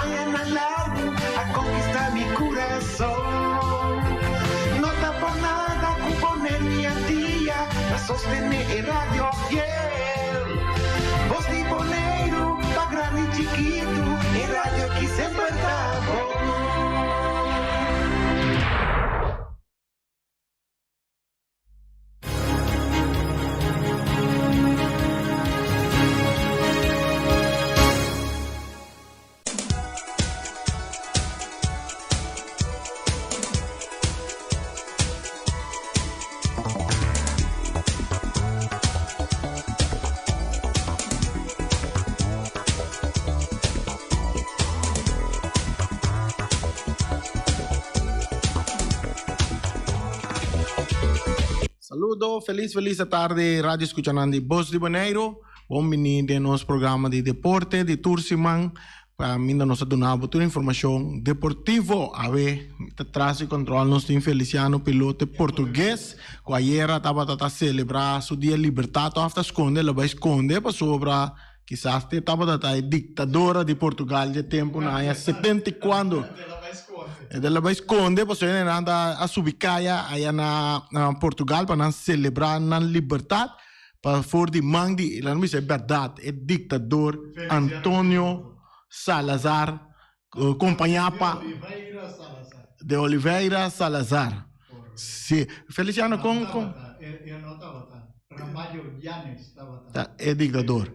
Añanan largu a konkistá mi kurason. No ta por nada ku Boneiru i Antia ta sostené e radio fiel. Bos di Boneiru pa grandi i chikitu, e radio ki semper ta bon. Saludo, feliz feliz tarde radio escuchanan di Bos di Boneiru. Bon bini den nos programa di deporte di tur siman. Pa minda nos ta duna bo tur informacion deportivo. Awe ta tras di control nos tin Feliciano Pilote Portugues cu ayera tabata ta celebra su dia libertad of ta sconde lo bay sconde pasobra kisas te tabata ta e dictadora di Portugal dje tempo na aña 70 y cuando. E la bay sconde pasobra nan ta a subi caya aya na Portugal pa nan celebra nan libertad. Pa for di man di, laat mi bisa e bèrdat, e diktador Antonio Salazar kompañá pa De Oliveira Salazar. Sí. Feliciano, kon, kon? Ta e diktador.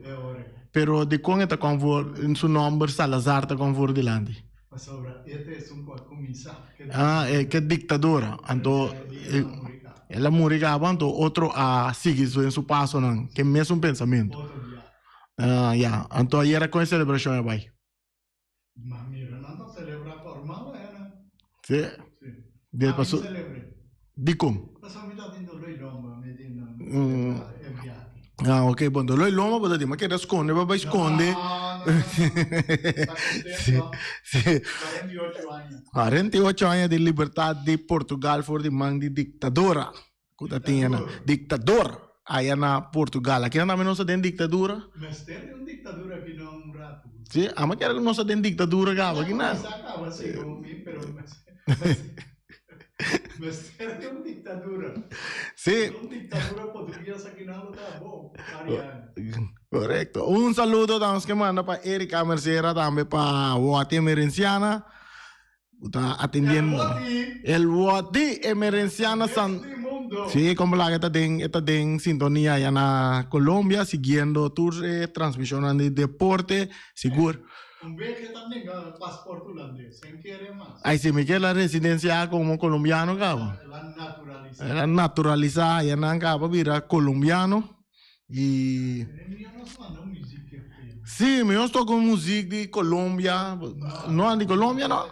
Pero dikon e ta kon for, su nòmber Salazar ta kon for dilanti? Ah, e ke diktadura. Anto el a muri kaba, anto otro a sigui su en su pasonan, ke mesun pensamentu. Ah, ya. Anto ayera kon e selebrashon a bai? Sí. De paso. Dikon? Ah, ok, bon, dolor y loma, bo ta di, ma keda skonde, bo bai skonde. Sí, sí. 48 aña di libertad di Portugal for di man di dictadura ku ta tin na dictador aya na Portugal. Aki nan tambe nos ta den dictadura. Mester di un dictadura aki na un ratu. Sí, amo kere ku nos ta den dictadura kaba aki nan. Mester di un dictadura. Sí. Un dictadura portugues aki nan lo ta bon. Correcto. Un saludo damos que manda pa Erika Mercera tambe pa Wati Emerenciana. Ku ta atendiendo. El Wati Emerenciana San. Sí, como la ta den, ta den sintonía allá na Colombia, siguiendo tur eh, transmisionnan di deporte, sigur. Un bes e ta nenga pasport hulandes, en kere mas. Ay si mi ke la residencia como colombiano caba. El a naturalisa. El a naturalisa y nan caba bira colombiano y. Si, mi nos toca un muziek di Colombia. No, di Colombia no.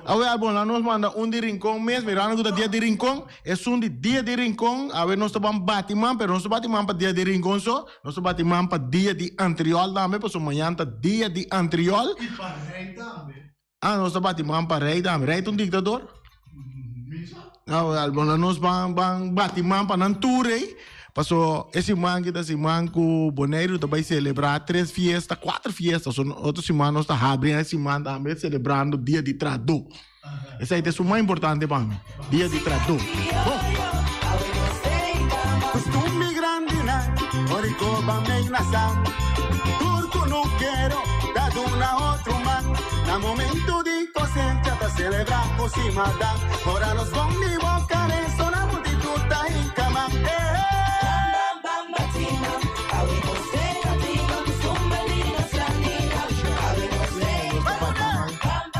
Awe, bon, la nos manda un di Rincon mes, mirando cu ta dia di Rincon. Esun di dia di Rincon, awe nos ta ban bati man, pero nos ta bati man pa dia di Rincon so, nos ta bati man pa dia di Antriol tambe, pasobra mañan ta dia di Antriol. I pa rei tambe. Ah, nos ta bati man pa rei tambe. Rei ta un dictador? Mi sa. Ah, wel, bon, nos ban, ban bati man pa nan tur rei, paso e siman ki ta siman ku Boneiru ta bai selebrá tres fiesta, kuater fiesta, so otro siman nos ta habri e siman tambe selebrando dia di Trahadó. Esei ta esun mas importante pa mi, dia di trahadó. Bon. Costumbre grandinan, ora i coba menasa. Tur cu no kero, ta duna otro man. Na momento di cosecha ta celebra cu simadan. Ora nos con di boca resona multitud ta hinca man. Eh, eh.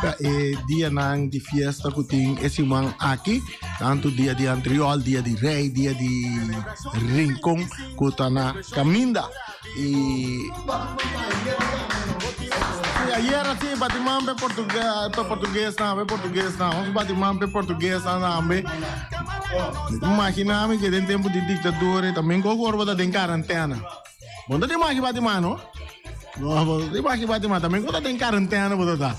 Ta e dianan di fiesta ku tin e siman aki, tantu dia di Antriol, dia di Rey, dia di Rincon ku ta na kaminda. I Sí, ayer así batiman pe portugues, pe portugues nan, pe portugues nan. Ons batiman pe portugues nan tambe. Imaginami que den tempo di dictadura también ko gorba ta den quarentena. Bo no ta imagi batiman no? No, bo no ta imagi batiman. También ko ta den quarentena bo ta ta.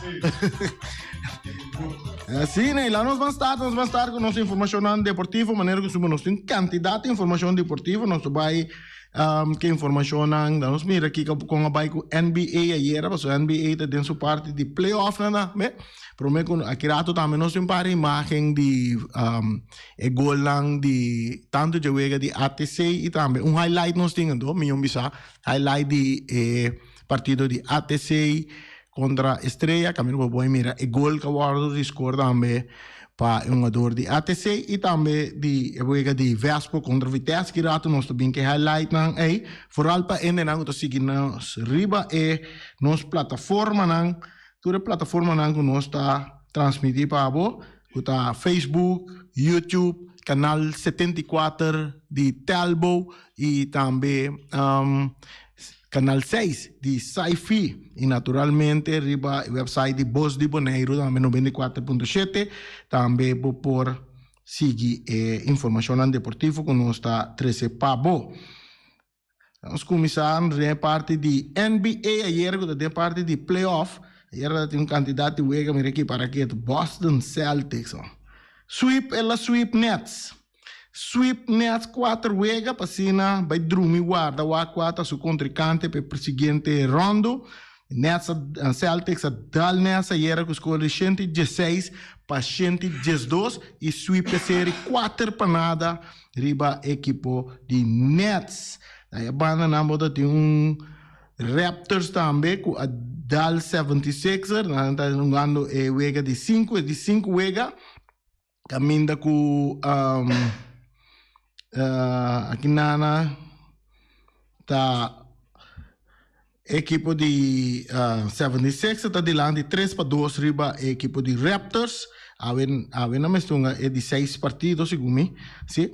Así, nee, laat nos van start, nos van start con nos informacionnan deportivo, manera que nos tin cantidad de información deportivo, nos ta bay. Um, ku informashonnan, dan nos mira kiko kon a bai ku NBA ayera, pasobra NBA ta den su parti di playoff nan tambe. Prome ku aki rato tambe nos tin un par di imagen di um, e golnan di tantu dje wega di ATC i tambe un highlight nos tin anto, mi yon bisa, highlight di e partido di ATC kontra Estrella, kaminda bo por mira e gol ku a wòrdu di score tambe pa e hungador di ATC i tambe di e wega di Vespo kontra Vitesse. Ki rato nos ta bin ku e highlightnan ei, foral pa hendenan ku ta sigui nos riba e nos plataformanan, tur e plataformanan ku nos ta transmití pa bo, ku ta Facebook, YouTube, kanal 74 di Telbo i tambe Kanal 6 di Sci-Fi i naturalmente riba e website di Bos di Boneiru tambe 94.7 tambe bo por sigui e informashonnan deportivo ku nos ta trese pa bo. Nos kuminsá den e parti di NBA ayera ku ta den parti di playoff. Ayera ta tin un kantidat di wega mira aki para ketu Boston Celtics sweep el a sweep Nets. Sweep Nets kuater wega pa asina bai drumi warda wak kua ta su kontrinkante pa e siguiente rondo. Nets a Celtics a dal Nets ayera ku skor di 116 pa 112 i sweep e seri 4-0 riba ekipo di Nets. Na e banda nan bo ta tin un Raptors tambe ku a dal 76ers. Nan ta hungando e wega di sinku, e di sinku wega. Caminda cu um, uh, aki nana ta equipo di uh, 76 ta dilanti 3 pa 2 riba equipo di Raptors. Awe, awe na mestunga e di 6 partido segun mi. Si.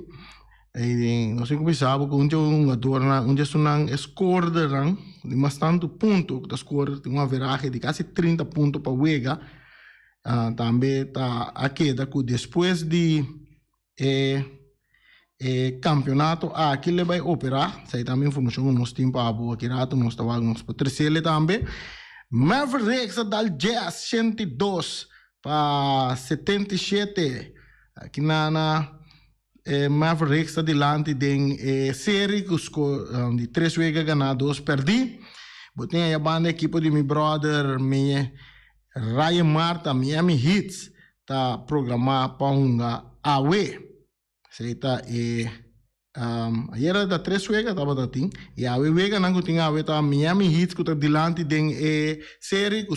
E, no sé como sabe que un jugador na un sunan scorer di mas tanto punto, ta score un averaje di casi 30 punto pa wega. Tambe ta a keda ku despues di e e kampionato aki lo bai operá. Esei tambe informashon ku nos tin pa bo aki rato nos ta wak nos por tresele tambe. Mavericks a dal Jazz 102 pa 77. Aki na na e Mavericks ta dilanti den e seri ku sko di tres wega ganá dos pèrdí. Bo tin aya banda ekipo di mi brother mi Ryan Marta, Miami Heat ta programá pa hunga awe. Esei ta e ayera ta tres wega tabata tin i awe weganan ku tin awe ta Miami Heat ku ta dilanti den e seri ku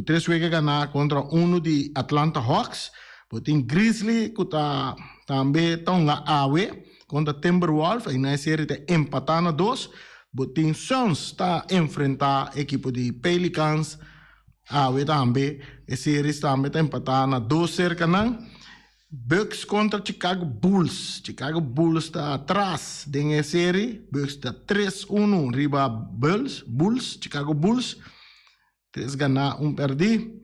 tres wega ganá kontra unu di Atlanta Hawks. Bo tin Grizzly ku ta tambe ta hunga awe kontra Timberwolf, einan e seri ta empatá na dos. Bo tin Suns ta enfrentá ekipo di Pelicans awe tambe. E series tambe ta empatá na dos serka nan. Bucks kontra Chicago Bulls. Chicago Bulls ta atras den e seri. Bucks ta 3-1 riba Bulls, Bulls, Chicago Bulls. Tres ganá, un pèrdí.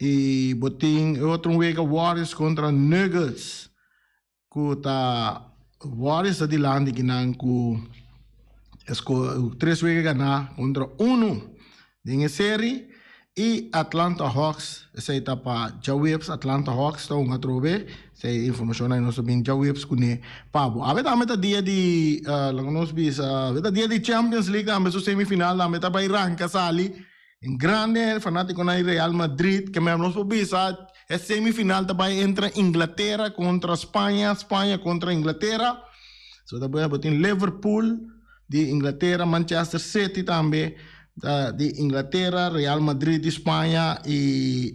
I bo tin e otro un wega Warriors kontra Nuggets. Ku ta Warriors ta dilanti kinan ku tres wega ganá kontra unu den e seri i Atlanta Hawks esei ta pa djaweps Atlanta Hawks ta hunga atrobe esei informashon ai nos ta bin djaweps kuné pa bo. Awe tambe ta dia di laga nos bisa awe ta dia di Champions League tambe su semifinal tambe ta bai ranka sali. En grande fanaticonan di Real Madrid ke mester nos por bisa e semifinal ta bai entre Inglatera contra Spaña, Spaña contra Inglatera. So ta bai tin Liverpool di Inglatera, Manchester City tambe di Inglatera, Real Madrid di Spaña y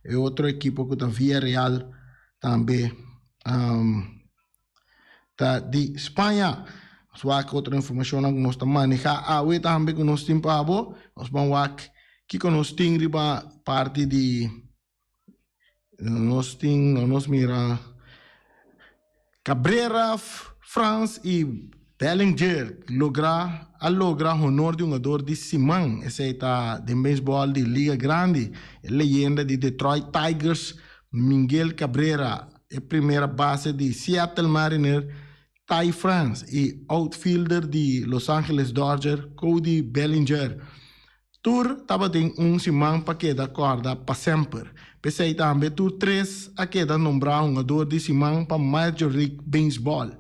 e otro ekipo ku ta Villarreal tambe. Ta di Spaña. Nos wak otro informashonnan ku nos ta manehá awe tambe ku nos tin pa bo. Nos ban wak kiko nos tin riba parti di nos tin nos mira Cabrera, Frans i Bellinger logra a logra honor di hungador di siman. Esei ta den beisbòl di Liga Grandi. E leyenda di Detroit Tigers Miguel Cabrera E primera base di Seattle Mariner, Ty France i outfielder di Los Angeles Dodger, Cody Bellinger, tur tabatin un siman pa keda kòrda pa semper. P'esei tambe tur tres a keda nombrá hungador di siman pa Major League Baseball.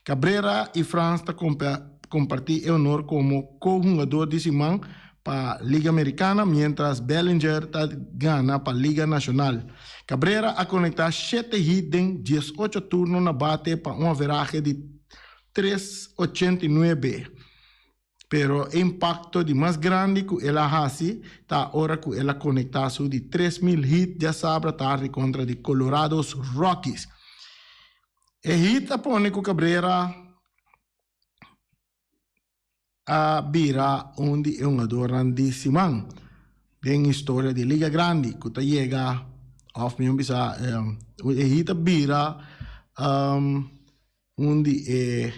Cabrera y Frans ta comparti e honor como co-hungador di siman pa Liga Americana, mientras Bellinger ta gana pa Liga Nacional. Cabrera a conecta shete hit den 18 turno na bate pa un averahe di 3,89. Pero e impacto di mas grandi cu el a haci ta ora cu el a conecta su di 3000 hit diasabra tardi contra di Colorado's Rockies. E hit a pone cu Cabrera a bira un di e hungadornan di siman den historia di Liga Grandi cu ta yega of mihor bisa e hit a bira un di e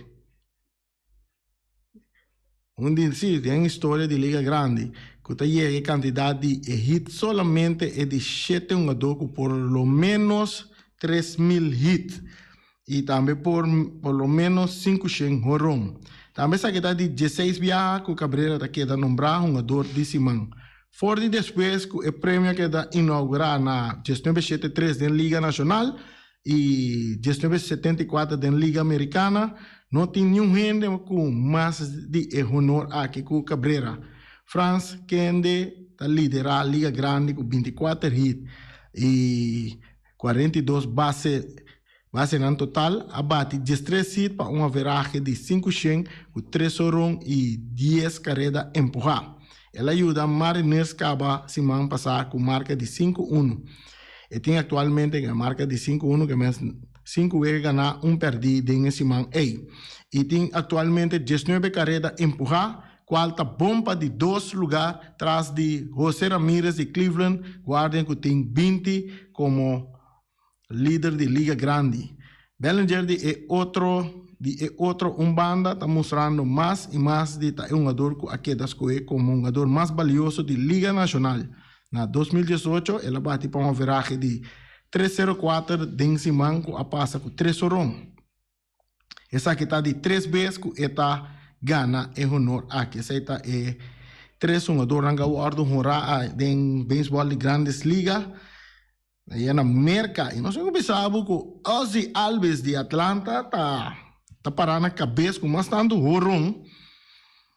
Un di si den historia di Liga Grandi cu ta yega e cantidad di e hit solamente e di shete hungador cu por lo menos 3000 hit y tambe por por lo menos 500 horon. Tambe esaki ta di 16 biaha cu Cabrera ta keda nombra hungador di siman. For di despues cu e premio a keda inaugura na 1973 den Liga Nacional y 1974 den Liga Americana, no tin niun hende cu mas di e honor aki cu Cabrera. Frans kende ta lidera Liga Grandi cu 24 hit y 42 base basenan total, a bati 13 hit pa un averahe di 500 cu 3 horon y 10 careda empuha. El a yuda Mariners caba siman pasa cu marca di 5-1. E tin actualmente e marca di 5-1 ke mes 5 wega gana, un perdi den e siman ey. Y tin actualmente 19 careda empuha, cual ta bon pa di dos lugar tras di Jose Ramirez di Cleveland Guardians cu tin 20 como lider di Liga Grandi. Bellinger di e otro un banda ta mustrando mas y mas di ta e hungador cu a keda scoge como hungador mas valioso di Liga Nacional. Na 2018 el a bati pa un averahe di 304 den siman cu a pasa cu 3 horon. Esaki ta di tres bes cu e ta gana e honor aki. Esey ta e tres hungadornan cu a wordo honra den baseball di Grandes Liga. Ey na Merca. Y nos a bisa cu Ozzie Albies di Atlanta ta para na cabes cu mas tanto horon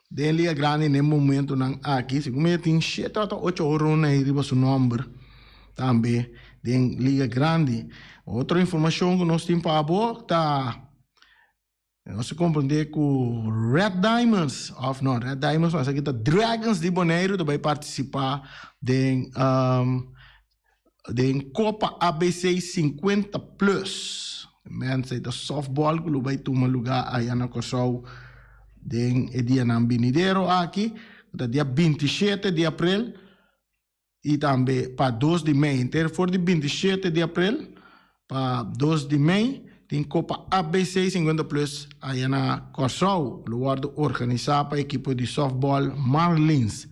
den Liga Grandi den momentonan aki. Segun mi tin 7 of 8 horon ey riba su nomber tambe den Liga Grandi. Otro informacion cu nos tin pa bo ta nos ta comprende cu Red Diamonds, of no, Red Diamonds, mas aki ta Dragons di Bonaire ta bay participa den Copa ABC 50 Plus. Mensen, ta softball cu lo bay tuma lugar aya na Corsou den e dianan binidero aki. Ta dia 27 di april y tambe pa 2 di mei. Inter for di 27 di april pa 2 di mei tin Copa ABC 50 Plus aya na Corsou. Lo wordo organisa pa ekipo di softball Marlins.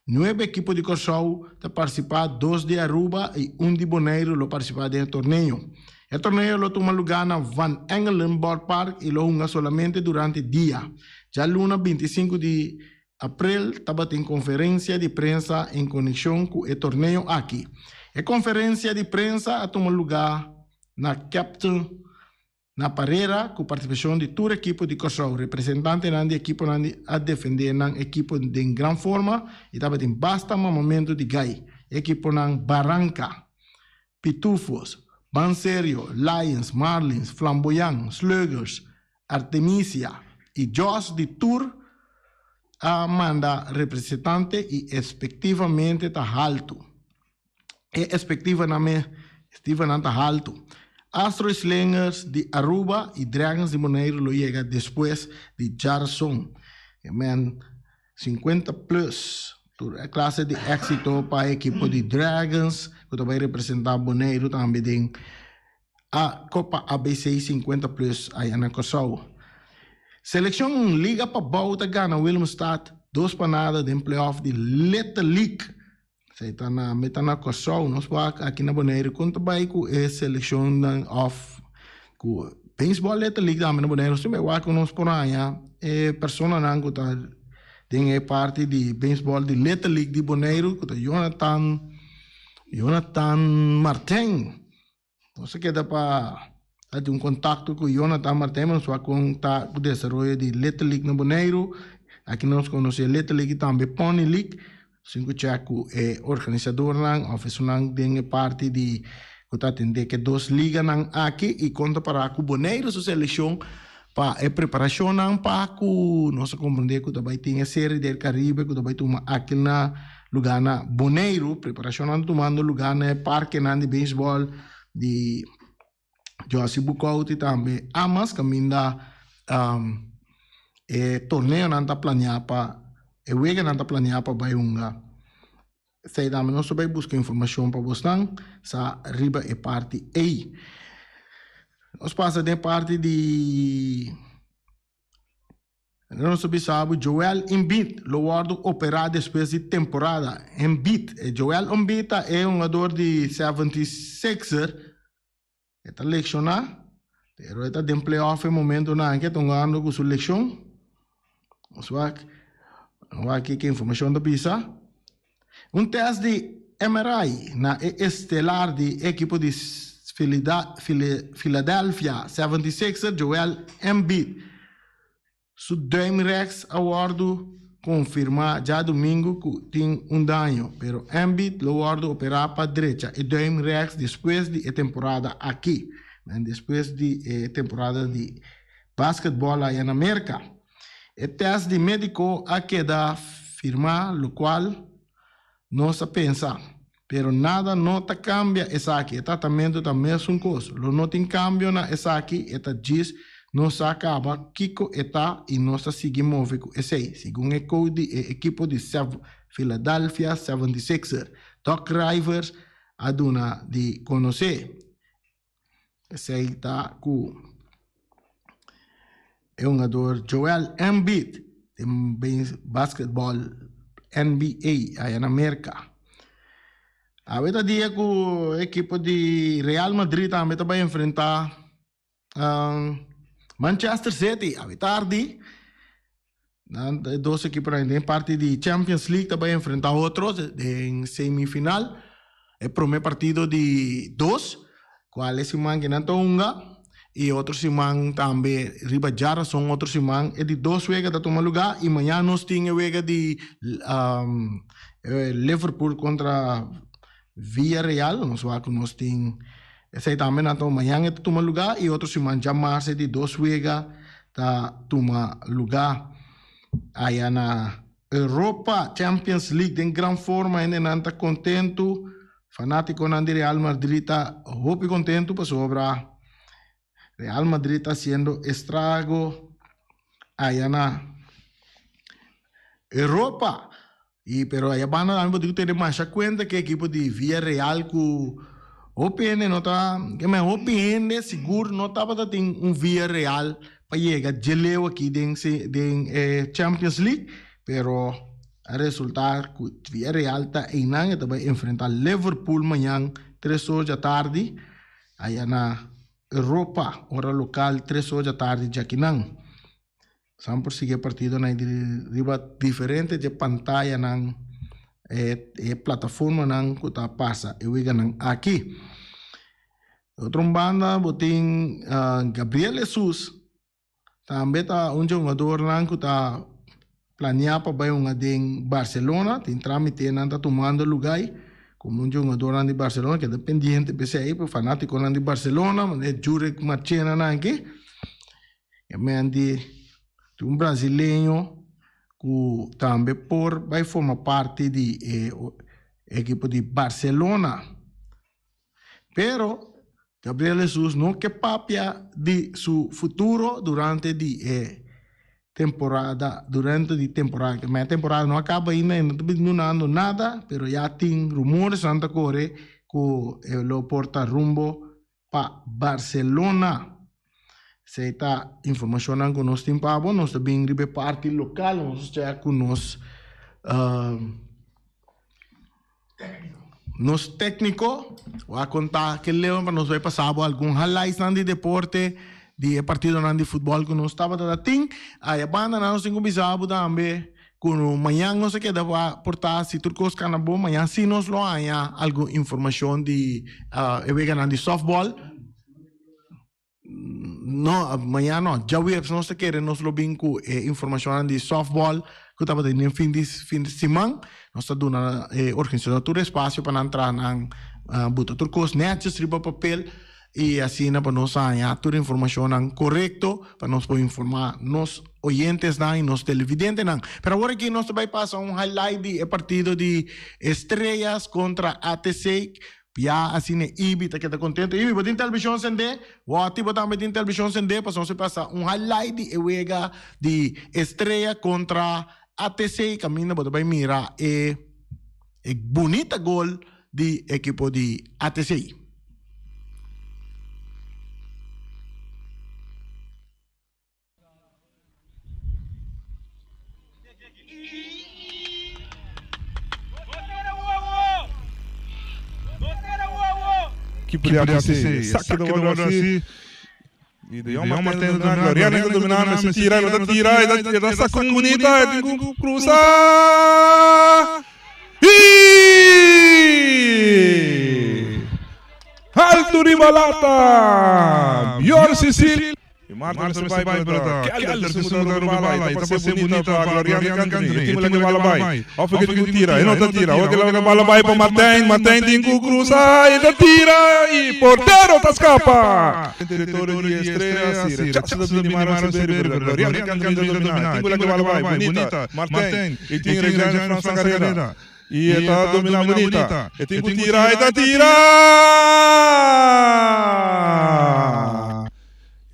Nuebe ekipo di Corsou ta participa, dos di Aruba y un di Bonaire lo participa den e torneo. E torneo lo tuma lugar na Van Engelen Ballpark y lo hunga solamente durante dia. Dialuna 25 di april tabatin conferencia di prensa en conexion cu e torneo aki. E conferencia di prensa a tuma lugar na Captain na Parera cu participacion di tur ekipo di Corsou. Representantenan di ekiponan di a defende nan ekipo den gran forma y tabatin basta mamamento di gai. Ekiponan Baranka, Pitufos, Banserio, Lions, Marlins, Flamboyant, Sluggers, Artemisia y Jos di tur a manda representante y expectivamente ta halto. E expectivanan ta halto. Astro Slingers di Aruba y Dragons di Bonaire lo yega despues di Jarson. Men 50 plus. Tur clase di exito pa ekipo di Dragons, cu ta bay representa Bonaire tambe den a Copa ABC 50 Plus aya na Corsou. Seleccion Liga Pabou ta gana Willemstad 2-0 den playoff di Little League. Esey ta na meta na Corsou, nos wak aki na Bonaire con ta bay cu e seleccion of cu baseball Little League tambe na Bonaire. Nos tin bay wak cu nos por haña e personanan cu ta den e parti di baseball di Little League di Bonaire cu ta Jonathan Martin. Nos a keda pa. Ta tin un kontakto ku Jonathan Martijn, nos wak kon ta ku desaroyo di Little League na Boneiru. Aki nos konosé Little League i tambe Pony League. Sin ku chèk ku e organisadornan òf esunnan den e parti di ku ta atendé ku e dos liganan aki i kon ta pará ku Boneiru su selekshon pa e preparashonnan pa ku nos a komprendé ku ta bai tin e Serie del Caribe ku ta bai tuma aki na lugá na Boneiru. Preparashonnan ta tumando lugá na e parkenan di beisbòl di Jossy Boekhoudt i tambe Amas kaminda e torneonan ta planeá pa e weganan ta planeá pa bai hunga. Esei tambe nos ta bai buska informashon pa bosnan sa riba e parti ei. Nos pasa den e parti di. Nos ta bisa bo Joel Embiid lo wordo opera despues di temporada. Embiid, e Joel Embiid ta e hungador di 76er, e ta leksiona, pero e ta den playoff e momentonan aki, e ta hungando ku su lekshon. Nos wak, nos wak kiko informashon ta bisa. Un test di MRI na e estelar di ekipo di Philadelphia 76er Joel Embiid su duim rechts a wordo confirma djadumingu cu tin un daño, pero Embiid lo wordo opera pa drecha e duim rechts despues di e temporada aki, despues di e temporada di basketball aya na Merca. E test di medico a keda firma locual nos a pensa, pero nada no ta cambia esaki, e tratamento ta mesun cos, lo no tin cambio na esaki, e ta djis nos sa caba kico e ta y nos ta sigui move cu esey, segun e coach di e ekipo di Philadelphia 76er, Doc Rivers a duna di conoce. Esey ta cu e hungador Joel Embiid den basketball NBA aya na Merca. Awe ta dia cu ekipo di Real Madrid tambe ta bay enfrenta Manchester City awe tardi. Nan e dos ekiponan den parti di Champions League ta bai enfrenta otro den semifinal. E prome partido di dos, cual e siman cu nan ta hunga y otro siman tambe riba djarason otro siman e di dos wega ta tuma luga y mañana nos tin e wega di Liverpool contra Villarreal. Nos wak cu nos tin esey tambe nan ta mañana e ta tuma luga y otro siman djamars e di dos wega ta tuma luga aya na Europa Champions League den gran forma hendenan ta contento fanaticonan di Real Madrid ta hopi contento pasobra Real Madrid ta haciendo estrago aya na Europa y pero aya banda tambe bo tin cu tene masha cuenta cu e ekipo di Villarreal cu hopi hende no ta hopi hende sigur no tabata tin un Villarreal pa yega dje leu aki den den e Champions League pero a resulta cu Villarreal ta eynan e ta bay enfrenta Liverpool mañan tres or djatardi aya na Europa ora local tres or djatardi djakinan. San por sigui e partidonan di riba diferente dje pantayanan e e plataformanan ku ta pasa e weganan aki. Otro un banda bo tin Gabriel Jesus tambe ta un dje hungadornan ku ta planea pa bai hunga den Barcelona tin tramitenan ta tumando lugai komo un dje hungadornan di Barcelona keda pendiente p'esei pa fanatikonan di Barcelona manera Jurek Marchena nan aki. E men di un brasileño ku tambe por bai forma parti di e ekipo di Barcelona. Pero Gabriel Jesus no ke papia di su futuro durante di e temporada, durante di temporada. Ma e temporada no a kaba ainda, e no ta bin dunando nada, pero ya tin rumoresnan ta kore ku e lo por ta rumbo pa Barcelona. Esei ta informashonnan ku nos tin pa bo. Nos ta bin riba e parti lokal, nos ta chèk ku nos nos tékniko wak konta ke leu pa nos bai pasa bo algun highlightsnan di deporte di e partidonan di futbòl ku nos tabata ta tin. Aya banda nan nos tin ku bisa bo tambe Ku mañan nos a keda pa por ta si tur kos kana bon, mañan si nos lo haña algun informashon di e weganan di softball. No, mañana no, djaweps nos ta kere nos lo bin ku e informashonnan di softball ku tabata den fin di fin di siman. Nos ta duna e organisador tur espasio pa nan traha nan buta tur kos nètjes riba papel i asina pa nos haña tur informashonnan korekto pa nos por informá nos oyentesnan i nos televidentenan. Pero awor aki nos ta bai pasa un highlight di e partido di Estrellas kontra ATC. Ya asina Ibi ta keda kontento. Ibi, bo tin televishon sendé? Wòti, bo tambe tin televishon sendé? Pasobra nos a pasa un highlight di e wega di Estrella kontra ATC kaminda bo ta bai mira e e bunita gol di ekipo di ATC. Equipo de ATC, saque de bola así. Y de Jong Martens dominar, Gloriano dominar, se tira, lo tira, y da saca un bonita, y cruza. Y alto riba lata. Bjorn Cecil. E Marta mester bai pero ta Kelder si muda rumbo bala y ta pase bunita pa Gloriano Cantony. E tin ku bala bai. Of e tin ku tira. E no ta tira. Awor ke bala bai pa Martijn. Martijn tin ku cruza y ta tira y portero ta scapa. Den territorio di Estrella si rechazo ta bini Maron Severi pero Gloriano Cantony ta domina. E tin ku bala bai bunita. Martijn y tin Reggiano Frans na carrera. Y e ta domina bunita. E tin ku tira. E ta tira!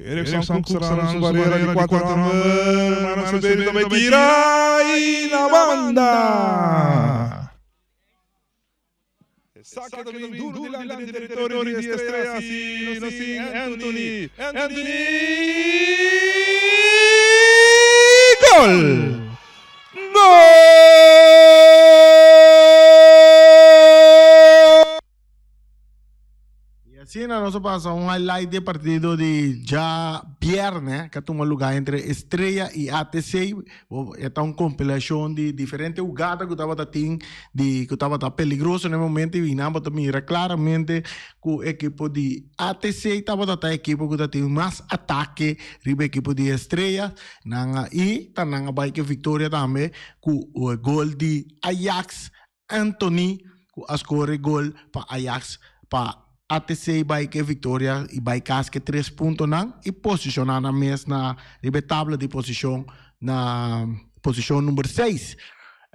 Erickson Cook será su barrera di cuatro homber. Mano Severio tambe tira y na banda. Saque también duro delante del territorio di Estrella. Si no sin Anthony. Anthony. Gol! Gol! Y asina nos a pasa un highlight di e partido di dja bierne ke a tuma luga entre Estrella y ATC. E ta un compilacion di diferente hugada cu tabata tin di cu tabata peligroso na e momento y nan bo ta mira claramente cu ekipo di ATC tabata ta ekipo cu ta tin mas atake riba ekipo di Estrella. Nan a y ta nan a bay cu e victoria tambe cu e gol di Ajax Anthony ku a score gol pa Ajax pa ATC bai ku e viktoria i bai kas ku e tres puntonan i posishoná nan mes na riba e tabla di posishon na posishon number seis.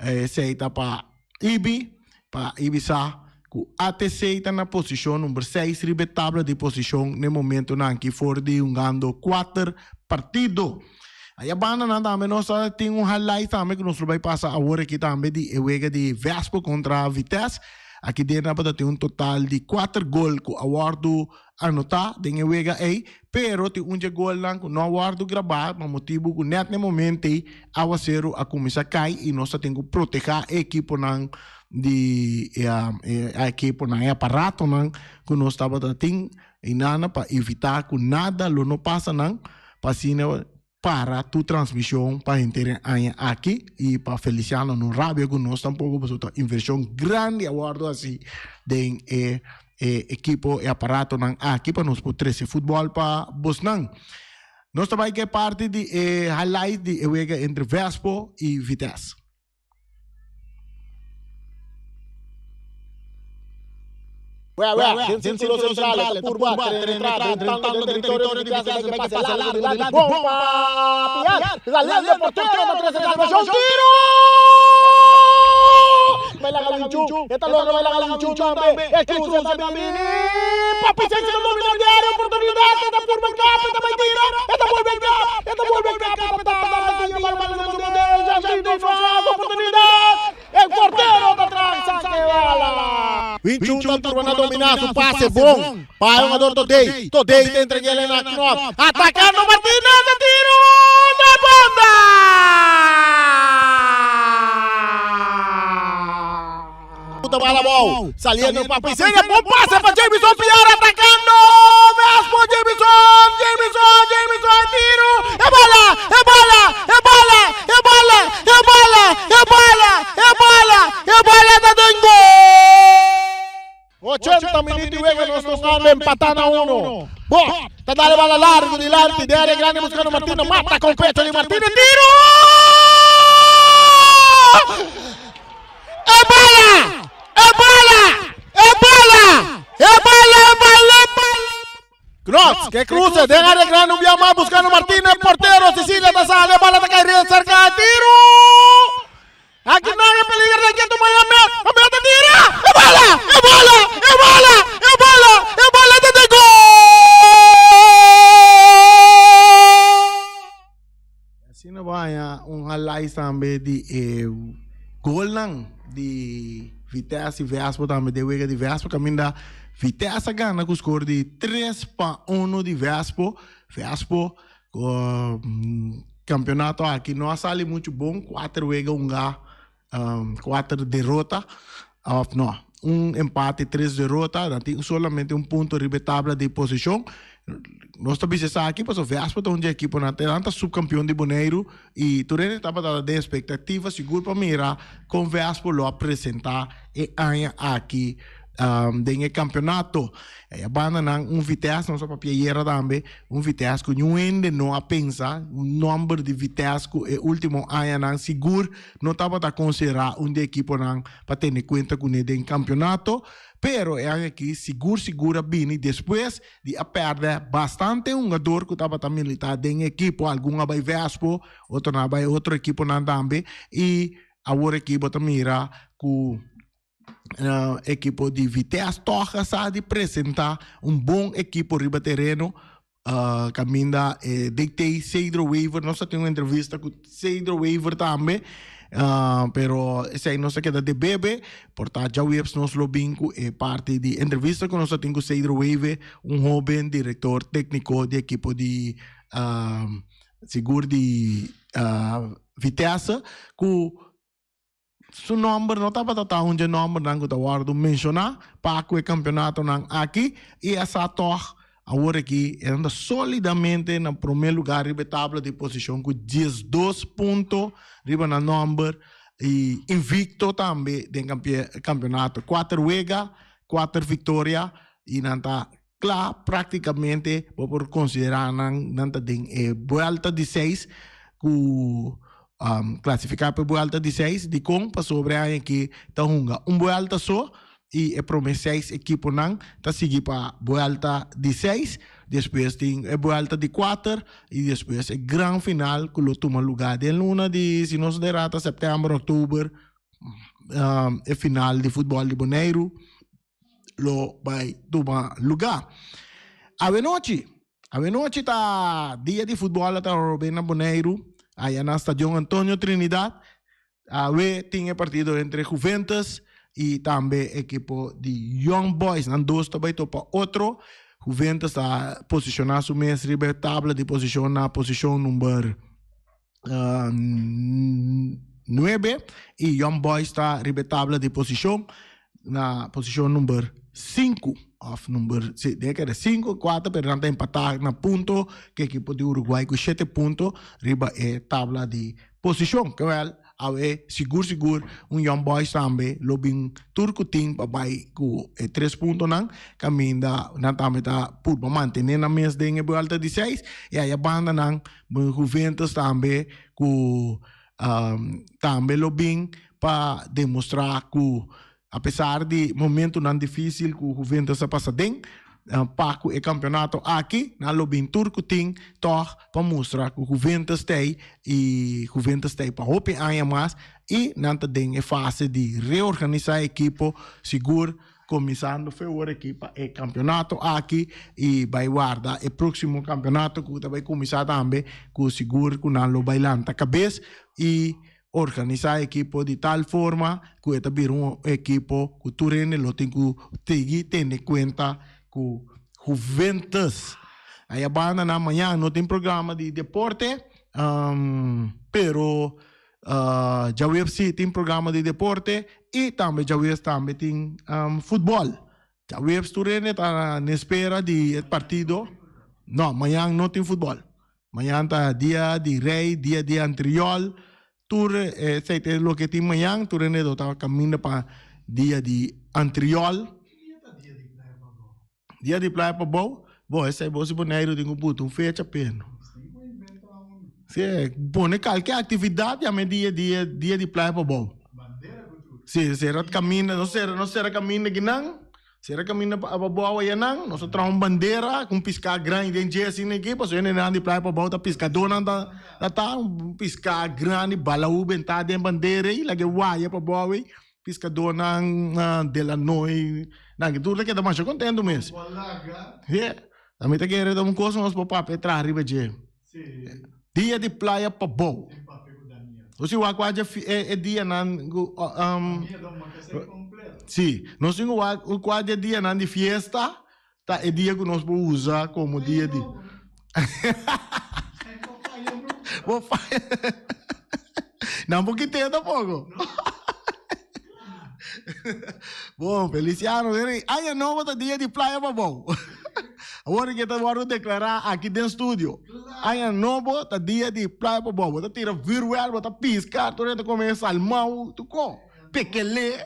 Esei ta pa Ibi, pa Ibi sa ku ATC ta na posishon number seis riba e tabla di posishon na e momentonan aki for di hungando kuater partido. Aya bandanan tambe nos ta tin un highlight tambe ku nos lo bai pasa awor aki tambe di e wega di Vespo kontra Vitesse. Aki den tabata tin un total di kuater gol ku a wòrdu anotá den e wega ei, pero tin un dje golnan ku no a wòrdu grabá pa motibu ku nèt na e momento ei awaseru a kuminsá kai i nos ta tin ku protehá e ekiponan di e ekiponan, e aparatonan ku nos tabata tin einana pa evitá ku nada lo no pasa nan. Pa asina para tur transmision pa henter e aña aki y pa Feliciano no rabia cu nos tampoco pasobra ta inversion grandi a wordo haci den e e ekipo e aparatonan aki pa nos por trece futbol pa bosnan. Nos ta bay ke parti di e highlight di e wega entre Vespo y Vitesse. Wè, den sírkulo sentral, e ta purba penetrá drentando den teritorio di Vitesse, bai ke pase largu dilanti, bon pa Piar, saliendo e portero ta trese salbashon, tiro! Bai laga Winchu, e ta logra bai laga Winchu tambe, e kruse ta bini, Papi Sexy ta domina di área, oportunidat, e ta purba kap, e ta bai tira, e ta bolbe kap, e ta bolbe kap, e ta tarda, bai tira, bal bal den su man, Jandrino Frans, oportunidat! E portero ta transa ke bala. Winchun ta turba na domina su pase bon pa e hungador Todey. Todey ta entrega el na Knop. Atakando Martinez e tiro na banda! Puta bala bou. Saliendo pa Pisega. Bon pase pa Jamison Piar atakando. Vespo Jamison. Jamison. Jamison tiro. E bala. E bala. E bala. E bala. E bala. E bala. E bala. E bala ta den gol. 80 minuut di wega nos nos anda empata na uno. Bo ta dale bala largo. Largo dilanti de área grande buscando Martino. Mata con pecho di Martino. Tiro! E bala! E bala! E bala! E bala! E bala! E bala! Knots, que cruce, den área grande, un via más buscando Martínez, portero, Sicilia ta sale, bala ta caer cerca, tiro! Aki nan e peliger ta quieto Miami, Miami ta tira, e bala, e bala, e bala, e bala, e bala ta den gol! Asina bo haña un highlights tambe di e golnan di Vitesse y Vespo tambe den wega di Vespo caminda Vitesse a gana cu score di 3-1 di Vespo. Vespo campeonato aki no a sali mucho bon, cuater wega hunga, cuater derota of no, un empate tres derota, nan tin solamente un punto riba e tabla di posicion. Nos ta bisa esaki pasobra Vespo ta un di e ekiponan, nan ta subcampeon di Boneiru y tur hende tabata den expectativa sigur pa mira con Vespo lo a presenta e aña aki den e campeonato. E banda nan un Vitesse, nos a papia ayera tambe, un Vitesse cu niun hende no a pensa, un nomber di Vitesse cu e ultimo añanan sigur no tabata considera un di e ekiponan pa tene cuenta cune den campeonato, pero e aña aki sigur sigur a bini despues di a perde bastante hungador cu tabata milita den e ekipo, algun a bay Vespo, otronan a bay otro ekiponan tambe y awor aki bo ta mira cu ekipo di Vitesse tog a sa di presenta un bon ekipo riba tereno kaminda e DT Cedro Wever nos a tin un entrevista ku Cedro Wever tambe pero esei nos a keda de bebe por ta djaweps nos lo bin ku e parti di entrevista ku nos a tin ku Cedro Wever un hoben direktor tekniko di ekipo di sigur di Vitesse ku Su nomber no tabata ta un dje nombernan ku ta wòrdu menshoná pa ku e kampionatonan aki i a sa tòg awor aki e nan ta solidamente na promé lugá riba e tabla di posishon ku 12 punto riba nan nomber i invikto tambe den kampionato. Kuater wega, kuater viktoria i nan ta kla práktikamente bo por konsiderá nan nan ta den e buèlta di seis ku klasifiká pa e buèlta di seis. Dikon? Pasobra e aña aki ta hunga un buèlta so i e promé seis ekiponan ta sigui pa buèlta di seis, despues tin e buèlta di kuater i despues e gran final ku lo tuma lugá den luna di si no ta erá ta sèptèmber òktober e final di futbòl di Boneiru. lo bai tuma luga. Awenochi, awenochi ta dia di futbol ta robe na Boneiru, aya na Stadion Antonio Trinidad. Awe tin e partido entre Juventus y tambe ekipo di Young Boys. Nan dos ta bai topa otro. Juventus ta posiciona su mes riba e tabla di posicion na posicion number 9 y Young Boys ta riba e tabla di posicion na posicion number 5 of number si den kere 5 4 pero nan ta empata na punto ku ekipo di Uruguay ku 7 punto riba e tabla di posicion. Kewel Awe sigur sigur un Young Boys tambe lo bin tur ku tin pa bai ku e tres puntonan kaminda nan tambe ta purba mantene nan mes den e buelta di seis i aya banda nan Juventus tambe ku tambe lo bin pa demostra ku Apesar di momentunan difísil ku Juventus a pasa den pa ku e kampeonato aki, nan lo bin tur ku tin tòg pa mustra ku Juventus t'ei i Juventus t'ei pa hopi aña mas i nan ta den e fase di reorganisá e ekipo sigur kuminsando fe ora aki pa e kampeonato aki i bai warda e próksimo kampeonato ku ta bai kuminsá tambe ku sigur ku nan lo bai lanta kabes i Organisá ekipo di tal forma ku e ta bira un ekipo ku tur hende lo tin ku sigui tene kuenta ku Juventus. Aya banda nan mañan no tin programa di deporte, pero djaweps si tin programa di deporte i tambe djaweps tambe tin futbòl. Djaweps tur hende ta na espera di e partido. No, mañan no tin futbòl. Mañan ta dia di rey, dia di antriol, tur esei ta loke tin mañan, tur hende lo ta caminda pa dia di antriol. Dia di playa pabou? Bon, esei bo si Boneiru tin ku buta un fecha p'e no. Si, pone kalke aktividat yama e dia dia dia di Playa Pabou. Si, sera kaminda, no sera no sera kaminda kinan, sera kaminda pa Pabou ayanan, nos a traha un bandera ku un piská grandi den dje asina aki, pasobra hendenan di Playa Pabou ta piskadónan ta ta ta, un piská grandi balaú bentá den bandera ei, laga e waya Pabou ei. Piskadónan de la noi, nan ki tur ta keda masha kontentu mes. Yeah. A mi ta kere ta un kos nos por papia traha riba dje. Dia di playa pabou. Nos tin wak wak dje e dianan ku Si, nos tin ku wak kua dje dianan di fiesta ta e dia ku nos por usa komo dia di Bo faya Nan por kit'é tampoko Bon, Feliciano, aña nobo ta dia di playa pabou. Awor ke ta wòrdu deklará aki den studio. Aña nobo ta dia di playa pabou. Bo ta tira vuurwerk, bo ta piska, tur hende ta kome salmou, tur kon. Pekelé.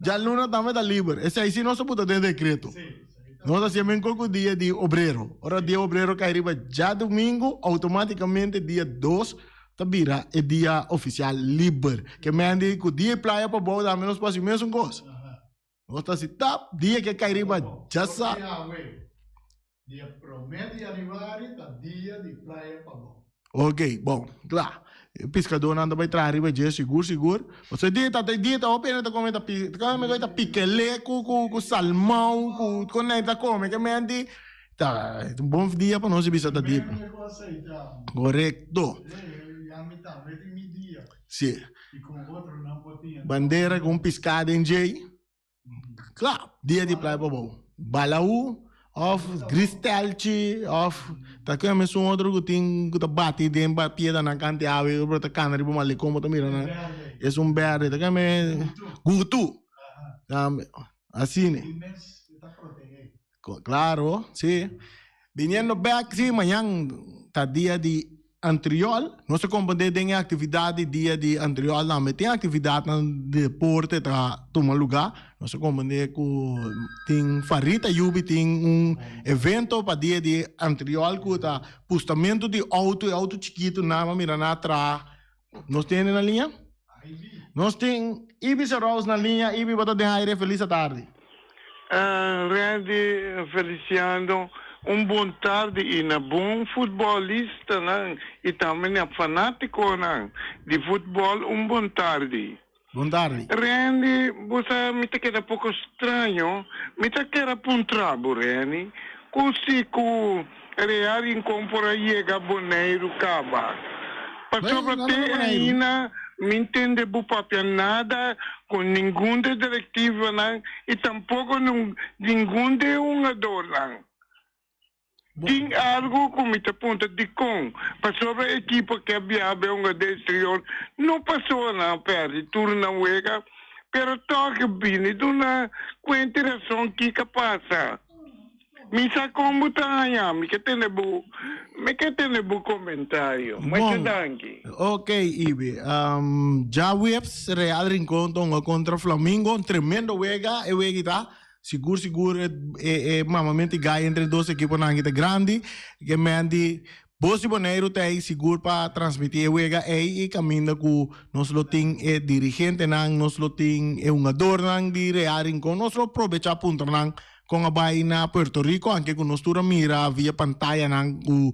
Djaluna tambe ta liber. Esei si nos a buta den dekreto. Nos ta hasié men ku dia di obrero. Ora dia obrero kai riba djadumingu, outomátikamente dia dos ta bira e dia ofisial liber. Ke men di ku dia di playa pabou tambe nos por hasi mesun kos. Nos ta hasi tap dia ke kai riba djasa. Dia promé di yanüari ta dia di Playa Pabou. Ok, bon, kla. E piskadónan ta bai traha riba dje sigur sigur. Pasobra e dia ta e dia ta hopi hende ta kome ta pi ta kome ta pikelé ku ku ku salmou ku ku nan ta kome ke menti ta un bon dia pa nos bisa ta dia. Primer ku aseita. Korekto. E ya mi tambe tin mi dia. Si. I ku otronan por tin. Bandera ku un piská den djei. Kla, dia di Playa Pabou. Balaú of Gristelchi of ta kende mesun otro ku tin ku ta bati den piedranan kanti awe ku ta kana riba malecon bo ta mira nan. Esun berde ta kende Gutu. Asina. Claro, si. Biniendo bek, si, mañan ta dia di Antriol. Nos ta comprende den e actividad di dia di Antriol tambe tin actividadnan di deporte ta tuma luga. Nos ta comprende cu tin Farid Ayubi tin un evento pa dia di Antriol cu ta pustamento di auto, e auto chikito nan a mira nan a traha. Nos tin hende na liña? Nos tin Ibi Serous na liña. Ibi, bo ta den aire. Feliz atardi. Randy Feliciano, un bon tardi y na bon futbolistanan y tambe na fanaticonan di futbol un bon tardi. Bon tardi. Randy, bo sa mi ta keda poco straño, mi ta kera puntra bo Randy, cu si cu Real Rincon por a yega Boneiru caba? Pasobra te ainda mi ntende bo papia nada cu ningun de directivanan y tampoco ningun de hungadornan. Tin algo cu mi ta puntra dicon? Pasobra ekipo ke a biaha bay hunga den exterior no pasobra nan a perdi tur nan wega, pero toch bini duna cuenta y razon kico a pasa. Mi sa kon bo ta haña, mi ke tende bo, mi ke tende bo komentario. Masha danki. Ok, Ibi. Djaweps Real Rincon ta hunga kontra Flamingo. Un tremendo wega e wega ta. Sigur sigur e e mamamento gai entre e dos ekiponan aki ta grandi. Ke men di Bos di Boneiru ta ei sigur pa transmití e wega ei i kaminda ku nos lo tin e dirigentenan, nos lo tin e hungadornan di Real Rincon. Nos lo probechá puntra nan kon a bai na Puerto Rico, anke ku nos tur a mira via pantayanan ku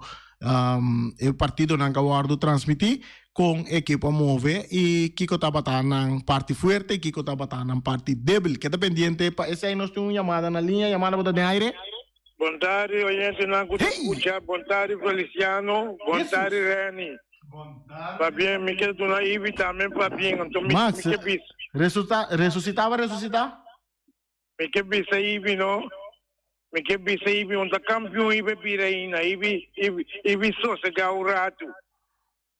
e partidonan ku a wòrdu transmití, kon e ekipo a move i kiko tabata nan parti fuerte i kiko tabata nan parti débil. Keda pendiente pa esei. Nos tin un yamada na liña. Yamada bo ta den aire. Bon tardi oyentenan ku ta skucha, bon tardi Feliciano, bon tardi Renny. Pabien, mi ke duna Ivy tambe pabien, anto mi Max, mi ke bisa. Resulta, resusita ba resusita? Mi ke bisa Ivy no, mi ke bisa Ivy un ta kampion Ivy bira aina, Ivy, Ivy, Ivy sosega un ratu.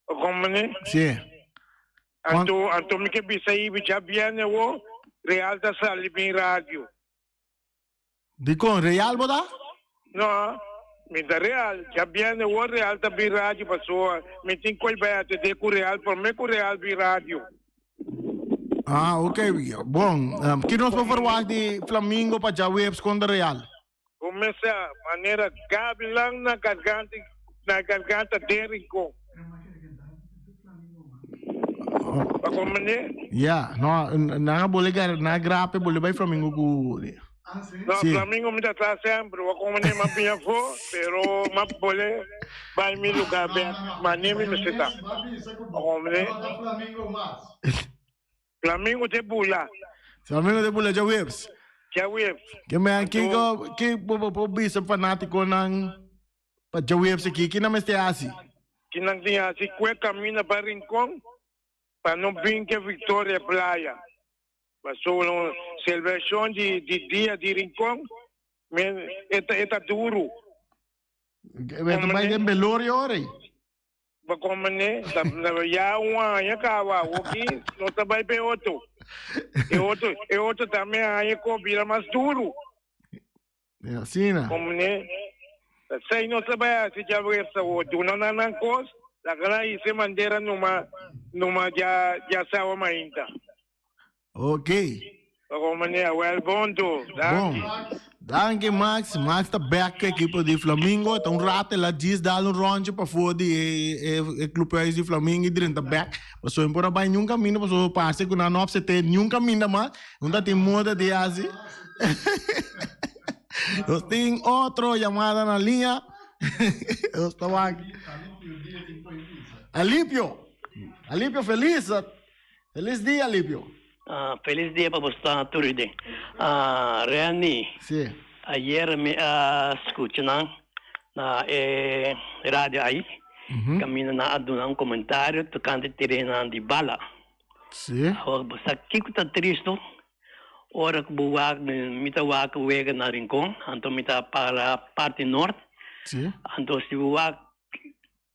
Komprende? Sí. Anto, anto mi ke bisa Ivy djabierne awo Real ta sali bin radio. Dikon? Real bo ta? No, mi ta Real. Djabierne awor Real ta bin radio pasobra mi tin koe bai atendé ku Real promé ku Real bin radio. Ah, ok. Bon, um, ki nos por verwacht di Flamingo pa djaweps kontra Real? Kumesa manera Gabi lang na garganta na garganta den Rincon. Pa komprende? Ja, no, nan a bole gar, nan a grape bole bai Flamingo ku. No, Flamingo mi ta tra sempre, wa komprende ma piña fo, pero ma bole bai mi lugar bek, ma ni mi mester ta. Pa komprende? Flamingo te bula. Flamingo te bula djaweps. Djaweps. Ke men kiko ki bo bo por bisa fanatikonan pa djaweps aki ki nan mester hasi? Ki nan tin hasi kue kaminda pa Rincon pa no bin ke Victoria Playa. Pasobra un selebrashon di di dia di Rincon men e ta e ta duru. E ta bai den belorio ora ei. Bo komprende? Ta ya un aña kaba, awoki no ta bai pa e otro. E otro, e otro tambe aña ku bira mas duru. E asina. Komprende? Ta sei no ta bai hasi djaweps awo, duna nan nan kos, laga nan hisa e mandera numa, numa dja, djasawa mainta. Ok. Bo manera, wel bon tu. Bon. Danki Max. Max ta back ku ekipo di Flamingo. Ta un rato el a djis dal un rondje pafó di e e clubhuis di Flamingo i drenta back. Pasobra e por a bai niun kaminda pasobra parse ku nan no apsept'é niun kaminda mas. No ta tin moda di hasi. Nos tin otro yamada na liña. Nos ta wak. Alipio. Alipio felis. Felis dia Alipio. Felis dia pa boso tur den. Renny, Sí. ayer mi a scucha nan na e radio ayi, caminda nan a duna un comentario tocante terenan di bala. Sí. Awor bo sa kico ta tristo? Ora cu bo wak, mi ta wak wega na Rincon, anto mi ta para parti nort. Sí. Anto si bo wak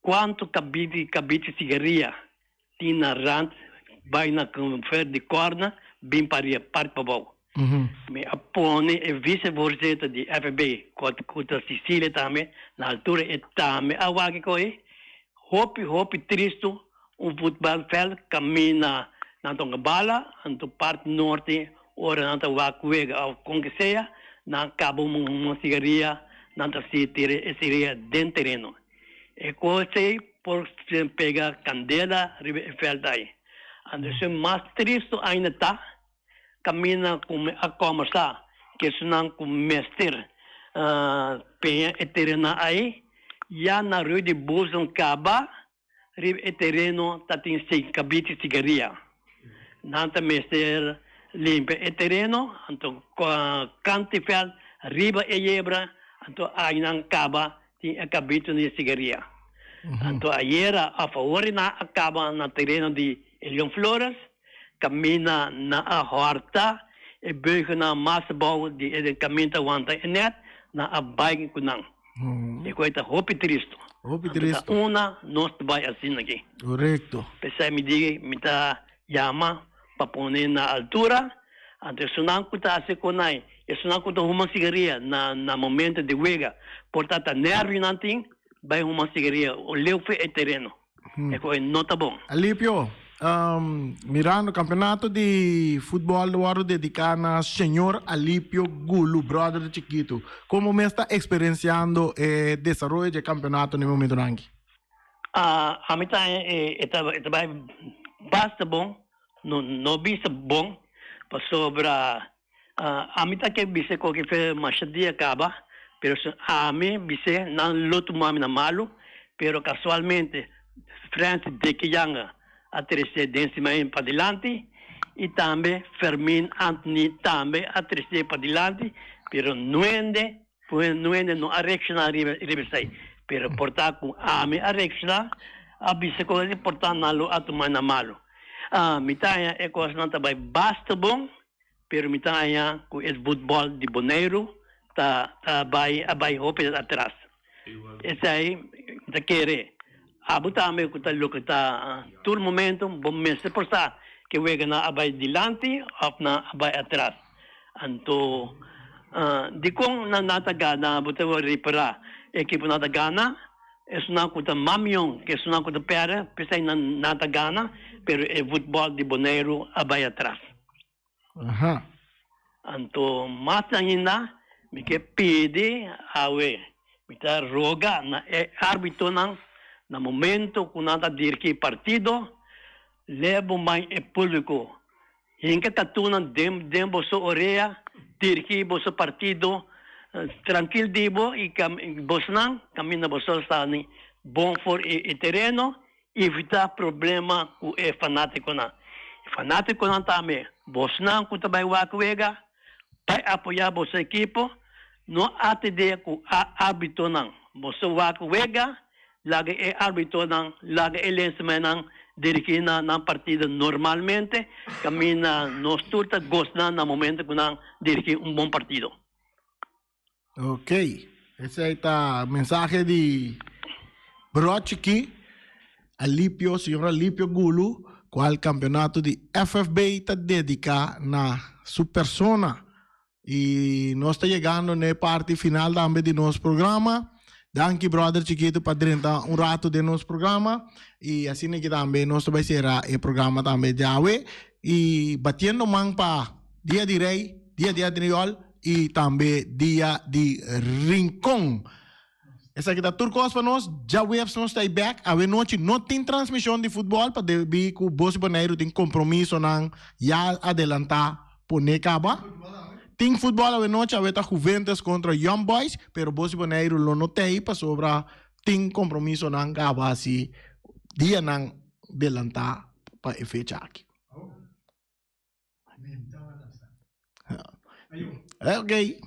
Cuanto cabiti cabiti cigaria tin na rand bay na ver di corner bin paria parti pabou. Mi a pone e vice voorzitter di FB cu ta Cecilia tambe na altura e tambe a wak e coe. Hopi hopi tristo un voetbalveld camina nan tonga bala anto parti norte ora nan ta wak wega of con que sea nan caba un cigaria nan ta si tira e cigaria den tereno. E kos ei por pega kandela riba e vèlt ei. Anto esun mas tristu ainda ta kaminda ku mi a kòmbersá ku esunnan ku mester peña e terenonan ei, ya na rui di bosnan kaba riba e tereno ta tin kabit di sigaria. Nan ta mester limpia e tereno, anto kant di vèlt riba e yebra, anto ainan kaba tin e kabito di sigaria. Anto ayera a favor di nan a kaba na tereno di Elion Flores, kaminda nan a hòrta e beugenan mas abou di e kaminda ta wanta e nèt, nan a bai ku nan. E kos ta hopi tristu. Hopi Anto ta tristu. una nos ta bai asina aki. Korekto. P'esei mi di mi ta yama pa pone na altura, anto esunnan ku ta hasi konai, esunnan ku ta huma sigaria na na momento di wega, por ta ta nervionan tin, bai huma sigaria o leu fe e tereno. E kos no ta bon. Alipio, mirando campeonato di futbol lo wòrdu dediká na Señor Alipio Gulu, brother di Chikitu. Komo mes ta eksperensiando e desaroyo di e campeonato na e momentonan aki? Ami ta e ta bai basta bon, no no bisa bon, pasobra ami ta ke bisa koke fe masha dia kaba, pero si ami bis'é nan lo tuma mi na malu, pero kasualmente Frans Dicky Yanga a trese den siman padilanti i tambe Fermin Anthony tambe a trese padilanti, pero nuende nuende no a reakshoná riba riba esei, pero por ta ku ami a reakshoná a bisa kos di por ta nan lo a tuma na malu. Mi ta haña e kosnan ta bai basta bon, pero mi ta haña ku e futbòl di Boneiru ta ta bai a bai hopi atras. Esei mi ta kere abo tambe ku ta loke ta tur momento bo mester por sa ke weganan a bai dilanti òf nan a bai atras. Anto dikon nan ta gana bo ta ripará ekiponan ta gana? Esunnan ku ta mamion ku esunnan ku ta pèrdè, p'esei nan nan ta gana, pero e futbòl di Boneiru a bai atras. Aha. Anto mas ainda mi ke pidi awe, mi ta roga na e árbitonan na momento ku nan ta dirigí partido, leba mai e públiko, hinka katunan den den boso orea, dirigí boso partido trankil di bo i bosnan kaminda boso sta ni bon for e tereno Evitá problema ku e fanátikonan. E fanátikonan tambe, bosnan ku ta bai wak wega, bai apoyá boso ekipo, no atendé ku a árbitonan. Boso wak wega, laga e árbitonan, laga e lensmennan dirigí na nan partido normalmente, kaminda nos tur ta gosná na momento ku nan dirigí un bon partido. Ok, esei ta mensahe di Bro Chiki, Alipio, señor Alipio Gulu, cual campeonato di FFB ta dedica na su persona. Y nos ta llegando na e parti final tambe di nos programa. Danki brother Chiquito pa drenta un rato den nos programa. Y asina ki tambe nos ta bai cera e programa tambe djawe. Y batiendo man pa Dia di Rey, Dia di Adriol y tambe Dia di Rincon. Esaki ta tur cos pa nos. Djaweps nos ta ei bek. Awe nochi no tin transmision di futbol pa debi cu Bos Boneiru tin compromisonan ya adelanta pone caba. Tin futbol awe nochi, awe ta Juventus contra Young Boys, pero Bos Boneiru lo no ta ei pasobra tin compromisonan caba haci dianan delanta pa e fecha aki. Ok.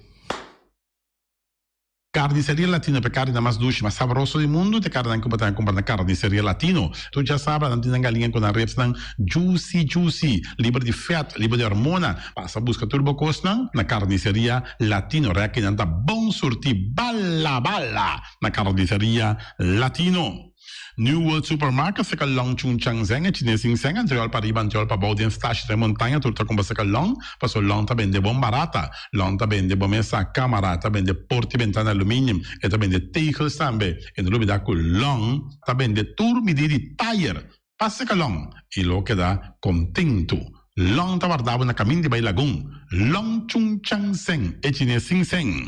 Carniceria Latino pe carninan mas dushi, mas sabroso di mundu ta e carninan cu bo ta cumpra na Carniceria Latino. Tur djasabra nan tin nan galiña cu nan ribsnan juicy juicy, liber di vet, liber di hormona. Pasa busca tur bo cosnan na Carniceria Latino. Rekinan ta bon surti bala bala na Carniceria Latino. New World Supermarket seka long Chung Chang Zeng e chines sin seng antriol pa riba antriol pa bou den stashi den montaña tur ta kumpra seka long paso long ta bende bon barata long ta bende bo mesa kamara ta bende porti bentana aluminium e ta bende tegels tambe e no lubida ku long ta bende tur midi di tayer pa seka long i lo keda kontentu long ta warda bo na kamin di bai lagun long Chung Chang Zeng e chines sin seng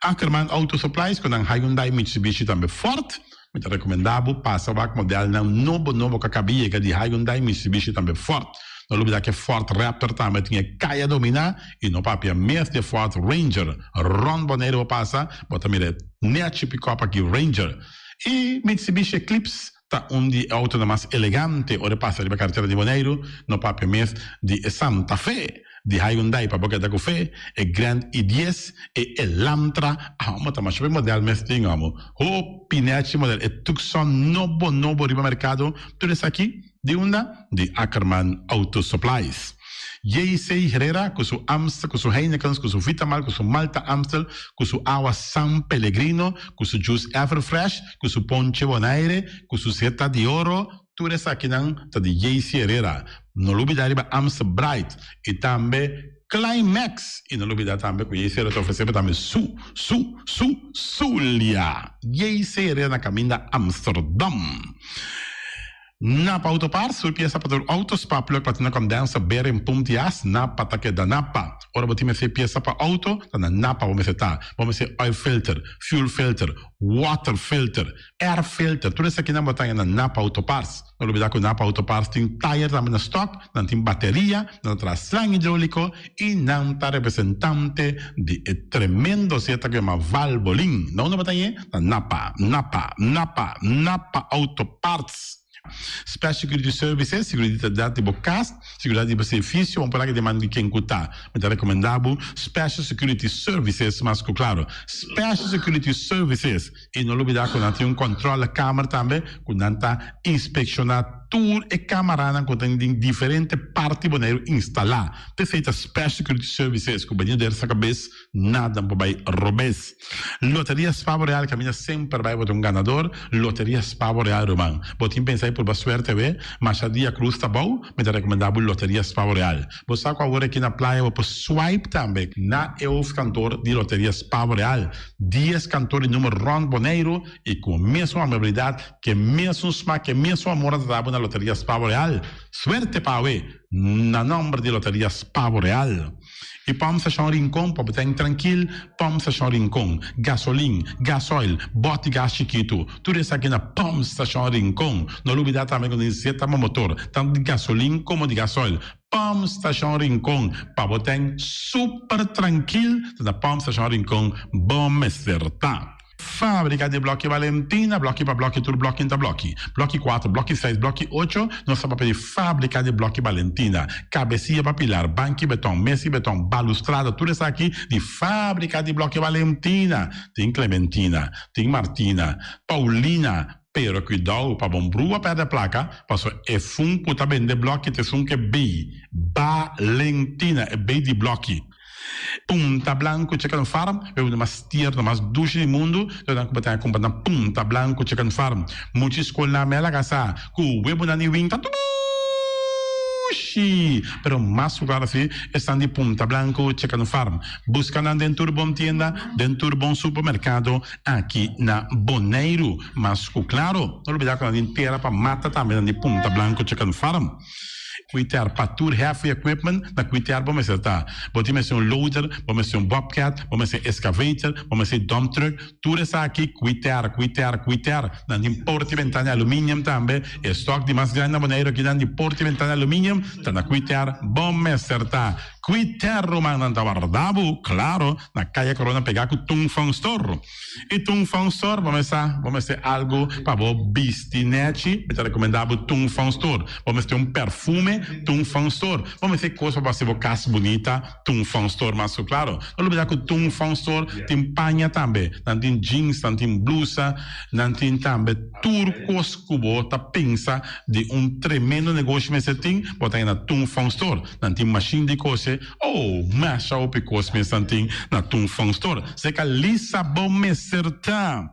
Ackerman Auto Supplies ku nan Hyundai Mitsubishi tambe Ford Mi ta rekomendá bo pasa wak modelnan nobo nobo ku a kaba yega di Hyundai, Mitsubishi tambe Ford. No lubidá ku e Ford Raptor tambe tin e kaya dominá i no papia mes di e Ford Ranger. Rònt Boneiru bo pasa, bo ta mira e nèchi pikòp aki Ranger. E Mitsubishi Eclipse ta un di e outonan mas elegante ora e pasa riba karetera di Boneiru, no papia mes di e Santa Fe. Di Hyundai pa bo keda ku fe, e Grand i dies, e Elantra, amo ta masha be model mes tin amo. Hopi nechi model, e Tucson nobo nobo riba merkado, tur esaki di unda? Di Ackerman Auto Supplies. JC Herrera ku su Amstel, ku su Heinekens, ku su Vitamal, ku su Malta Amstel, ku su awa San Pellegrino, ku su juice Everfresh, ku su ponche Bonaire, ku su Zeta di Oro, Tur esakinan ta di JC Herrera. No lubida riba Amstel Bright y tambe Climax. Y no lubida tambe cu JC Herrera ta ofrece bo tambe su, su, su, Zulia. JC Herrera na caminda Amsterdam. Napa Auto Parts, tur pieza pa tur auto, spa, plug, platina, condenser, bearing, pump di as, Napa ta keda Napa. Ora bo tin mester pieza pa auto, ta na Napa bo mester ta. Bo mester oil filter, fuel filter, water filter, Air filter, tur esakinan bo ta haña na Napa Auto Parts. No lubida ku Napa Auto Parts tin tayer tambe na stock, nan tin bateria, nan ta traha slang hidroliko i nan ta representante di e tremendo zeta ku yama Valvoline. Na unda bo ta hañ'é? Na Napa, Napa, Napa, Napa Auto Parts. Special Security Services, Seguridat di bo kas, seguridat di bo servisio, un por aki den man di ken ku ta. Mi ta rekomendá bo Special Security Services mas ku klaro. Special Security Services. I no lubidá ku nan tin un kòntròlekamer tambe ku nan ta inspekshoná. tur e kamaranan ku tin den diferente parti Boneiru instalá. P'esei ta Special Security Services ku bini der sa kabes nada por bai robes. Loteria Spavo Real kaminda semper bai bo ta un ganador. Loteria Spavo Real ruman. Bo tin pensa di purba suerte awe? Masha dia krus ta bou, mi ta rekomendá bo Loteria Spavo Real. Bo sa ku awor aki na playa bo por swipe tambe na e hoofdkantoor di Loteria Spavo Real. Dies kantoor di numer rònt Boneiru i ku mesun amabilidat, ku e mesun smak, ku e mesun amor a trata bo na Loteria Spavo Real. Suerte pa awe na nòmber di Loteria Spavo Real. I Pòmp Stashon Rincon pa bo ta en trankil, Pòmp Stashon Rincon, gasolin, gasoil, bòt di gas chikitu, tur esaki na Pòmp Stashon Rincon. No lubidá tambe ku nos zeta bo motor, tantu di gasolin komo di gasoil. Pòmp Stashon Rincon, pa bo ta en super trankil, ta na Pòmp Stashon Rincon bo mester ta. Fábrika di blòki Valentina, blòki pa blòki tur blòki ta blòki. Blòki kuater, blòki seis, blòki ocho, nos ta papia di fábrika di blòki Valentina. Kabesia pa pilar, banki beton, mesi beton, balustrada, tur esaki di fábrika di blòki Valentina. Tin Clementina, tin Martina, Paulina, pero kuidou pa bon brua pèrdè plaka, pasobra e fun ku ta bende blòki ta esun ku e bei Valentina, e bei di blòki. Punta Blanco Chicken Farm, e un mas tierno, mas dushi di mundu, lo nan ku bo ta kumpra na Punta Blanco Chicken Farm. Mucha skolnan me laga sa ku webunan di win ta dushi, pero mas ku klaro si esnan di Punta Blanco Chicken Farm. Buska nan den tur bon tienda, den tur bon supermerkado aki na Boneiru. Mas ku klaro, no lubida ku nan tin tera pa mata tambe nan di Punta Blanco Chicken Farm. Kuiter pa tur heavy equipment na kuiter bo mester ta. Bo tin mester un loader, bo mester un bobcat, bo mester excavator, bo mester dump truck, tur esaki kuiter, kuiter, kuiter. Nan tin porta y ventana aluminium tambe. E stock di mas grandi na Boneiru aki nan di porta y ventana aluminium ta na kuiter bo mester ta. Kuiter ruman nan ta warda bo, claro, na Kaya Corona pega ku Tung Fong Store. I Tung Fong Store bo mester bo mester algu pa bo bisti nechi, mi ta rekomendá bo Tung Fong Store. Bo mester un perfume, Tung Fong Store. Bo mester kos pa bo hasi bo kas bunita, Tung Fong Store mas ku klaro. No lubidá ku Tung Fong Store tin paña tambe. Nan tin jeans, nan tin blusa, nan tin tambe tur kos ku bo ta pensa di un tremendo negoshi mester tin, bo ta haña na Tung Fong Store. Nan tin mashin di kose. Oh, masha hopi kos mes nan tin na Tung Fong Store. Seka Lisa bo mester ta.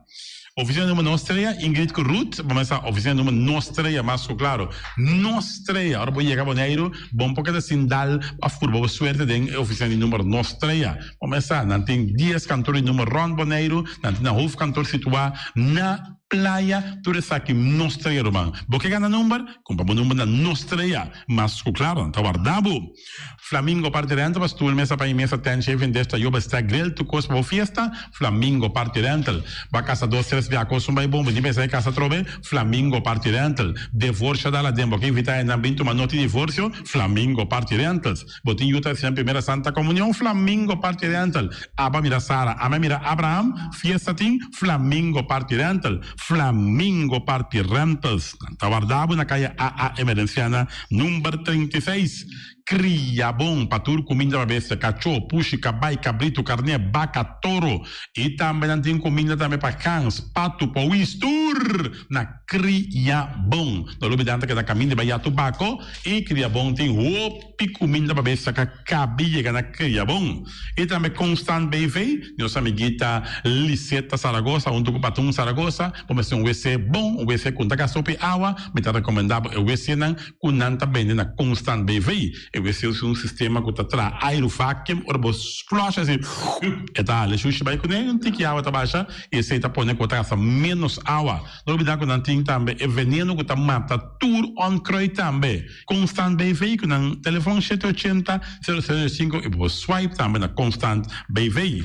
Oficina number nos trea, Ingrid ku Ruth, bo mester sa oficina number nos trea mas ku klaro. Nos trea, ora bo yega Boneiru, bo no por keda sin dal of purba bo suerte den e oficina di number nos trea. Bo mester sa, nan tin dies kantor di number rond Boneiru, nan tin nan hoofdkantoor situa na Playa, tur esaki nos trea ruman. Bo ke gana number? Kumpra bo number na nos trea. Mas ku klaro, nan ta warda bo. Flamingo Party Rental pa stoel, mesa pa i mesa, tent, shaving dish, tayoba, stack, grill, tur kos pa bo fiesta, Flamingo Party Rental. Bo a kasa dos, tres bia kos un bai bon, bo tin pensa di kasa atrobe, Flamingo Party Rental. Devorsio dal aden, bo ke invita hendenan bin tuma noti divorsio, Flamingo Party Rentals. Bo tin yu ta hasi nan primera Santa Comunion, Flamingo Party Rental. Aba mira Sara, ami a mira Abraham, fiesta tin, Flamingo Party Rental. Flamingo Party Rentals. Nan ta warda bo na kaya AA Emerenciana number 36. Kria bon pa tur kuminda pa bestia, kachó, pushi, kabai, kabritu, karné, baka, toro. I tambe nan tin kuminda tambe pa gans, patu, powis, tur na Kria Bon. No lubida nan ta keda kaminda bai Yatu Bako i Kria Bon tin hopi kuminda pa bestia ka kabi yega na Kria Bon. I tambe Constant BV, nos amiguita Liseta Saragoza huntu ku Patun Saragoza, bo mester un wc bon, un wc ku no ta gasta hopi awa, mi ta rekomendá bo e wcnan ku nan ta bende na Constant BV. E wc usa un sistema ku ta traha airu vacuum, ora bo flush asi e ta hala e shushi bai kuné, un tiki awa ta basha i esei ta pone ku bo ta gasta ménos awa. No olbida ku nan tin tambe e veneno ku ta mata tur onkruid tambe. Constant BV ku nan telefon shete ochenta, sero sero sinku i bo por swipe tambe na Constant BV.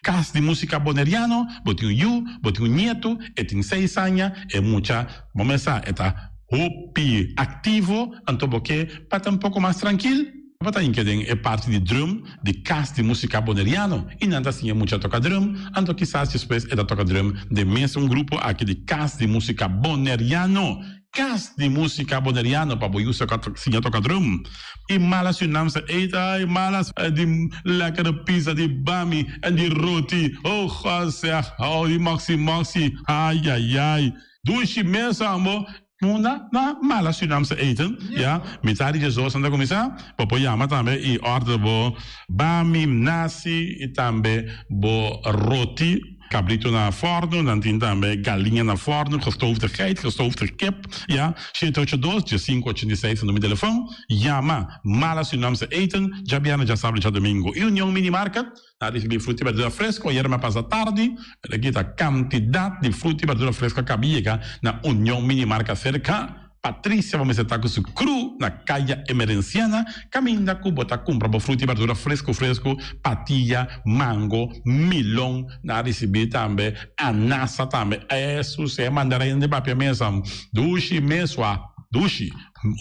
Kas di Musika Boneriano, bo tin un yu, bo tin un nietu, e tin seis aña, e mucha, bo mes sa, e ta hopi aktivo, anto bo ke pa ta un poko mas trankil, bo ta hinka den e parti di drum di Kas di Musika Boneriano i nan ta siña mucha toka drum, anto kisas despues e ta toka drum den mes un grupo aki di Kas di Musika Boneriano. Kas di Musika Boneriano pa bo yu siña toka drum. I malas yu nam sa eet, ai malas di lekkere pizza di bami en di roti, oh God zeg, oh di moxi moxi, ai ai ai. Dushi mes ambo. Munda na Mala Surinaamse Eten, ya, mitar di diesdos nan ta kuminsá. Bo por yama tambe i order bo bami, nasi i tambe bo roti, kabrito na fòrnu, nan tin tambe galiña na fòrnu, gestoofde geit, gestoofde kip, ya. Shete ocho dos, diesinku ochenta i seis ta number di telefòn. Yama Mala Surinaamse Eten, djabièrnè, djasabra i djadumingu. I Union Mini Market. Na ricibi fruta y berdura fresco ayer me pasa tardi, pero aki ta cantidad di fruta y berdura fresco a caba yega na Union Mini Marca cerca Patricia bo mester ta cu su crew na Caya Emerenciana caminda cu bo ta cumpra bo fruta y berdura fresco fresco, patilla, mango, milon, na ricibi tambe anasa tambe, esu si e mandarina di papia mesa dushi mesua dushi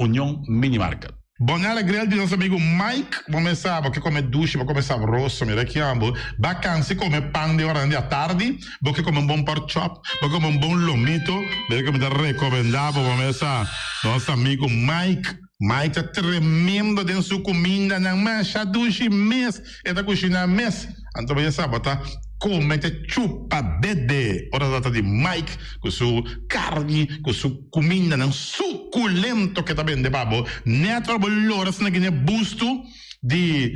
Union Mini Market. Bonella Grill di nos amigo Mike, bo mes sa bo ke come dushi, bo come sabroso, mira ki ambo, ba cansi come pan den oranan di atardi, bo ke come un bon pork chop, bo ke come un bon lomito, mira ke mi ta recomenda bo, bo mes sa, nos amigo Mike, Mike ta tremendo den su cumindanan, masha dushi mes e ta cushina mes, anto bo ya sa bo ta come te chupa dede ora ta trata di Mike cu su carni, cu su cumindanan suculento ke ta bende pa bo net ora bo lora asina gine busto di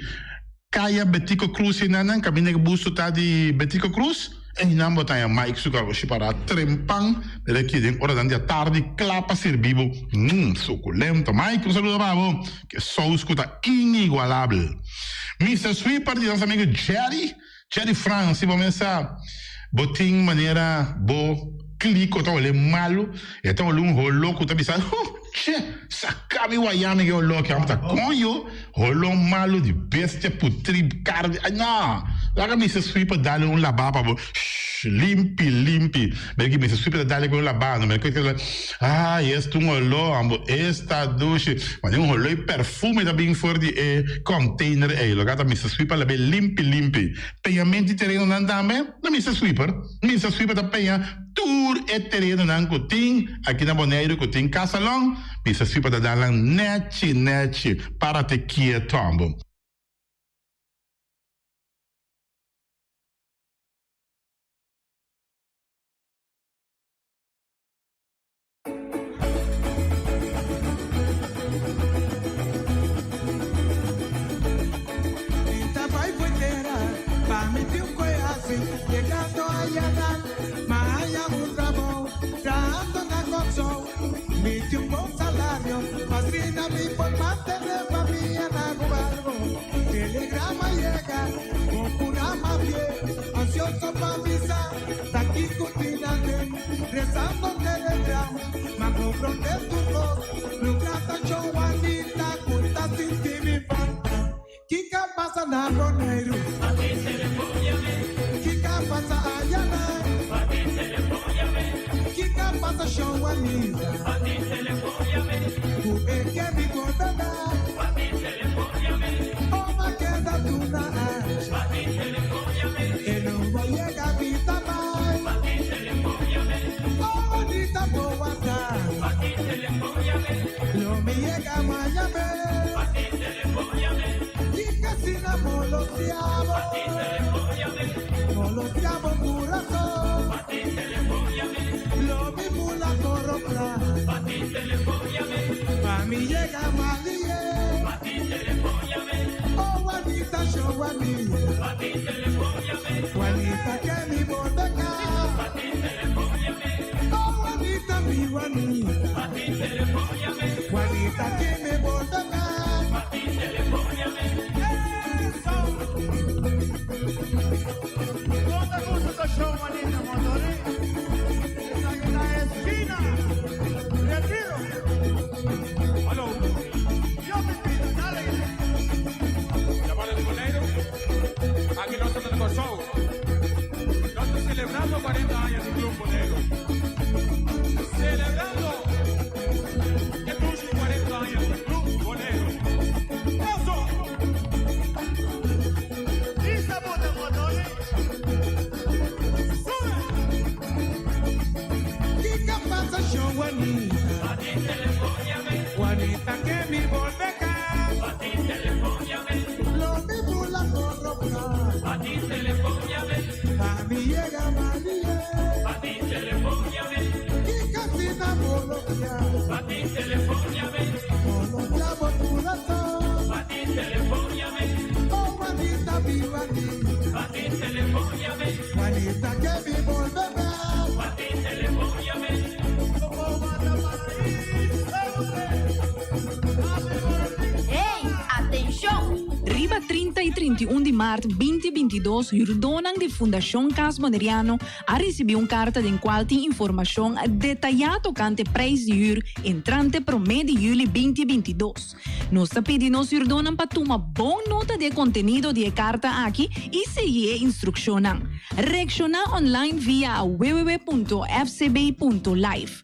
Kaya Betico Cruz enanan caminda ke busto ta di Betico Cruz einan bo ta haña Mike su garoshi para trempan mira aki den oranan di atardi kla pa sirbi bo mm suculento Mike un saludo pa bo ke sous ku ta inigualabel Mister Sweeper di nos amigo Jerry Jerry Frans si bo mesa bo tin manera bo kliko ta hole malu e ta hole un holo ku ta bisa huh che saka mi waya mi ke holo aki amo ta koño holo malu di bestia putri karni ay no laga Mister Sweeper dale un laba pa bo shh limpi limpi mira ki Mister Sweeper ta dale ku un laba no mira ku ay esta un holo amo esta dushi mane un holo y perfume ta bin for di e container ey loke ta Mister Sweeper labe limpi limpi peñamento di terenonan tambe na Mister Sweeper Mister Sweeper ta peña tur e terenonan cu tin aki na Boneiru cu tin casalon Mister Sweeper ta dal nan nechi nechi para te kieto ambo. 31 di mart 2022 hürdónan di Fundashon Kas Boneriano a risibí un karta den kual tin informashon detayá tokante preis di hür entrante promé di yüli 2022. Nos ta pidi nos hürdónan pa tuma bon nota di e kontenido di e karta aki i sigui e instrukshonnan. Reakshoná online via www.fcb.life.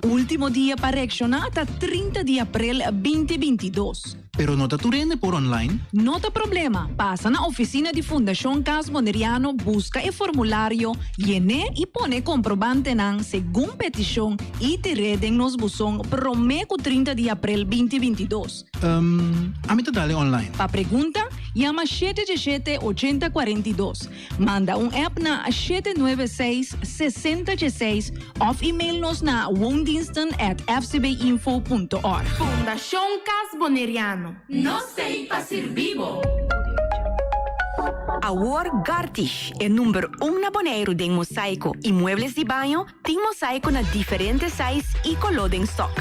Último dia pa reakshoná ta 30 di aprel 2022. Pero no ta tur hende por online. No ta problema, pasa na ofisina di Fundashon Kas Boneriano buska e formulario, yen'é i pone e komprobantenan segun petishon i tir'é den nos buzon promé ku 30 di aprel 2022. Um, ami ta dal e online. Pa pregunta, yama shete djeshete ochenta 42. Manda un app na 796 60 16 òf email nos na woondiensten@fcbinfo.org. Fundashon Kas Boneriano. Nos t'ei pa sirbi bo! Awor Gartish, e number un na Boneiru den mosaiko i muebles di baño, Tin mosaico na diferente size y coló den stock.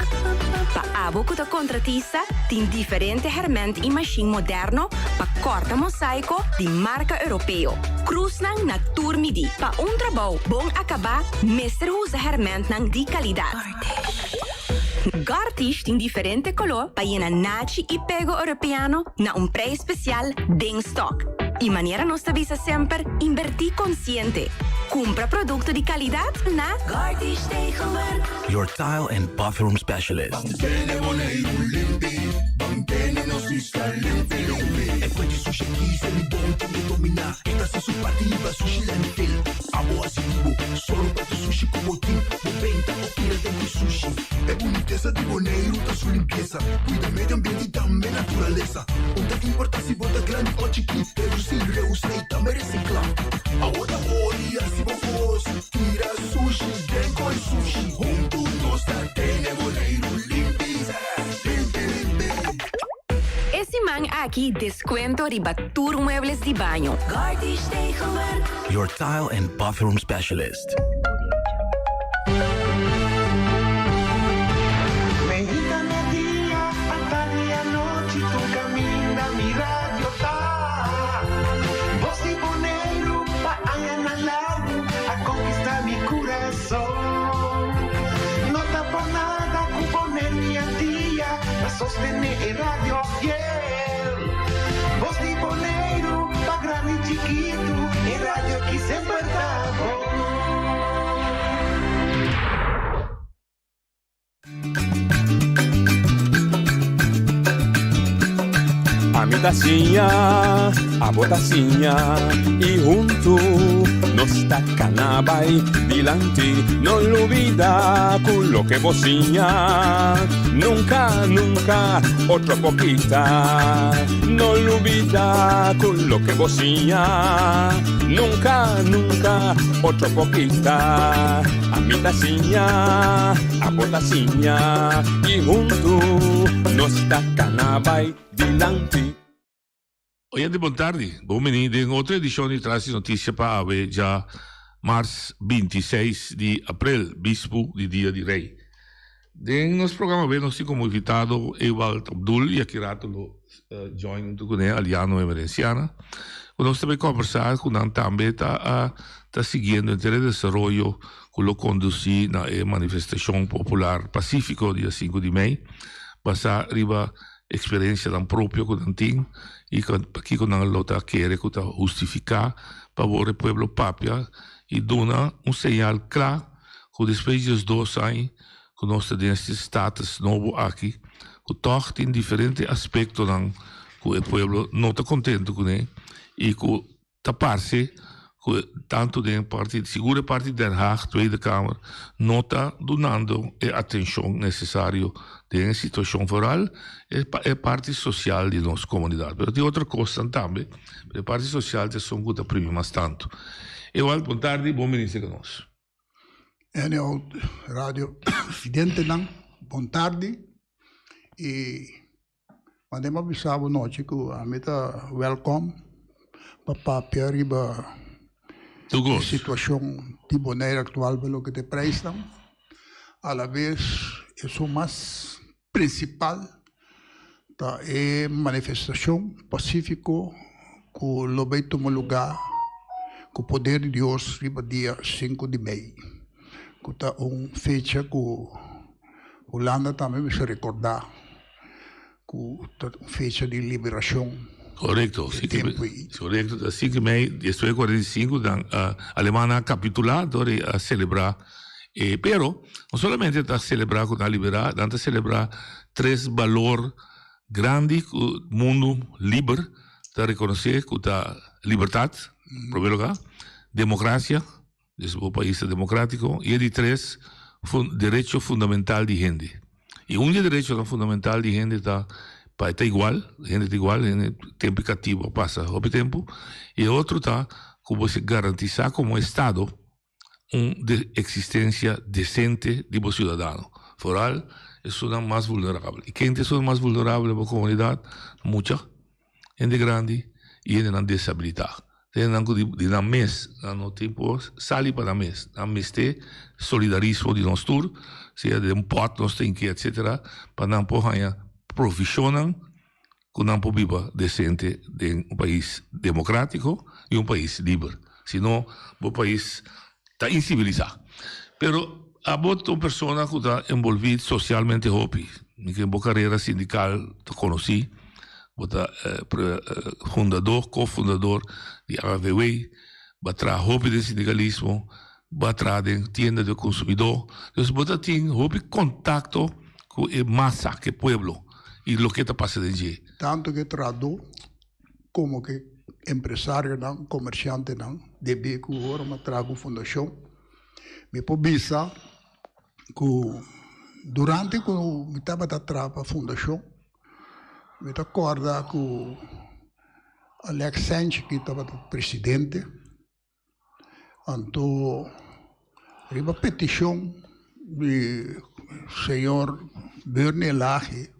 Pa abo cu ta contratista, tin diferente herment y machine moderno pa corta mosaico di marca Europeo. Cruznan na tur midi. Pa un trabou bon acaba, mester usa hermentnan di calidad. Gartish tin diferente coló pa yena nachi y pego Europeano na un prijs special den stock. Y manera nos ta bisa semper, inverti consciente. Cumpra producto di calidad na Gartish Tegelwerk. Your tile and bathroom specialist. E siman aki descuento riba tur muebles di baño. Your tile and bathroom specialist. Meinta, merdia, atardi i anochi tur kaminda mi radio ta. Bos di Boneiru pa añanan largu a konkistá mi kurason. No ta por nada ku Boneiru i Antia ta sostené e radio fiel. Bos di Boneiru pa grandi i chikitu e radio ki semper ta bon. Ami ta siña, abo ta siña i huntu nos ta kana bai dilanti. No lubida ku loke bo siña nunka, nunka otro por kita. No lubida ku loke bo siña nunka, nunka otro por kita. Ami ta siña, abo ta siña i huntu nos ta kana bai dilanti. Oyente bon tardi, bon bini den otro edishon di Tras di Notisia pa awe dja mars 26 di aprel, bispu di Dia di Rei. Den nos programa awe nos tin komo invitado Ewald Abdul i aki rato lo join huntu kuné Aliano Emerenciana ku nos ta bay kòmbersá ku nan tambe ta ta siguiendo henter e desaroyo ku lo kondusí na e manifestashon popular pasífiko dia sinku di mei basá riba eksperensianan propio ku nan tin i pakiko nan lo ta kere ku ta hustifiká pa wor e pueblo papia i duna un señal kla ku despues di diesdos aña ku nos ta den este status nobo aki ku tòg tin diferente aspektonan ku e pueblo no ta kontentu kuné i ku ta parse ku tantu den parti sigur e parti Den Haag, Tweede Kamer, no ta dunando e atenshon nesesario den e situashon foral e parti sosial di nos komunidat. Pero tin otro kosnan tambe, pero e parti sosial ta esun ku ta primi mas tantu. Ewald, bon tardi, bon bini serka nos. NL Radio Videntenan, bon tardi. I manda mi a bisa bo nochi ku ami ta wèlkòm pa papia riba e situashon di Bonaire aktual pa loke ta e preisnan. Alabes esun mas prinsipal ta e manifestashon pasífiko. ku lo bai tuma lugá ku poder di Dios riba dia sinku di mei, ku ta un fecha ku Hulanda tambe mester rekordá ku ta un fecha di liberashon. Korekto, korekto, ta sinku di mei diesnuebe kuarenta i sinku nan Alemannan a kapitulá dor di a selebrá e pero no solamente ta selebrá ku nan a liberá nan ta selebrá tres balor Grandi ku mundu liber ta rekonosé ku ta libertat, promé lugá, demokrasia, des bo pais ta demokratiko, i e di tres, derecho fundamental di hende. I un di e derechonan fundamental di hende ta pa e ta igual, hende ta igual, hende tempu e katibu a pasa hopi tempu, i e otro ta ku bo mester garantisá komo estado un existencia decente di bo ciudadano, vooral esunnan mas vulnerabel. Y ken ta esunnan mas vulnerabel den bo comunidad? Mucha, hende grandi y hendenan deshabilita. Hendenan cu di nan mes nan no tin por sali pa nan mes. Nan mester solidarismo di nos tur, sea den pot nos tin ke etcetera, pa nan por haña provisionnan ku nan por biba desente den un pais demokratiko i un pais liber. Si no, bo pais ta insivilisá. Pero abo ta un persona ku ta enbolbí sosialmente hopi. Mi ke bo karera sindikal ta konosí. Bo ta fundador, ko-fundador di AVW. Bo a traha hopi den sindikalismo, bo a traha den tienda di konsumidó. Dus bo ta tin hopi kontakto ku e masa, ku e pueblo i loke ta pasa den dje. Tantu ku e trahadó komo ku e empresarionan, komershantenan, debí ku ora mi a traha ku fundashon, mi por bisa ku durante ku mi tabata traha pa fundashon, mi ta kòrda ku Alex Sanchez ki tabata presidente, anto riba petishon di señor Bernie Elhage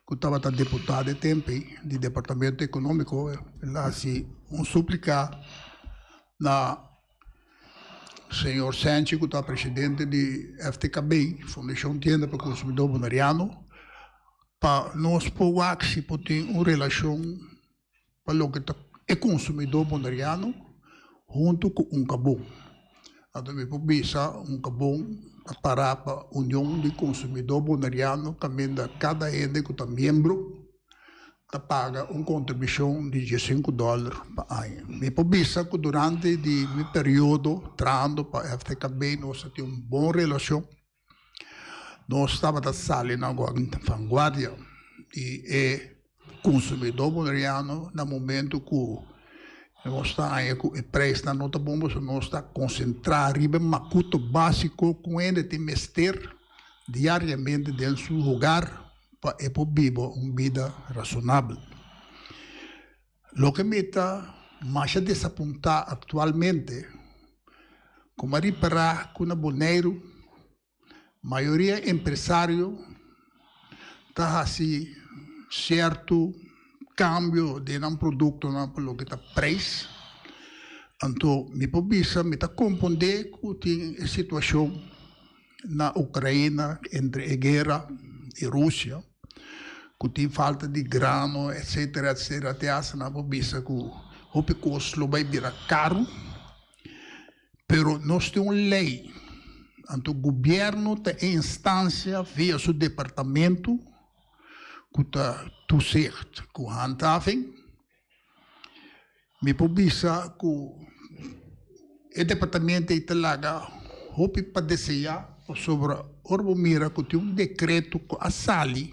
ku tabata deputado e tempo ei di departamento ekonómiko, el a hasi un súplika na señor Sanchez ku ta presidente di FTKB, Fundashon Tienda pa Konsumidó Boneriano, Pa nos por wak si por tin un relashon pa loke ta e konsumidó boneriano huntu ku Unkabon. Anto mi por bisa Unkabon ta pará pa Union di Konsumidó Boneriano kaminda kada hende ku ta miembro ta paga un kontribushon di diesinku dòler pa aña. Mi por bisa ku durante di mi periodo trahando pa FTKB nos a tin un bon relashon. Nos tabata sali na vanguardia di e consumidor boneriano na momento cu nos ta haña cu e prijsnan no ta bon pasobra nos ta concentra riba e macuto basico cu hende tin mester diariamente den su hogar pa e por biba un bida razonabel. Loke mi ta masha desapuntá aktualmente, ku a ripará ku na Boneiru mayoria empresario ta hasi sierto kambio den nan produktonan pa loke ta preis. Anto mi por bisa mi ta kompondé ku tin e situashon na Ukraina entre e guera i Rusia. Ku tin falta di grano etcetera etcetera te hasta nan por bisa ku hopi kos lo bai bira karu pero nos tin un lei anto gobierno ta e instansia via su departamento ku ta toezicht ku handhaving mi por bisa ku e departamento ei ta laga hopi pa desea pasobra ora bo mira ku tin un dekreto ku a sali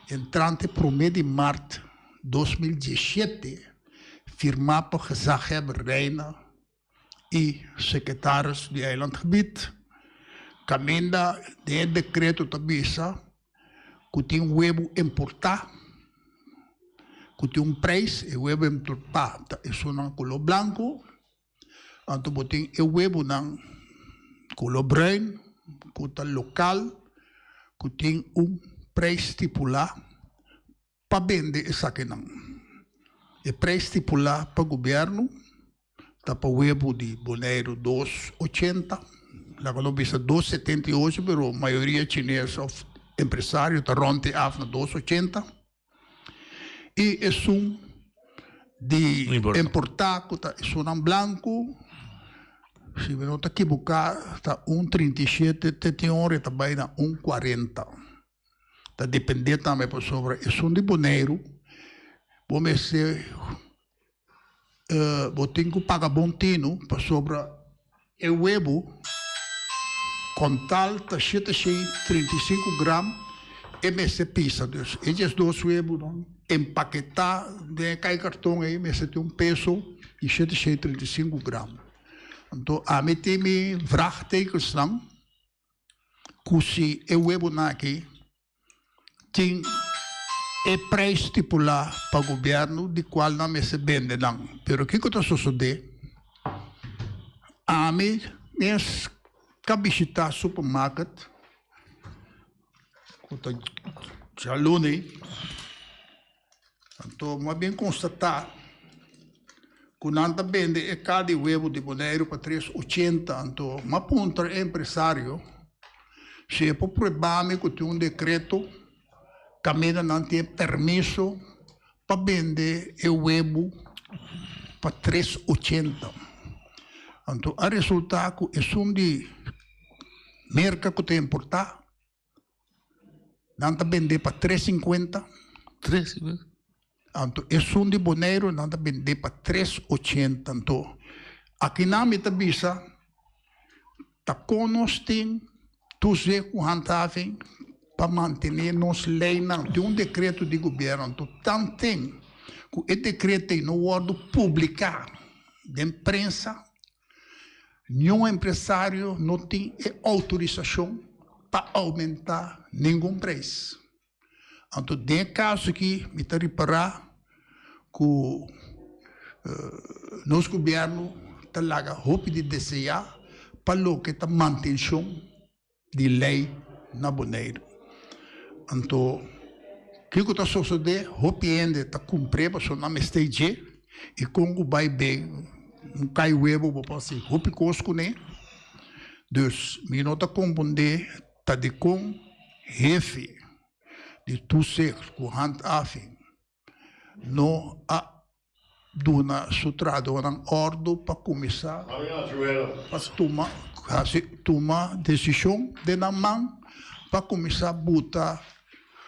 entrante prome di mart 2017 firmá pa gezaghebber Rijna i sekretaris di eilandgebied kaminda den e dekreto ta bisa ku tin webu importá ku tin un preis, e webu importá ta esunnan koló blanku, anto bo tin e webunan koló bruin ku ta lokal ku tin un preis stipulá. Pa bende esakinan. E prijs stipulá pa gobièrnu ta pa webu di Boneiru dos ochenta, laga nos bisa dos 78, pero mayoria chines òf empresario ta rònt e af na dos 80. I esun. Di importá ku ta esunnan blanku, si mi no ta kibuká ta un 37 te tin ora e ta bai na un 40. Ta dependé tambe pasobra esun di Boneiru bo mester bo tin ku paga bon tinu pasobra e webu kontal ta 735 gram e mester pisa. Dus e 12 webunan empaketá den e kai karton ei mester tin un peso di 735 gram. Anto ami tin mi vraagtekensnan ku si e webunan aki tin e prijs stipulá pa gobièrnu di kual nan mester bende nan. Pero kiko ta sosodé? Ami mes ka bishitá supermarket ku ta djaluni, anto mi a bin konstatá ku nan ta bende e ka di webu di Boneiru pa tres ochenta, anto mi a puntra e empresario si e por prueba mi ku tin un dekreto kaminda nan tin e permiso pa bende e webu pa tres ochenta. Anto a resulta ku esun di Merka ku ta importá Nan ta bendé pa tres sinkuenta. Tres sinkuenta. Anto esun di Boneiru nan ta bendé pa tres ochenta. Anto akinan mi ta bisa ta kon nos tin toezicht ku handhaving pa mantené nos leinan. Tin un dekreto di gobièrnu anto tanten ku e dekreto ei no wòrdu publiká den prensa Niun empresario no tin e outorisashon pa oumentá ningun preis. Anto den e kaso aki mi ta ripará ku nos gobièrnu ta laga hopi di deseá pa loke ta mantenshon di lei na Boneiru. Anto kiko ta sosodé? Hopi hende ta kumpr'é pasobra nan mester dje i kon ku bai ben un kai webo bo por hasi hopi kos kuné. Dus mi no ta kompondé ta dikon hefe di toezicht ku handhaving no a duna su trahadónan òrdu pa kuminsá pa tuma hasi tuma desishon den nan man pa kuminsá buta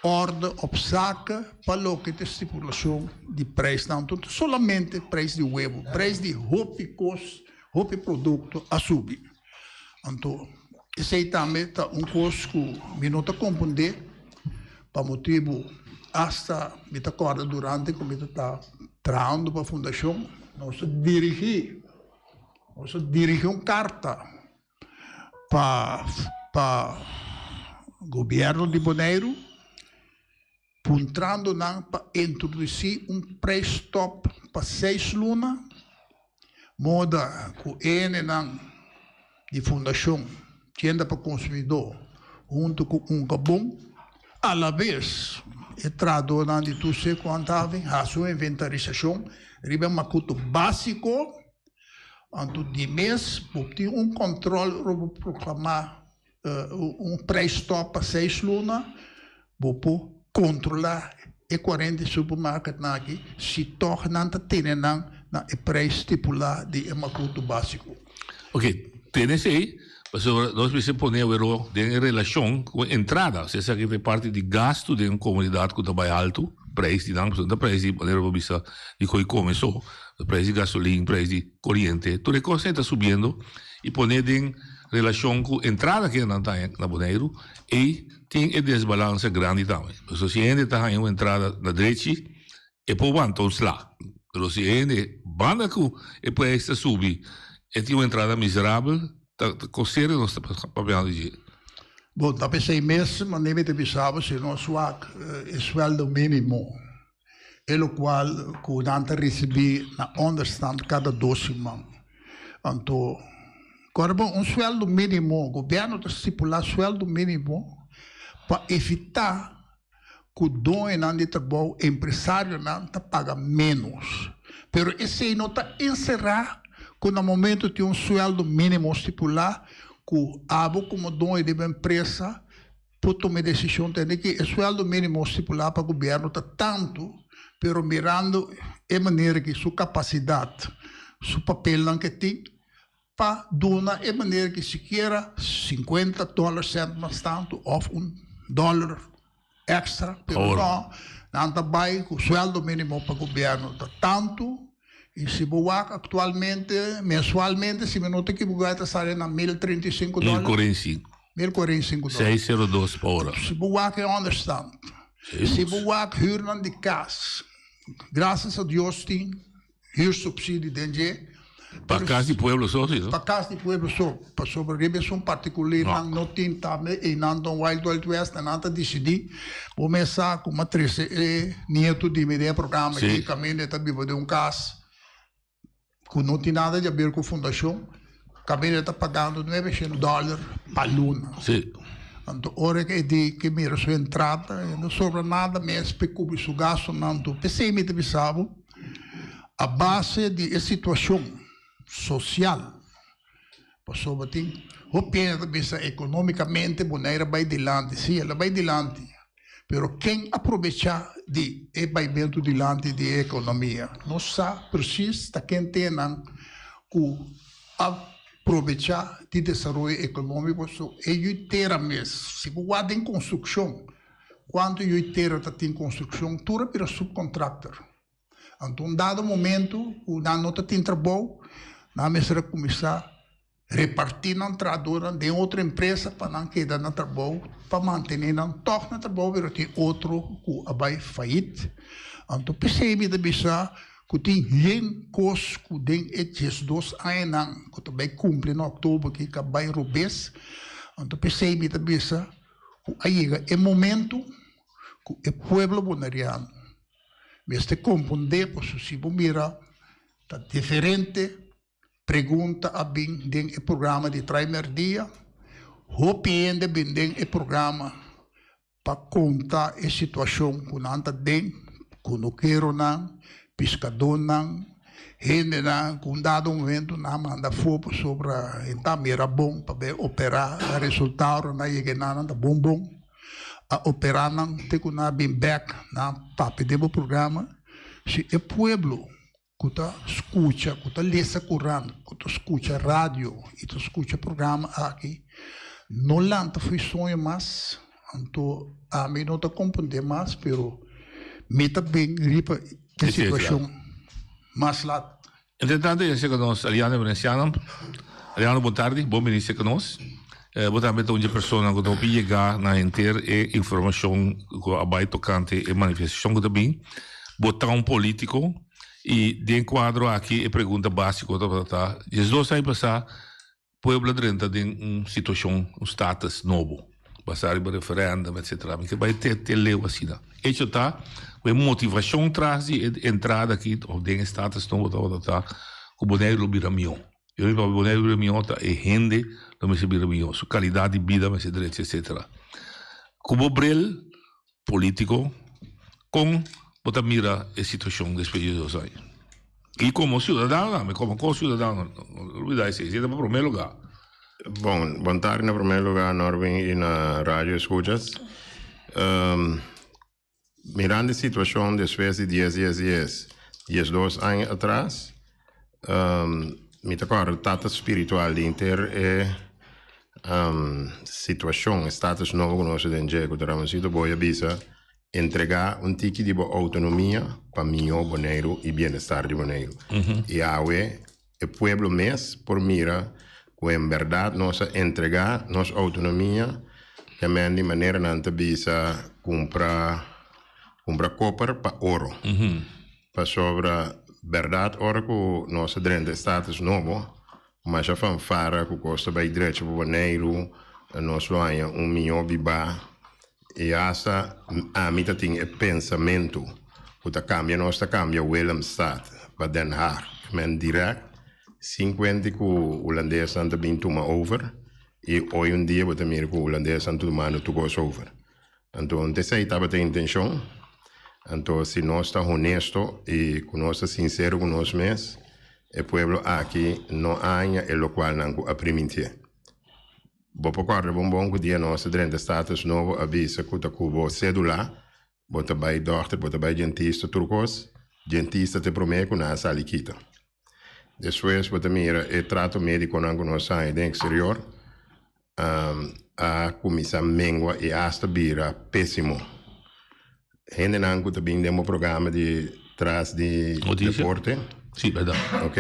òrdu òf saka pa loke ta stipulashon di preisnan. No ta solamente preis di webu, preis di hopi kos, hopi produkto a subi. Anto esei tambe ta un kos ku mi no ta komprondé pa motibu asta mi ta kòrda durante ku mi ta ta trahando pa fundashon nos a dirigí nos a dirigí un karta pa pa gobièrnu di Boneiru puntrando nan pa introdusí un prijsstop pa seis luna, moda ku hendenan di Fundashon Tienda pa Konsumidó huntu ku Unkabon, alabes e trahadónan di Toezicht ku Handhaving hasi un inventarisashon riba e makutu básiko, anto di mes bo tin un kòntròl ora bo proklamá un prijsstop pa seis luna, bo por kontrolá e 40 supermarketnan aki si tòg nan ta tene nan na e prijs stipulá di e makutu básiko. Ok, tene esei, pasobra nos mester pone awero den e relashon ku e entrada. Osea esaki ta e parti di gastu den un komunidat ku ta bai altu, prijs di nan, pasobra no ta prijs di manera bo bisa di koi kome so, prijs di gasolin, prijs di koriente, tur e kos ei ta subiendo i pone den Relashon ku entrada ku nan ta haña na Boneiru, ei tin e desbalansa grandi tambe. Pasobra si e hende ta haña un entrada na drechi, e por wanta un sla. Pero si e hende banda ku e prijs ta subi, e tin un entrada miserabel, ta kos serio nos ta papiando di dje. Bon, ta p'esei mes manera mi ta bisa bo, si nos wak e sueldo minimo, e lokual ku nan ta risibí na ònderstant kada dos siman. Anto, kòrda bon, un suèldu mínimo, gobièrnu ta stipulá suèldu mínimo pa evitá ku doñonan di trabou, empresarionan ta paga ménos. Pero esei no ta enserá ku na momentu tin un suèldu mínimo stipulá ku abo komo doño di bo empresa, Por tuma e desishon tende ki e suèldo mínimo stipulá pa gobièrnu ta tantu, Pero mirando e manera ki su kapasidat, su papelnan ke tin, pa duna e manera ki sikiera 50 dollar cent mas tantu òf un dollar extra, pero no, nan ta bai ku sueldo minimo pa gobièrnu ta tantu i si bo wak aktualmente mensualmente si mi no ta ekiboká e ta sali na 1035 dòler. 1045. 1045 dòler. 602 pa ora. Si bo wak e onderstand, si bo wak hürnan di kas, grasias a Dios tin huursubsidie den dje. Pa kas di pueblo so si no? Pa kas di pueblo so, pasobra riba esun particularnan no tin tambe einan ta un wild wild west en nan ta disidí. Bo mes sa ku m'a trese e nietu di mi den e programa aki kaminda e ta biba den un kas ku no tin nada di haber ku fundashon, kaminda e ta pagando nuebe shen dòler pa luna. Anto ora ku e di ke mira su entrada e no sobra nada mes pa e kubri su gastunan. Anto p'esei mi ta bisa bo. A base di e situacion social, pasobra tin hopi hende ta bisa economicamente Bonaire a bay dilanti, si el a bay dilanti, pero ken a probecha di e baymento dilanti di e economia? No sa precies ta ken tenan cu a probecha di desaroyo economico, so e yu tera mes, si bo wak den construccion, Cuanto yu tera ta tin construccion tur a bira subcontractor. Anto un dado momento cu nan no ta tin trabou, nan mester a cuminsa reparti nan trahadornan den otro empresa pa nan keda na trabou, pa mantene nan tog na trabou, pero tin otro cu a bay fayit. Anto p'esey mi ta bisa cu tin yen cos cu den e 12 añanan cu ta bay cumpli na october aki ca bay robes. Anto p'esey mi ta bisa ku a yega e momento ku e pueblo boneriano mester kompondé pasobra si bo mira ta diferente pregunta a bin den e programa di Trai Merdia, hopi hende a bin den e programa pa konta e situashon ku nan ta den, kunukeronan, piskadónan, Hendenan ku un dado momento nan a manda afó pasobra e ta mira bon pa bay operá, a resultado nan a yega enan nan ta bon bon, a operá nan te ku nan a bin bèk nan a papia den bo programa. Si e pueblo ku ta skucha, ku ta lesa kurant, ku ta skucha radio i ta skucha programa aki no lanta fo'i soño mas, anto ami no ta komprendé mas pero mi ta bin riba e situacion mas lat. Entre tanto ya cerca nos Aliano Venenciano. Aliano bon tardi, bon bini cerca nos. Bo tambe ta un dje persona cu ta hopi yega na henter e informacion cu a bay tocante e manifestacion cu ta bin. Bo ta un politico y den cuadro aki e pregunta basico tabata ta, 12 aña pasa Pueblo a drenta den un situacion, un status nobo, basa riba referendum, etcetera. Mi ke bai te te leu asina. Hecho ta cu e motivacion tras di e entrada aki of den e status nobo tabata ta cu Boneiru lo bira miho. Yo mi papia Boneiru bira miho ta e hende lo mester bira miho, su calidad di bida mester drecha, etcetera. Cu bo bril Politico, Con bo ta mira e situacion despues di dos aña? Y como ciudadano tambe, como co-ciudadano, no olbida esey, esey ta pa prome lugar. Bon, bon tardi na prome lugar Norwin y na radio escuchas. Mirando e situacion despues di dies dies dies, 12 aña atras, Mi ta kòrda tata spiritual di henter e situashon, e status nobo ku nos ta den dje, ku ta Ramoncito Boy a bisa, Entregá un tiki di bo outonomia pa mihó Boneiru i bienestar di Boneiru. I awe e pueblo mes por mira ku en bèrdat nos a entregá nos outonomia, jamen di manera nan ta bisa kumpra kumpra koper pa oro. Pasobra bèrdat ora ku nos a drenta e status nobo, masha fanfara ku kos ta bai drecha pa Boneiru, nos lo haña un mihó bibá i asta ami ta tin e pensamentu ku ta kambia nos ta kambia Willemstad pa Den Haag. Men dirèkt sin kuenti ku hulandesnan ta bin tuma over i oy un dia bo ta mira ku hulandesnan ta tumando tur kos over. Anto esei tabata e intenshon. Anto si nos ta honesto i ku nos ta sinsero ku nos mes, e pueblo aki no a haña e lokual nan ku a primintié. Bo por kòrda bon bon ku dia nos a drenta status nobo a bisa ku ta ku bo sédula. Bo ta bai dòkter, bo ta bai djentista, tur kos, djentista ta e promé ku nan a sali kita. Despues bo ta mira e trato médikonan ku nos haña den eksterior a kuminsá mengua i asta bira pésimo. Hendenan ku ta bin den bo programa di tras di deporte, ok,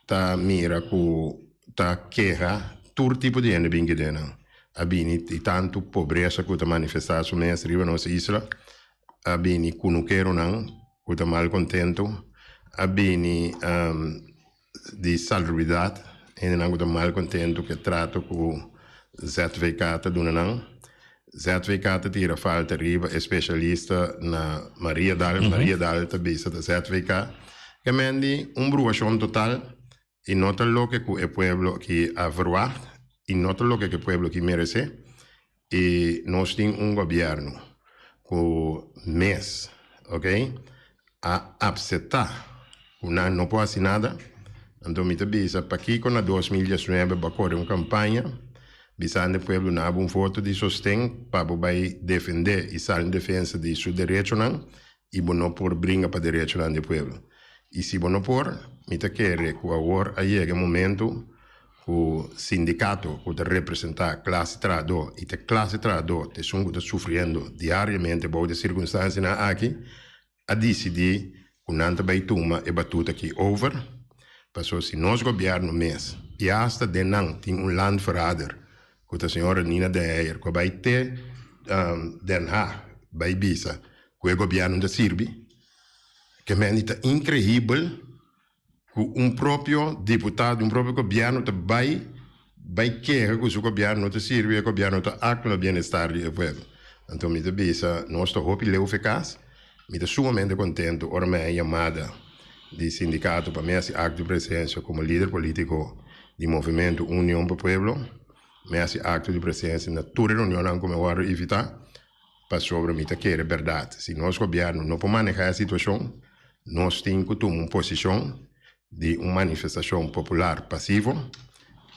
ta mira ku ta keha tur tipo di hende bin kidenan. A bini di tantu pobresa ku ta manifestá su mes riba nos isla, a bini kunukeronan ku ta mal kontentu, a bini di salubridat, hendenan ku ta mal kontentu ku e trato ku ZVK ta duna nan. ZVK ta tira falta riba e spesialista na Mariadal, Mariadal ta bisa ta ZVK. Ke men di un bruashon total i no ta loke ku e pueblo aki a verwagt i no ta loke ku e pueblo aki meresé. I nos tin un gobièrnu ku mes, ok, a apseptá ku nan no por hasi nada. Anto mi ta bisa pakiko na 2019 bo a kore un kampaña bisando e pueblo nan abo un voto di sosten pa bo bai defendé i sali en defensa di su derechonan i bo no por bringa pa derechonan di e pueblo. I si bo no por, mi ta kere ku awor a yega e momento ku sindikato ku ta representá klase trahadó i ta klase trahadó ta esun ku ta sufriendo diariamente bou di e sirkunstansianan aki, a disidí ku nan ta bai tuma e batuta aki over, paso si nos gobièrnu mes i asta den nan tin un landverrader ku ta señora Nina de Heyer ku a bai te Den Haag bai bisa ku e gobièrnu ta sirbi, ke mende ta inkreibel. Ku un propio diputado, un propio gobièrnu ta bai bai keha ku su gobièrnu no ta sirbi, e gobièrnu no ta aktua na bienestar di e pueblo. Anto mi ta bisa nos ta hopi leu fe kas, mi ta sumamente kontentu ora mi haña yamada di sindikato pa mi hasi akto di presensia komo lider politiko di Movementu Union pa Pueblo. Mi hasi akto di presensia na tur e reunionnan ku mi a wòrdu invitá pasobra mi ta kere bèrdat si nos gobièrnu no por manehá e situashon, Nos tin ku tuma un posishon di un manifestashon popular pasivo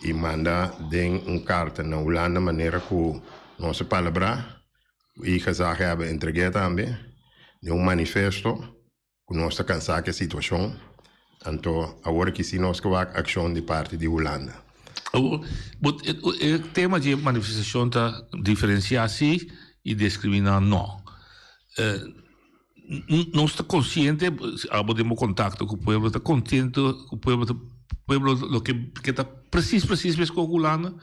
i manda den un karta na Hulanda manera ku nos a palabrá i gezaghebber entreg'é tambe den un manifesto ku nos ta kansá ku e situashon. Anto awor aki si nos ke wak akshon di parti di Hulanda. E tema di e manifestashon ta diferensiá si i diskriminá no. Nos ta konsiente, abo den bo kontakto ku pueblo, ta konsiente ku pueblo ta pueblo lo ke ke ta presis presis meskos ku Hulanda?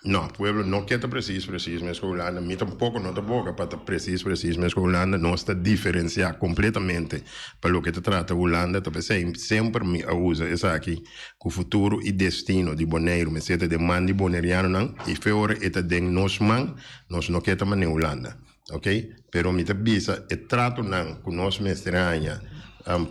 No, pueblo no ke ta presis presis meskos ku Hulanda. Mi tampoko no ta boga pa ta presis presis meskos ku Hulanda. Nos ta diferensiá kompletamente pa loke ta trata Hulanda. Ta p'esei semper mi a usa esaki ku futuro i destino di Boneiru mester ta den man di bonerianonan i fe ora e ta den nos man nos no ke ta manera Hulanda. Ok, pero mi ta bisa e tratonan ku nos mester haña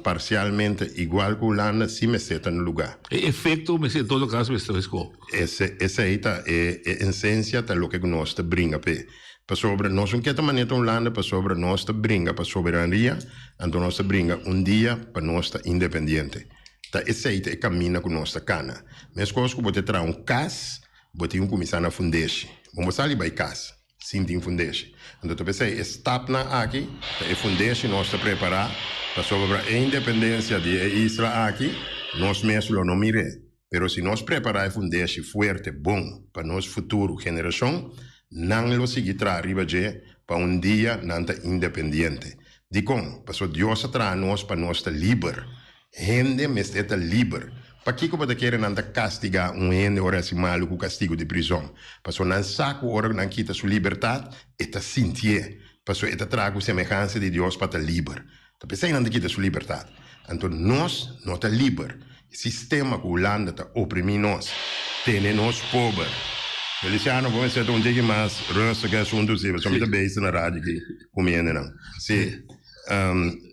parsialmente igual ku Hulanda si mester ta na lugá. E efekto mester en todo kaso mester meskó. Ese esei ta e e ensensia ta loke ku nos ta bringa p'e. Pasobra nos no ke ta manera ta Hulanda pasobra nos ta bringa pa soberania anto nos ta bringa un dia pa nos ta independiente. Ta esei ta e kaminda ku nos ta kana. Meskos ku bo ta traha un kas bo tin ku kuminsá na fundeshi. Bo no por sali bai kas. Sin tin fundeshi. Anto ta p'esei e stapnan aki ta e fundeshi nos ta prepará pasobra e independensia di e isla aki nos mes lo no mir'é. Pero si nos prepará e fundeshi fuerte bon pa nos futuro generashon, nan lo sigui traha riba dje pa un dia nan ta independiente. Dikon? Pasobra Dios a traha nos pa nos ta liber. Hende mester ta liber. Pakiko bo ta kere nan ta kastigá un hende ora e hasi malu ku kastigu di prizòn? Pasobra nan sa ku ora ku nan kita su libertat, e ta sintié, pasobra e ta traha ku semehansa di Dios pa ta liber. Ta p'esei nan ta kita su libertat. Anto nos no ta liber. E sistema ku Hulanda ta oprimí nos, tene nos pober. Feliciano, bo mester ta un tiki mas rustig e asuntu si, pasobra mi ta bezig na radio aki ku mi hendenan. Si.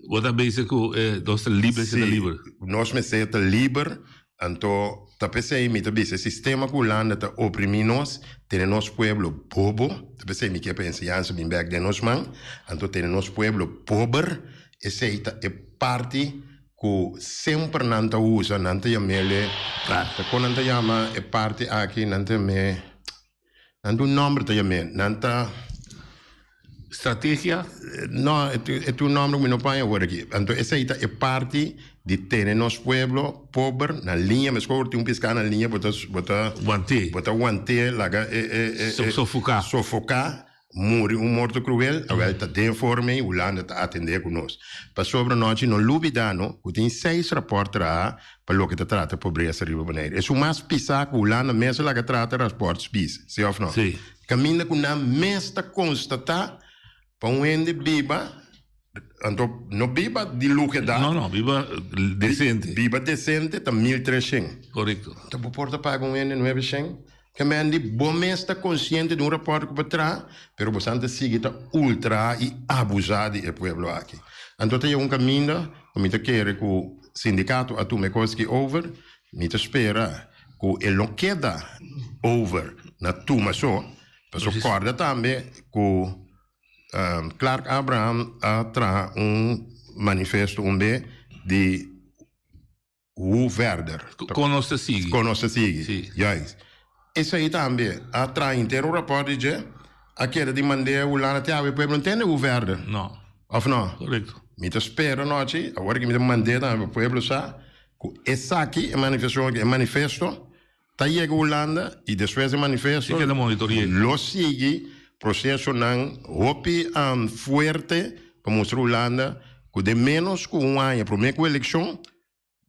Bo ta bezig ku e nos ta liber si ta liber. Nos mester ta liber, anto ta p'esei mi ta bisa e sistema ku Hulanda ta oprimí nos, tene nos pueblo bobo, ta p'esei mi ke pa enseñansa bin bèk den nos man, anto tene nos pueblo pober, esei ta e parti ku semper nan ta usa, nan ta yam'el e, ta kon nan ta yama e parti aki, nan ta yam'é. Nan ta un nomber ta yam'é. Nan ta. Strategia? No, e tin un nomber ku mi no por haña awor aki. Anto esei ta e parti di tene nos pueblo pober na liña, meskos ku tin un piská na liña bo ta bo ta Want'é. Bo ta want'é laga e e e Sofoká. Sofoká, muri un morto kruel, awel ta den forma ei Hulanda ta atendé ku nos. Pasobra nochi no lubidá no ku tin seis rapòrt traha pa loke ta trata pobresa riba Boneiru. Esun mas pisá ku Hulanda mes a laga trata rapòrt Spies, si òf no? Sí. Kaminda ku nan mes ta konstatá pa un hende biba, anto no biba di luhedat. No, no, biba desente. Biba desente ta 1300. Korekto. Anto bo por ta paga un hende 900? Ke men di bo mes ta konsiente di un rapòrt ku bo traha, pero bo san ta sigui ta ultraha i abusá di e pueblo aki. Anto ta yega un kaminda ku mi ta kere ku sindikato a tuma e kos aki over, mi ta spera ku e lo keda over na tuma so, pasobra kòrda tambe ku Clark Abraham a traha un manifesto un be di Hoe verder. Kon nos ta sigui. Kon nos ta sigui. Si. Juist. Esei tambe a traha henter un rapòrt di dje, a keda di mand'é Hulanda te awe pueblo no tende hoe verder. No. Òf no? Korekto. Mi ta spera nochi, awor ki mi ta mand'é tambe pa pueblo sa, ku esaki, e manifestashon aki, e manifesto, ta yega Hulanda i despues di e manifesto Si keda monitori'é. lo sigui prosesonan hopi fuerte pa mustra Hulanda ku den ménos ku un aña promé ku elekshon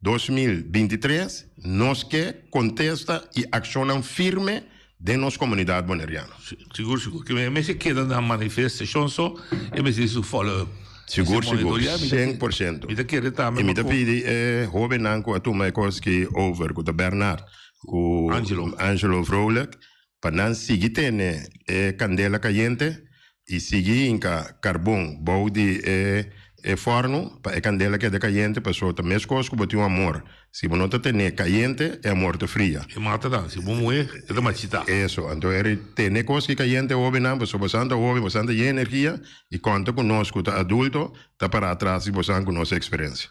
2023 nos ke kontesta i akshonnan firme den nos komunidat boneriano. Sigur sigur. Ke mester keda na manifestashon so e mester su follow up. Sigur sigur, 100%. Mi ta kere tambe. I mi ta pidi e hobennan ku a tuma e kos ki over, ku ta Bernard ku Angelo, Angelo Vrolijk, pa nan sigui tene e kandela kayente i sigui hinka karbon bou di e e fòrnu pa e kandela keda kayente, pasobra ta meskos ku bo tin un amor Si bo no ta tene kayente, e amor ta fria. E mata nan. Si bo muhé, e ta machitá. Eso. Anto e tene kos ki kayente hóbennan, pasobra bosan ta hóben, bosan ta yen energia i konta ku nos ku ta adulto ta pará atras di bosan ku nos eksperensia.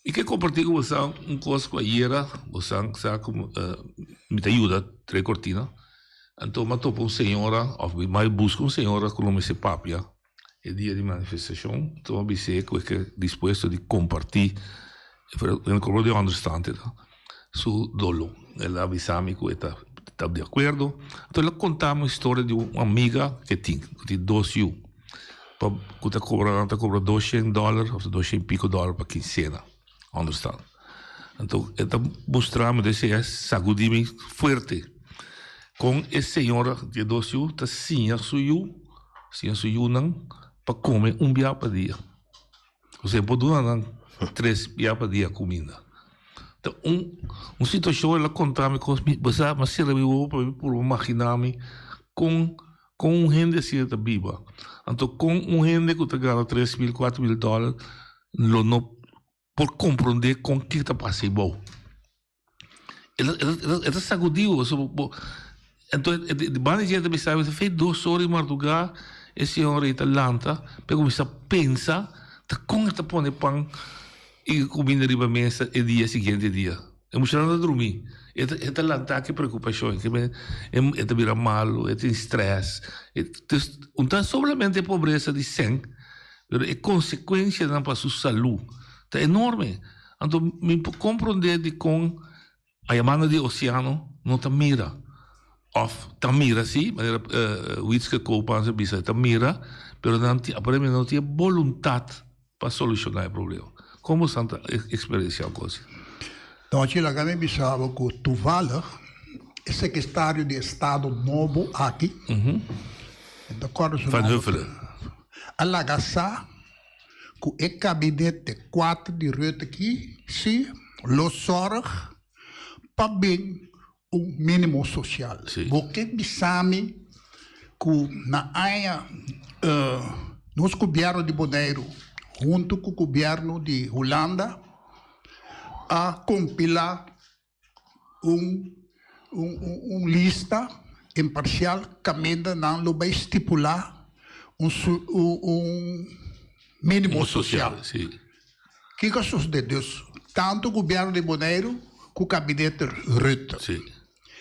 Mi ke kompartí ku bosan un kos ku ayera bosan sa ku mi ta yuda trae kortina. Anto mi a topa un señora, òf mi a buska un señora ku lo mester papia. E dia di manifestacion tuma bis'é cu e ke dispuesto di comparti, pero den color di onderstand e ta, su dolo. El a bisa mi cu e ta ta di acuerdo. Anto el a conta mi un historia di un amiga cu e tin, cu tin dos yu, pa cu ta cobra, nan ta cobra doshen dollar of doshen y pico dollar pa quincena, onderstand. Anto e ta mustra mi, esei a sagudi mi fuerte, con e señora di e dos yu ta siña su yu, siña su yunan pa come un bia pa dia. Osea, por duna nan tres bia pa dia cuminda. Ta un un situacion el a conta mi cos, mi bo sa, mi a cera mi wowo pa mi purba magina mi con con un hende asina ta biba. Anto con un hende cu ta gana 3000, 4000 dollar lo no por comprende con ki ta pasa ei bou. E ta, e ta sagudi bo, so bo, anto di banda dje ta bisa mi, fe dos ora di marduga e señor ei ta lanta pa e cuminsa pensa ta con e ta pone pan y cuminda riba mesa e dia siguiente dia. E muchanan ta drumi, e ta, e ta lanta cu e preocupacion, e ta bira malo, e tin stress, un ta solamente e pobresa di cen. Pero e konsekuensianan pa su salú ta enorme. Anto mi por komprondé dikon ayamanda di osiano no ta mira. Òf ta mira sí, manera Wietske Koopmans a bisa, ta mira, pero nan aparentemente no tin e boluntat pa solushoná e problema. Kon boso ta eksperensiá un kos asina? Nochi laga mi bisa bo ku toevallig e sekretario di estado nobo aki, mi ta kòrda su Van nòmber. Huffelen. A laga sa ku e kabinete kuater di Rutte ki si lo sòrg pa bin un mínimo sosial. Bo ke bisa mi ku na aña nos gobièrnu di Boneiru huntu ku gobièrnu di Hulanda a kompilá un un lista imparcial caminda nan lo bay stipula un un minimo social. Kico a sucede dus? Tanto gobierno di Boneiru cu gabinete Rutte.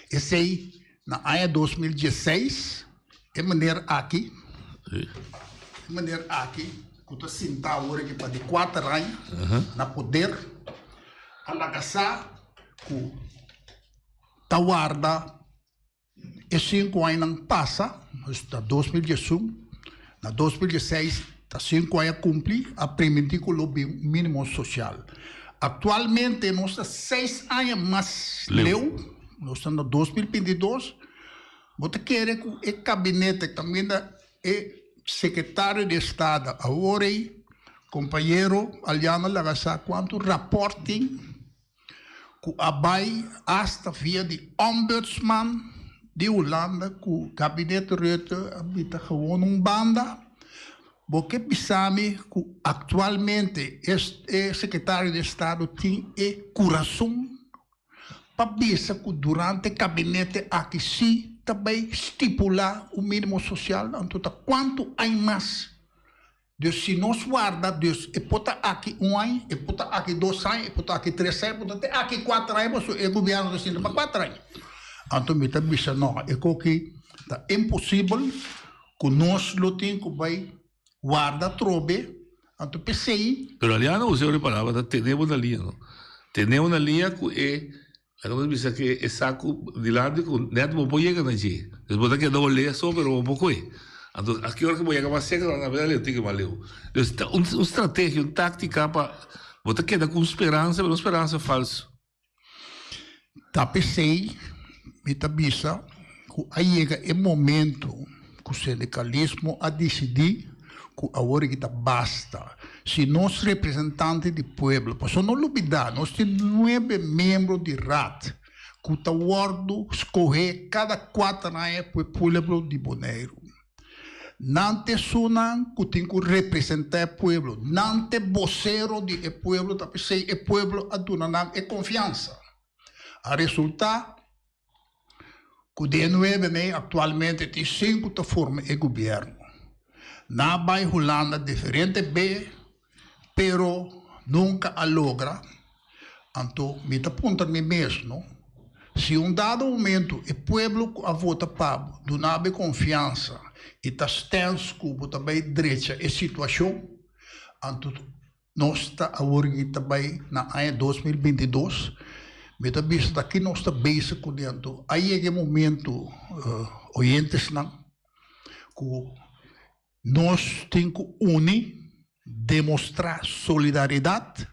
Esey na aña 2016 e meneer aki. meneer aki ku ta sinta awor aki pa di kuater aña na poder a laga sa ku ta warda e sinku añanan pasa, dus ta 2011, na 2016 ta sinku aña kumpli, a primintí ku lo bin un mínimo sosial. Aktualmente nos ta seis aña mas leu, nos ta na 2022, bo ta kere ku e kabinete kaminda e sekretario di estado awor ei, kompañero Aliano laga sa kuantu rapòrt tin ku a bai asta via di ombudsman di Hulanda ku Gabinete Rutte a bita gewoon un banda. Bo ke bisa mi ku aktualmente e sekretario di estado tin e kurason pa bisa ku durante kabinete aki si ta bai stipulá un mínimo sosial? Anto ta kuantu aña mas? Dus si nos warda, dus e por ta aki un aña, e por ta aki dos aña, e por ta aki tres aña, e por ta te aki kuater aña, pasobra e gobièrnu ta sinta pa kuater aña. Anto mi ta bisa no, e koki ta imposibel ku nos lo tin ku bai warda atrobe, anto p'esei. Pero Aliana usa e palabra ta tene bo na liña, no? Tene bo na liña ku e Laga nos bisa ke e saku dilanti ku nèt bo por yega na dje. Dus bo ta keda olé so pero bo por kohe. Anto aki ora ku bo yega mas serka nan a leu tiki mas leu. Dus ta un strategia, un taktika pa bo ta keda ku un speransa pero un speransa falsu. Ta p'esei mi ta bisa ku a yega e momento ku sindikalismo a disidí ku awor aki ta basta. Si nos representante di pueblo, pasobra no lubidá nos tin nuebe miembro di Raad ku ta wòrdu skohé kada kuater aña ku e pueblo di Boneiru. Nan ta esunnan ku tin ku representá e pueblo, nan ta e bosero di e pueblo, ta p'esei e pueblo a duna nan e konfiansa. A resultá ku di e nuebe mei aktualmente tin sinku ta forma e gobièrnu. Nan a bai Hulanda diferente be pero nunka a logra. Anto mi ta puntra mi mes no, si un dado momento e pueblo ku a vota pa bo duna bo e konfiansa i ta stèns ku bo ta bai drecha e situashon, anto Nos ta awor aki ta bai na aña 2022, mi ta bisa ta ki nos ta bezig ku di anto a yega e momento oyentesnan ku nos tin ku uni demostra solidaridat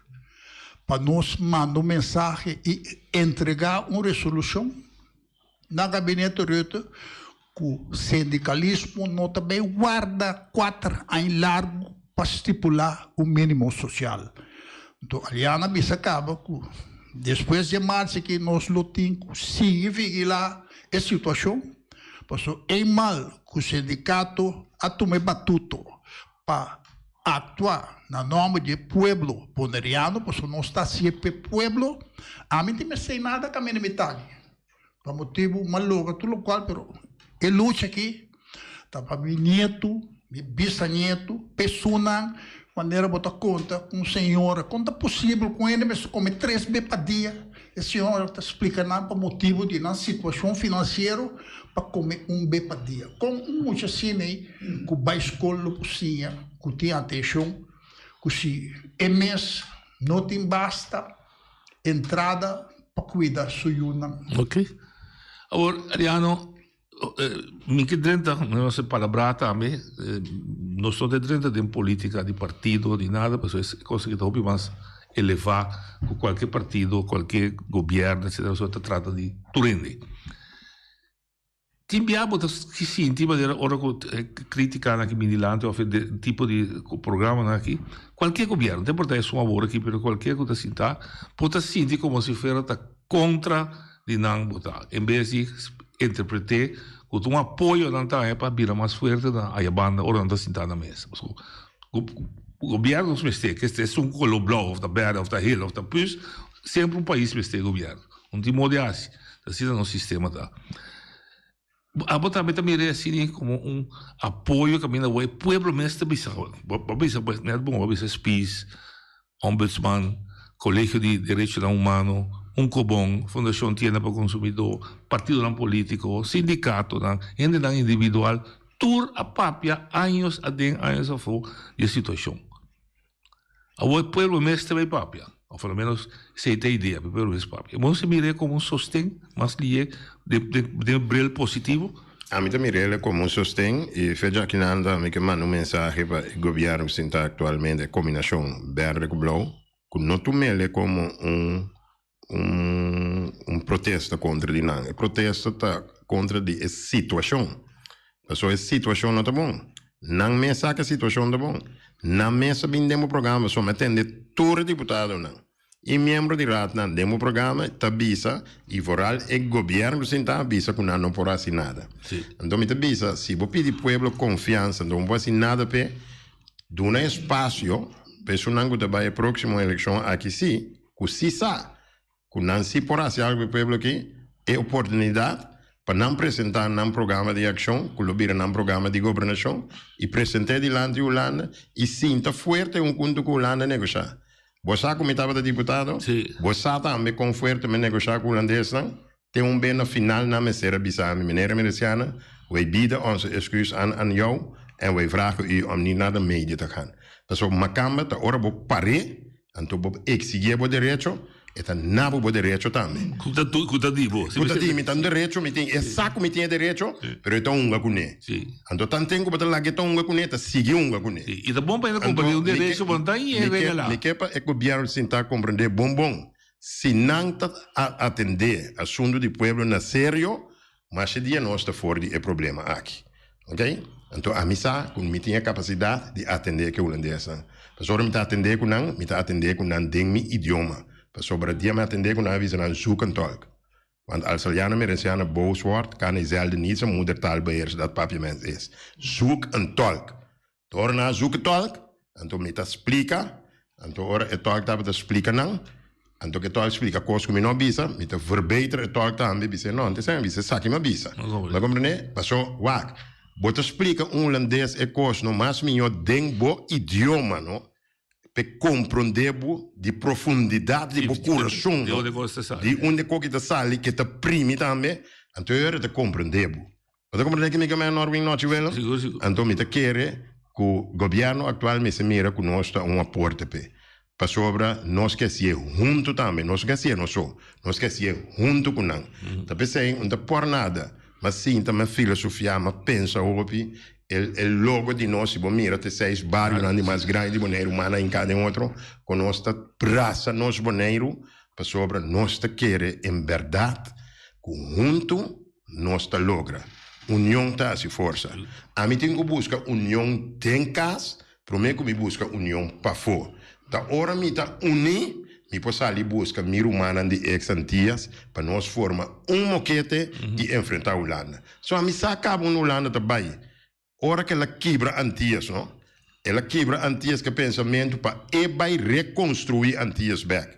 pa nos manda un mensahe i entrega un resolushon na gabinete Rutte ku sindikalismo no ta bay warda kuater aña largu pa stipulá un mínimo sosial. Anto Aliana bisa kaba ku despues di e marcha aki nos lo tin ku sigui vigilá e situashon pasobra eenmaal ku sindikato a tuma e batuto pa aktua na nòmber di e pueblo boneriano pasobra nos ta hasié p'e pueblo, ami tin mester nada kaminda mi ta aki. Pa motibu m'a logra tur lokual pero e lucha aki ta pa mi nietu, mi bisanietu, pesonan manera bo ta konta ku un señora kon ta posibel ku hende mester kome tres be pa dia? E señora ta splika nan pa motibu di nan situashon finansiero pa kome un be pa dia. Kon un mucha asina ei ku bai skol lo por siña ku tin atenshon ku si e mes no tin basta entrada pa cuida su yunan. Ok. Awor, Ariano, mi ke drenta, mi no se palabrá tambe, nos no ta drenta den politica di partido ni nada, pasobra es cosa ki ta hopi mas elevá ku kualke partido, kualke gobierno, etcetera, pasobra ta trata di tur hende. Tin bia bo ta sinti manera ora ku e kritikanan aki bini dilanti òf e tipo di programanan aki, kualke gobièrnu, no ta importá esun awor aki, pero kualke ku ta sintá, bo ta sinti komo si fuera ta kontra di nan bo ta, en bes di interpret'é ku ta un apoyo nan ta haña pa bira mas fuerte na aya banda ora nan ta sintá na mesa. Pasobra gobièrnu nos mester, ke esun koló blou òf ta bèrdè òf ta hel òf ta püs, semper un pais mester gobièrnu. Un tin modo di hasi. Ta asina nos sistema ta. Abo tambe ta mira e asina como un apoyo caminda bo e pueblo mes ta bisa. Bo bisa pues net bon, bo bisa Spies, Ombudsman, Colegio di Derechonan Humano, Unkobon, Fundacion Tienda pa Consumidor, partidonan politico, sindicatonan, hendenan individual. Tur a papia años aden años afó di e situashon. Awor e pueblo mes ta bay papia, of por lo menos esey ta e idea, pa e pueblo mes papia. Bo si mir'é como un sosten mas lié den e bril positivo? Ami ta mir'é como un sosten y fecha akinan ta mi ke manda un mensahe pa e gobierno ku sinta actualmente, e combinacion berde ku blou, ku no tum'el como un un un protesta kontra di nan. E protesta ta kontra di e situashon. Pasobra e situashon no ta bon. Nan mes sa ku e situashon ta bon. Nan mes a bin den bo programa pasobra mi a tende tur e diputadonan i miembro di raadnan den bo programa ta bisa i vooral e gobièrnu ku sinta a bisa ku nan no por hasi nada. Anto mi ta bisa si bo pidi pueblo konfiansa anto bo no por hasi nada p'e duna espasio pa esunnan ku ta bai e próksimo elekshon aki si ku si sa ku nan si por hasi algu pa e pueblo aki, e oportunidat pa nan presentá nan programa di akshon, ku lo bira nan programa di gobernashon, i present'é dilanti Hulanda i sinta fuerte un kuntu ku Hulanda negoshá. Bo sa ku mi tabata diputado? Bo sa tambe kon fuerte mi negoshá ku hulandesnan? Te un be na final nan mester a bisa mi, Meneer Emereciana, wij bieden onze excuus aan aan jou en wij vragen u om niet naar de media te gaan. Pasobra makamba ta ora bo par'é, anto bo exigié bo derecho, e ta na bo bo derecho tambe. Ku ta tu, ku ta di bo. Ku ta di mi, ta un derecho mi tin, e sa ku mi tin e derecho, pero e ta hunga kuné. Anto tanten ku bo ta laga e ta hunga kuné, e ta sigui hunga kuné. I ta bon pa hende komprendé un derecho, bo no ta ñe regalá. Mi ke pa e gobièrnu sinta komprendé bon bon. Si nan ta atendé asuntu di pueblo na serio, masha dia nos ta for di e problema aki. Ok? Anto ami sa ku mi tin e kapasidat di atendé ku e hulandesnan. Pasobra mi ta atendé ku nan, mi ta atendé ku nan den mi idioma. Pasobra dia mi atendé ku nan a bisa nan zoek een tolk. Want als Aliana Merenciana boos wordt, kan hij zelden niet zijn moedertaal beheersen dat Papiaments is. Zoek een tolk. Ora nan a zoek e tolk, anto mi ta splika, anto ora e tolk tabata splika nan, anto ku e tolk splika kos ku mi no a bisa, mi ta verbeter e tolk tambe, bis'é no, antes mi a bisa esaki mi a bisa. Bo a komprendé? Paso, wak, bo ta splika un hulandes e kos no mas mihó den bo idioma no, p'e komprondé bo di profundidat di bo kurason no, di unda e koki ta sali ke ta primi tambe, anto e ora e ta komprendé bo. Bo ta comprende ki mi ke men Norwin Nochi Willem? Sigur, sigur. Anto mi ta kere ku gobierno aktual mester mira ku nos ta un aporte p'e. Pasobra nos ke hasié huntu tambe, nos no ke hasié nos so, nos ke hasié huntu ku nan. Ta p'esei un ta por nada, m'a sinta, m'a filosofiá, m'a pensa hopi, e e logo di nos, si bo mira ta e seis barionan di mas grandi di Boneiru, mana hinká den otro, ku nos ta brasa nos Boneiru, pasobra nos ta kere en bèrdat ku huntu Nos ta logra. Union ta hasi forsa. Ami tin ku buska union den kas promé ku mi buska union pafó. Ta ora mi ta uní, mi por sali buska mi rumannan di eks Antias pa nos forma un mokete i enfrentá Hulanda. So ami sa kaba unda Hulanda ta bai. Ora ku el a kibra Antias, no? El a kibra Antias ku e pensamentu pa e bai rekonstruí Antias bèk,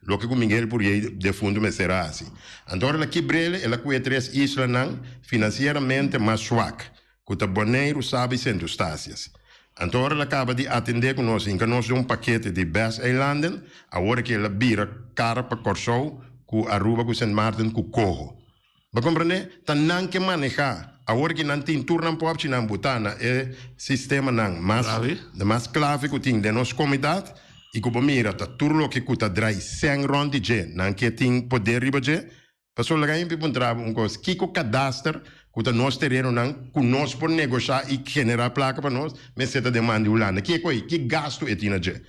loke ku Miguel Puriey defuntu mester a hasi. Anto ora el a kibr'el, el a kue e tres islanan finansieramente mas swak, ku ta Boneiru, Saba i Sint Eustatius. Anto ora el a kaba di atendé ku nos, hinka nos den un pakete di BES-eilanden, awor aki el a bira kara pa Kòrsou ku Aruba ku Sint Maarten ku koho. Bo komprendé? Ta nan ke manehá. Awor ki nan tin tur nan pòpchinan butá na e sistemanan mas mas klave ku tin den nos komunidat i ku bo mira ta tur loke ku ta drai sèn rònt di dje, nan ke tin poder riba dje. Pasobra laga himpi puntra bo un kos, kiko kadaster ku ta nos terenonan ku nos por negoshá i generá plaka pa nos mester ta den man di Hulanda? Kiko ei? Ki gastu e tin na dje?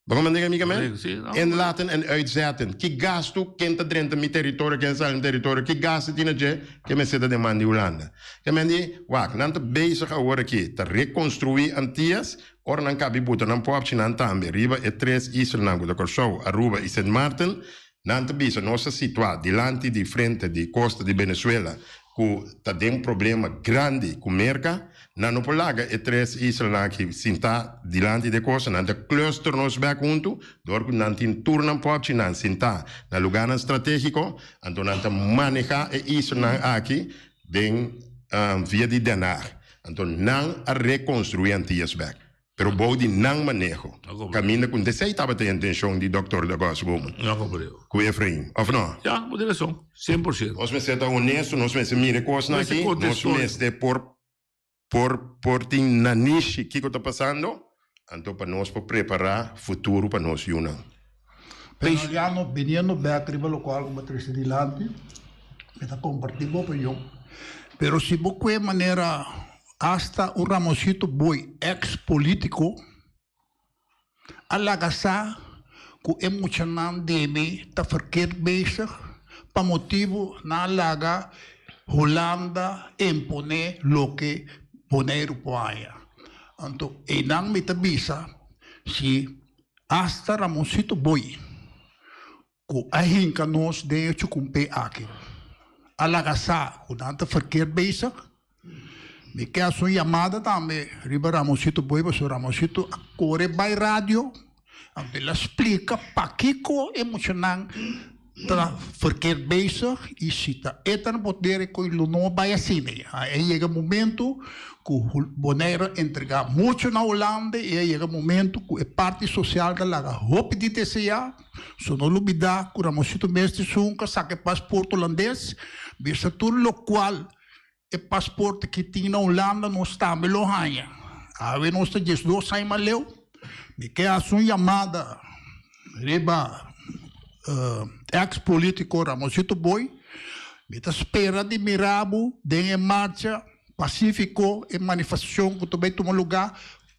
Bo comprende ke mi ke men? Inlaten en uitzetten. Ki gastu ken ta drenta mi teritorio, ken sali mi teritorio, ki gastu tin na dje ke mester ta den man di Hulanda. Ke men di, wak, nan ta bezig awor aki ta rekonstruí Antias, ora nan kabi buta nan pòpchinan tambe riba e tres islanan ku ta Kòrsou, Aruba i Sint Maarten. Nan ta bisa nos ta situá dilanti di frente di kosta di Venezuela ku ta den problema grandi ku Merka. Nan no por laga e tres islanan aki sintá dilanti di e kosta. Nan ta cluster nos bèk huntu dor ku nan tin tur nan pòpchinan sintá na lugánan stratégiko. Anto nan ta manehá e islanan aki den via di Den Haag. Anto nan a rekonstruí Antillas bèk. Pero bou di nan maneho, kaminda ku esei tabata e intenshon di Dòkter Dagos Bowman ku Efraim, òf no? Ya, bo tin rason, 100%. Nos mester ta honesto, nos mester mira e kosnan aki, nos mester por. Por por tin nanishi kiko ta pasando, anto pa nos por prepara futuro pa nos yunan. Pero biniendo bek riba lokual ku bo a trese dilanti, mi ta kompartí bo opinion. Pero si bo kue manera asta un Ramosito Boy, eks polítiko, a laga sa ku e muchanan debe ta verkeerd bezig pa motibu nan a laga Hulanda imponé loke Boneiru por haña. Anto einan mi ta bisa si asta Ramoncito Boy ku a hinka nos den e chukumpé aki a laga sa ku nan ta verkeerd bezig. Mi ke hasi un yamada tambe riba Ramoncito Boy pasobra Ramoncito a kore bai radio anto el a splika pakiko e muchanan ta verkeerd bezig y si ta e ta na poder e koe lo no bai asina. A yega momento ku Bonaire a entrega mucho na Hulanda y a yega momento ku e parti social ta laga hopi di desea. So no lubida ku Ramosito mes di Sunka saka e pasport Hulandes, bisa tur lokual e pasport ki tin na Hulanda nos tambe lo haña. Awe nos ta 12 aña mas leu. Mi ke hasi un yamada riba ex politico Ramosito Boy. Mi ta spera di mira bo den e marcha pacifico, e manifestacion ku ta bay tuma luga.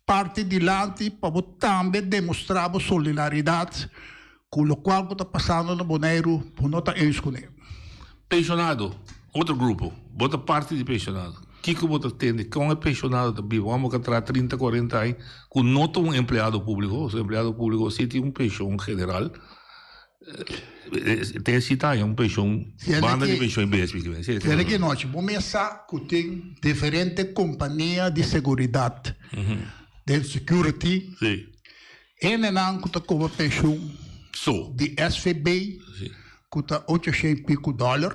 Parti dilanti pa bo tambe demostrá bo solidaridat ku lokual ku ta pasando na Boneiru, bo no ta eens kuné. Penshonado, otro grupo. Bo ta parti di penshonado. Kiko bo ta tende? Kon e penshonado ta biba? Wan bo ka traha trinta, kuarenta aña ku no ta un empleado públiko. Pasobra empleado públiko si tin un penshon general. Te si ta haña un penshon banda di penshon i bes. Kere ki nochi bo mes sa ku tin diferente kompania di seguridat den security. Hendenan ku ta kobra penshon di SVB ku ta ocho shen piku dòler.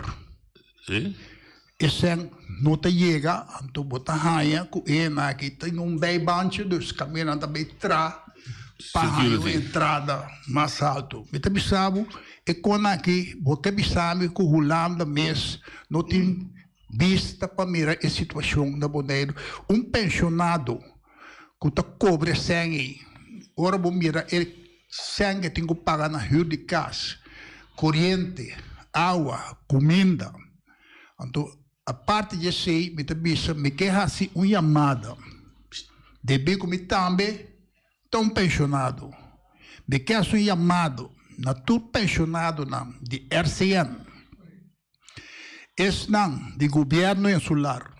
E sèn no ta yega, anto bo ta haña ku e hende aki tin un bijbaantje, dus kaminda nan ta bay tra pa haña un entrada mas haltu. Mi ta bisa bo, e kon aki bo ke bisa mi ku Hulanda mes no tin bista pa mira e situashon na Boneiru. Un penshonado ku ta kobra e sèn ei, ora bo mira e sèn ke tin ku paga na hür di kas, koriente, awa, kuminda. Anto, aparte di esei, mi ta bisa mi ke hasi un yamada, debí ku mi tambe ta un penshonado. Mi ke hasi un yamado na tur penshonadonan di RCN, esnan di gobièrnu insular,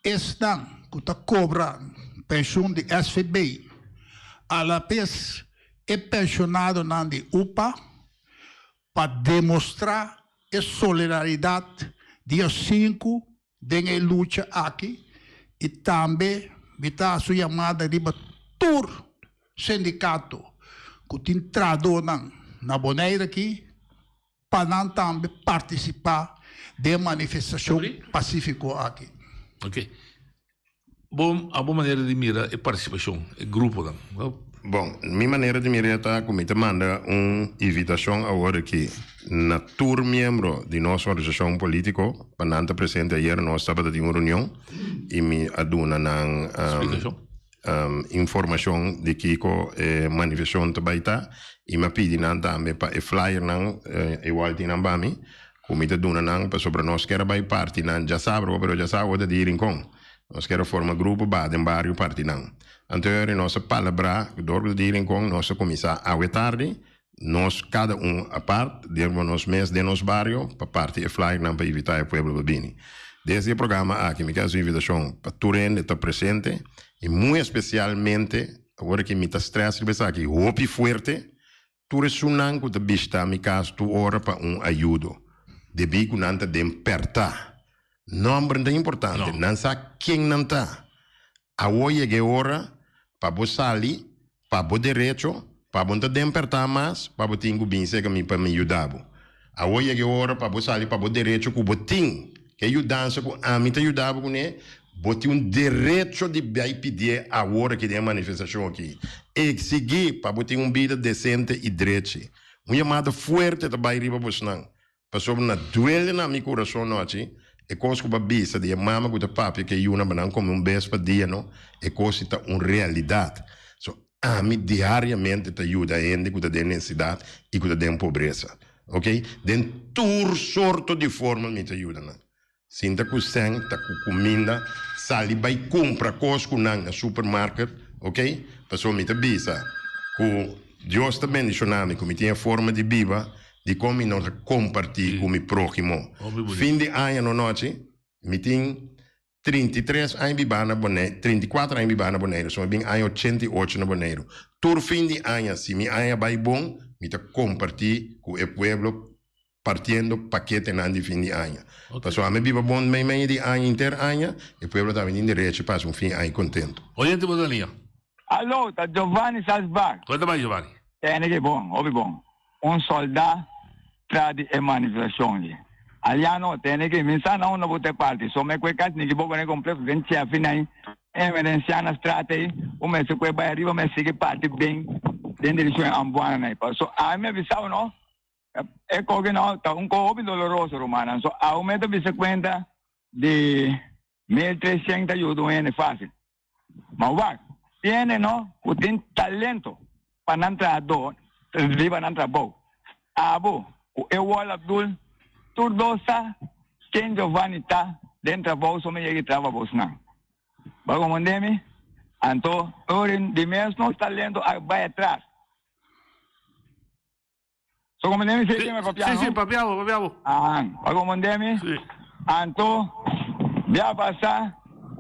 esnan ku ta kobra penshun di SVB, alabes e penshonadonan di upa, pa demostrá e solidaridat dia sinku den e lucha aki i tambe mi ta hasi un yamada riba tur sindikato ku tin trahadónan na Bonaire aki pa nan tambe partisipá den e manifestashon pasífiko aki. Ok. Bo a bo manera di mira e partisipashon, e gruponan? Bon, mi manera di mira ta ku mi ta manda un invitashon awor aki na tur miembro di nos organisashon polítiko pa nan ta presente. Ayer nos tabata tin un reunion i mi a duna nan informashon di kiko e manifestashon ta bai ta i mi a pidi nan tambe pa e flyernan igual tin nan ba mi Ku mi ta duna nan pasobra nos kier a bai parti nan djasabra pero djasabra ta di Rincon. Nos kier a forma grupo baha den bario parti nan. Anto eri nos a palabrá ku dor ku ta di Rincon nos a kuminsá awe tardi nos kada un apart den nos mes den nos bario pa parti e flyernan pa invitá e pueblo pa bini. Desde e programa aki mi ke hasi un invitashon pa tur hende ta presente i muy espesialmente awor aki mi ta stress riba esaki hopi fuerte Tur esunnan ku ta bishitá mi kas tur ora pa un ayudo, debí ku nan ta den pèrtá. Nòmber no ta importante, nan sa ken nan ta. Awor yega e ora pa bo sali pa bo derecho, pa bo no ta den pèrtá mas, pa bo tin ku bin serka mi pa mi yuda bo. Awor yega e ora pa bo sali pa bo derecho ku bo tin. Ke yudansa ku ami ta yuda bo kuné, bo tin un derecho di bai pidié awor aki den e manifestashon aki. Eksigí pa bo tin un bida desente i drechi. Un yamada fuerte ta bai riba bosnan, pasobra na duele na mi kurason nochi. E kos ku bo a bisa di e mama ku ta papia ku e yunan pa nan kome un bes pa dia no, e kos si ta un realidat. So ami diariamente ta yuda hende ku ta den nesesidat i ku ta den pobresa. Ok, den tur sorto di forma mi ta yuda nan. Sinta ku sèn, ta ku kuminda, sali bai kumpra kos ku nan na supermarket, ok, pasobra mi ta bisa ku Dios ta bendishoná mi ku mi tin e forma di biba dikon mi no ta kompartí ku mi próhimo. Fin di aña no nochi mi tin 33 aña bibá na Boneiru, 34 aña bibá na Boneiru, so mi bin aña 88 na Boneiru. Tur fin di aña, si mi aña bai bon, mi ta kompartí ku e pueblo partiendo paketenan di fin di aña. Pasobra ami biba bon meimei di aña inter aña, e pueblo tambe tin derecho pa hasi un fin aña contento. Oyente bo ta nia. Alo, ta Giovanni Salzbach. Kon ta bai Giovanni? Tene ke bon, hopi bon. Un soldá tra di e manifestashon li. Aliano, tene ke mi sa na unda bo ta e parti. So me kue kasi niki bo kone kompleto den chefi nai emerensiana straat ei, bo mester kue bai ariba me sigui parti ben den direkshon e Ambuana nai. Paso ami me bisao no. E koke no ta un ko hopi doloroso, rumannan. So awe ta bisa kuenta di 1300 ta yuda un hende fásil. Ma wak, tin hende no ku tin talento pa nan trahadó riba nan trabou. Abo ku Ewol Abdul tur dos sa ken Giovanni ta den trabou so mi yega i traha pa bosnan. Bo a komprendé mi? Anto Urin di mes nos talento a bai atras. So komandé mi si me papia no? Si, si, papia bo, papia bo. Ah, pa komandé mi? Si. Anto, bia pasa,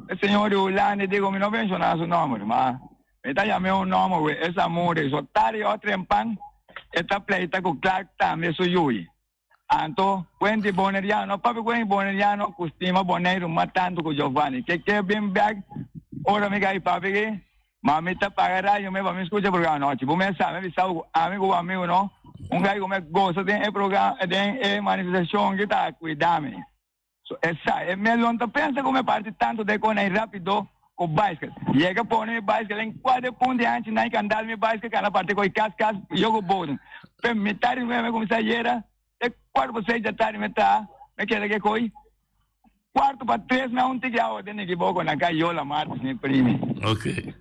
e señor di Hulanda digo, mi no menshoná su nomber, ma mi ta yam'é un nomber we, e Samure. So tardi o trempan, e ta pleita ku Clark tambe su yui. Anto, Wendy Boneriano, papia ku Wendy Boneriano ku stima Boneiru mas tantu ku Giovanni. Ke ke bin bek ora mi kai papia ki, ma mi ta paga radio me pa mi skucha programa anochi. Bo mes sa, mi bisa bo ku ami ku bo amigu no, un kai ku me gosa den e programa, den e manifestashon ki ta kuida mi. So e sa, e melon ta pensa ku mi parti tantu den kona i rapido ku baiskel. Yega pone mi baiskel en kuater punti hanchi nan i kan dal mi baiskel kana parti koi kas kas yo ku boden. Pe mitad di nuebe mi kuminsá yera, te kuarto pa seis dja tardi mi traha, mi keda ke koi kuarto pa tres mi a un tiki awa den Niki Boko na kai Yola Martis mi primi. Ok.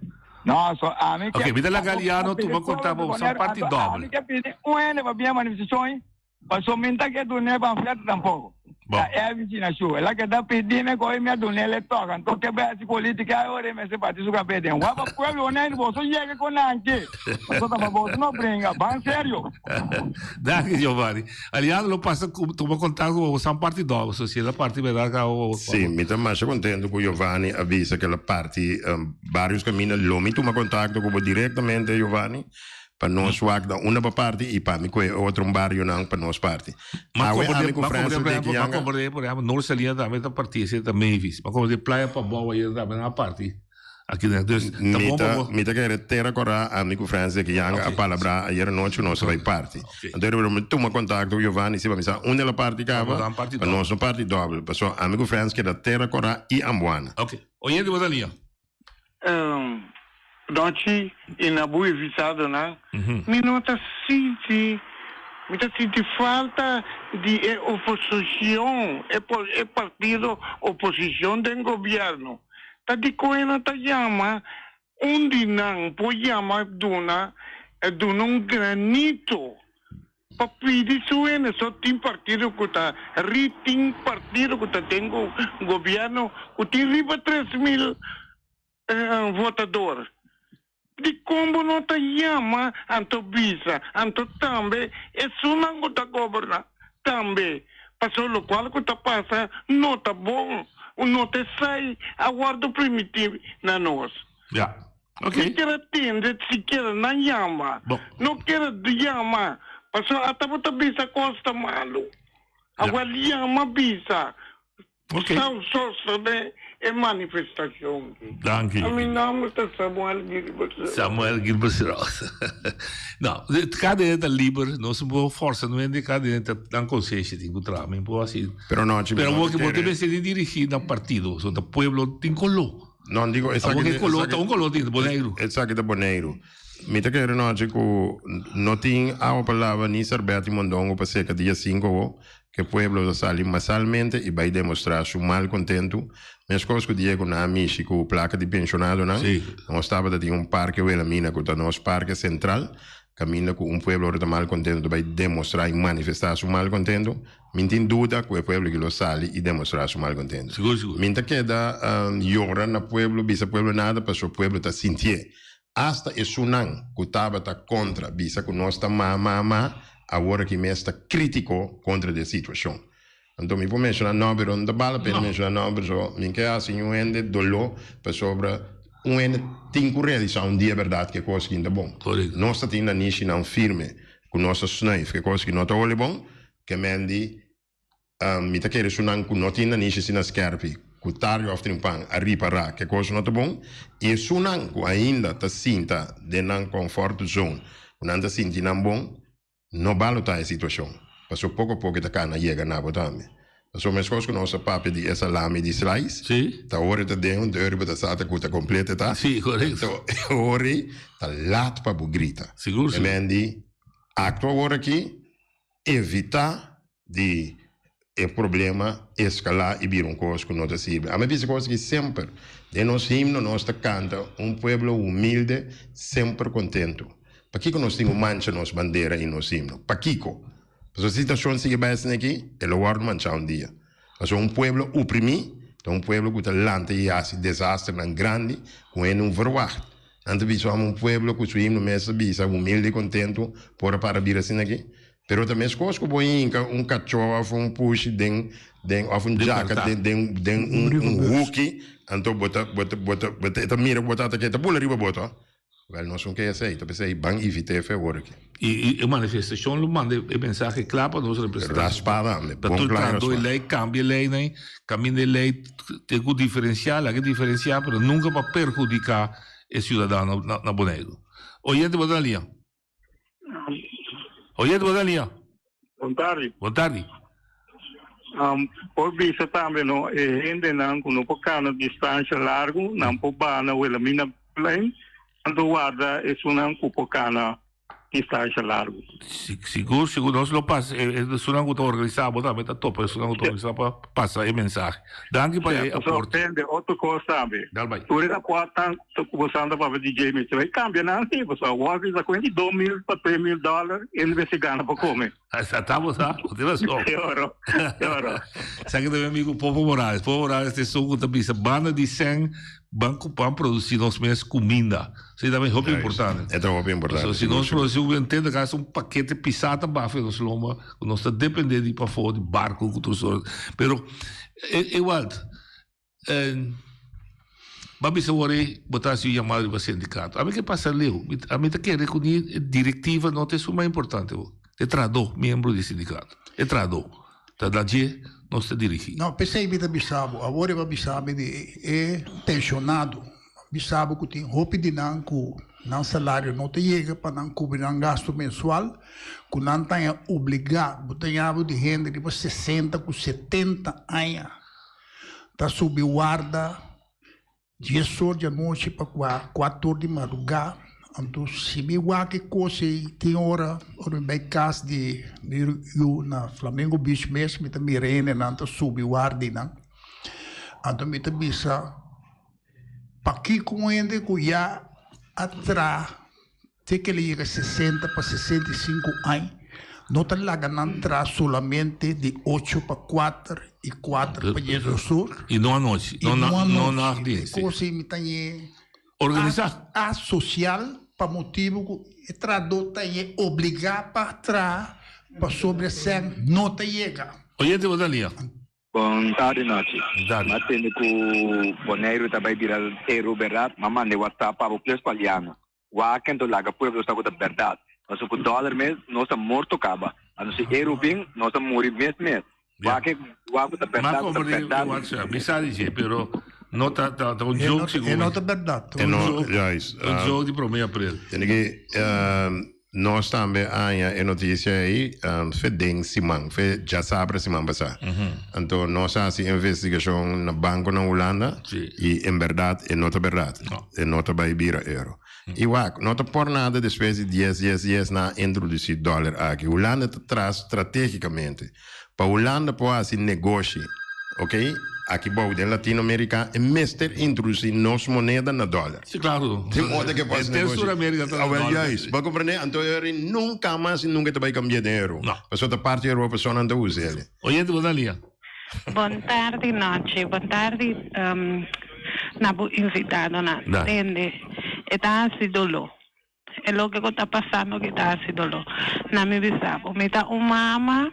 No, so ami ke. Ok, mi ta laga Liano tuma konta bo san parti dòbel. Ami ke pidi un hende pa bien manifestashon. Paso mi n'ta ke dun'é panfleto tampoco. Ta Elvis Inacio. El a keda pidime koe mi a dun'é le tok. Anto ke bai hasi politica ahora e mester bati su kabes den wapa pueblo honesto boso yega con nan ke. Paso ta pa boso no bringa. Ban serio. Danki Giovanni. Aliado lo pasa cu tuma contacto cu bo san parti dòbel so si el a parti berdad ka bo. Si, mi ta masha contento cu Giovanni a bisa cu el a parti varios caminda. Lo mi tuma contacto cu bo directamente Giovanni. Pa nos wak na unda pa parti i pa mi ku e otro barionan pa nos parti. Awe ami ku Francis de Kianga. Ma komprende por ehempel Noord Salina tambe ta parti ese ta Mavis. Ma komprende Playa Pabou ayer tambe nan a parti aki den. Dus ta bon pa bo. Mi ta kere tera kora ami ku Francis de Kianga a palabrá ayer anochi ku nos ta bai parti. Anto riba mi tuma kontakto ku Giovanni si pa mi sa unda el a parti kaba pa nos no parti dòbel. Pasobra ami ku Francis keda tera kora i Ambuana. Ok. Oyente bo ta lia. Nochi i na bo evisadonan, mi no ta sinti, mi ta sinti falta di e oposicion, e partido oposicion den gobierno. Ta dikon e no ta yama un di nan por yama duna, duna un granito Pa pidi su hende so tin partido cu ta ri tin partido cu ta den gobierno cu tin riba 3000 votador dicon bo no ta yama anto bisa anto tambe esunnan cu ta goberna tambe pasobra locual cu ta pasa no ta bon no ta esai a wordo primiti na nos. Ya. Ok. Mi kier a tende sikiera nan yama. Bo. No kier yama. Pasobra ata bo ta bisa cos ta malo. Awel yama bisa. Ok. Sa sostene e manifestacion ki. Danki. A mi nomber ta Samuel Gilbert. Samuel Gilbert Ross. No, cada hende ta liber, nos no por forsa no hende, cada hende ta nan konsensia tin ku traha, mi por hasi. Pero no, Pero bo bo ta mester di dirigi na partido, so ta pueblo tin koló. No, digo, esaki, Awor ke koló ta un koló tin Boneiru. Esaki ta Boneiru. Mi ta kere nochi ku no tin awa pa laba ni serbet i mondongo pa seka dia 5 awo. Ku e pueblo ta sali masalmente i bai demostrá su malkontentu. Meskos ku dia ku nan a mishi ku plaka di penshonadonan, nos tabata tin un parke Wilhelmina ku ta nos parke sentral, kaminda ku un pueblo ora ta malkontentu ta bai demostrá i manifestá su malkontentu. Mi tin duda ku e pueblo aki lo sali i demostrá su malkontentu. Mi ta keda yora na pueblo, bisa pueblo nada, pasobra pueblo ta sintié. Asta esunnan ku tabata kontra bisa ku nos ta ma ma ma, awor aki mes ta kritiko kontra di e situashon. Anto mi por menshoná nòmber, pero no ta bal la pena menshoná nòmber, so mi ke hasi un hende doló pasobra un hende tin ku realisá un dia bèrdat ke kos ki no ta bon. Nos ta tin nanishinan firme ku nos ta snuif ke kos ki no ta holi bon, ke men di Mi ta kere esunnan ku no tin nanishi asina skèrpi, ku tardi òf trimpan a ripará ku e kos no ta bon, i esunnan ku ainda ta sinta den nan comfort zone, ku nan ta sinti nan bon, no balotá e situashon, pasobra poko poko e ta kana yega na bo tambe. Pasobra meskos ku nos ta papia di e salami di slice, ta ora e ta den un deur bo ta sa ta ku ta kompleto e ta, anto e ora ei ta lat pa bo grita. E men di aktua awor aki, evitá di e problema escala y bira un cos cu no ta sirbi. Ami a bisa cos aki semper. Den nos himno nos ta canta un pueblo humilde semper contento. Pakico nos tin cu mancha nos bandera y nos himno? Pakico? Pasobra si situacion sigui bay asina aki, e lo wordo mancha un dia. Pasobra un pueblo oprimi ta un pueblo cu ta lanta y haci desasternan grandi cu hende un verwacht. Nan ta bisa amo un pueblo cu su himno mes ta bisa humilde y contento por a para bira asina aki. Pero ta meskos ku bo hinka un kachó òf un pushi den den òf un djaka den den den un un huki, anto bo ta bo ta bo ta bo ta e ta mira ku bo ta atak'é, e ta bula riba bo to. Wèl nos no ke esei, ta p'esei ban evit'é fe awor aki. I i e manifestashon lo manda e mensahe kla pa nos representante. Raspá tambe, Pa bon tur kla i trahadó e raspá. lei, kambia e leinan, kaminda e lei ten ku diferensiá, laga e diferensiá, pero nunka pa perhudiká e siudadano na na Boneiru. Oyente bo ta na liña. Oyente, bo ta liña. Bon tardi. Bon tardi. Um, por bisa tambe no, e hendenan ku no por kana distansha largu, nan por baha na Wilhelmina Plein, anto warda esunnan ku por kana distansha largu. Sigur, sigur, nos lo pasa, esunnan ku ta organisá, bo tambe ta topa esunnan ku ta organisá pa pasa e mensahe. Danki pa e aporte. Tende, otro kos tambe. Dal bai. Tur e rapòrtnan ku bo santa papia di Jamie, se bai kambia nan si, pasobra Walgreens a kuenta di 2000 pa 3000 dòler e mester gana pa kome. Esta bo sa, bo tin rason. E oro, e oro. Sa ke ta mi amigu Popo Morales. Popo Morales ta esun ku ta bisa banda di sèn ban ku ban produsí nos mes kuminda. Esei tambe hopi importante. E ta hopi importante. So si nos produsí un entende kas un pakete pisá ta bafe nos lomba ku nos ta dependé di pafó di barko ku tur sort. Pero Ewald bo a bisa awor ei bo ta hasi un yamada riba sindikato. Ami ke pasa leu. Ami ta kere ku ni e direktiva no ta esun mas importante awor. E trahadó, miembro di sindikato. E trahadó. Ta na dje nos ta dirigí. No, p'esei mi ta bisa bo. Awor e bo a bisa mi di e penshonado. Bisa bo ku tin hopi di nan ku nan salario no ta yega pa nan kubri nan gastu mensual, ku nan ta haña obligá, bo ta haña bo di hende riba sesenta ku setenta aña ta subi warda dies or di anochi pa kua kuater or di madrugá. Anto si mi wak e kos ei tin ora, ora mi bai kas di mi yu na Flamingo Beach mes mi ta mira hendenan ta subi wardinan, anto mi ta bisa. Pakiko un hende ku ya a traha te ke el a yega sesenta pa 65 aña no ta laga nan traha solamente di ocho pa kuater i kuater pa diesdos or? I no anochi, I no no anochi. nachtdienst. E kos ei mi ta ñe Organisá. asosial pa motibu ku e trahadó ta ñe obligá pa traha pasobra esèn no ta yega. Oyente bo ta lia. Bon tardi nochi. M'a tende ku Boneiru ta bai bira eru bèrdat. M'a manda e whatsapp pa bo plus pa Liana. Wak ento laga pueblo sa ku ta bèrdat. Pasobra ku dòler mes nos ta morto kaba. Anto si eru bin nos ta muri mes mes. Wak e wak ku ta M'a bèrdat ku ta komprende e bèrdat. whatsapp. Mi sa di dje pero no ta ta un joke sigur. E no ta bèrdat. E no, juist. Un joke di prome april. Tende ki Nos tambe a haña e notisia ei fe den siman, fe djasabra siman pasá. Anto nos a hasi investigashon na banko na Hulanda i en bèrdat e no ta bèrdat. E no ta bai bira euro. I wak, no ta por nada despues di dies, dies, dies nan a introdusí dòler aki. Hulanda ta tras stratégikamente. Pa Hulanda por hasi negoshi, ok, aki bou den Latinoamerika e mester introdusí nos moneda na dòler. Sí, klaro. Di moda ke por hasi Henter negoshi. Sur-Amerika ta na Awel, dòler. juist. Bo a komprendé? Anto e ora nunka mas i nunka e ta bai kambia den euro. No. Pasobra ta parti di Europa so nan ta usa el. Oyente, bo ta lia. Bon tardi nochi, bon tardi na bo invitadonan. Tende, e ta hasi doló. E loke ku ta pasando aki ta hasi doló. Na mi bisa bo, mi ta un mama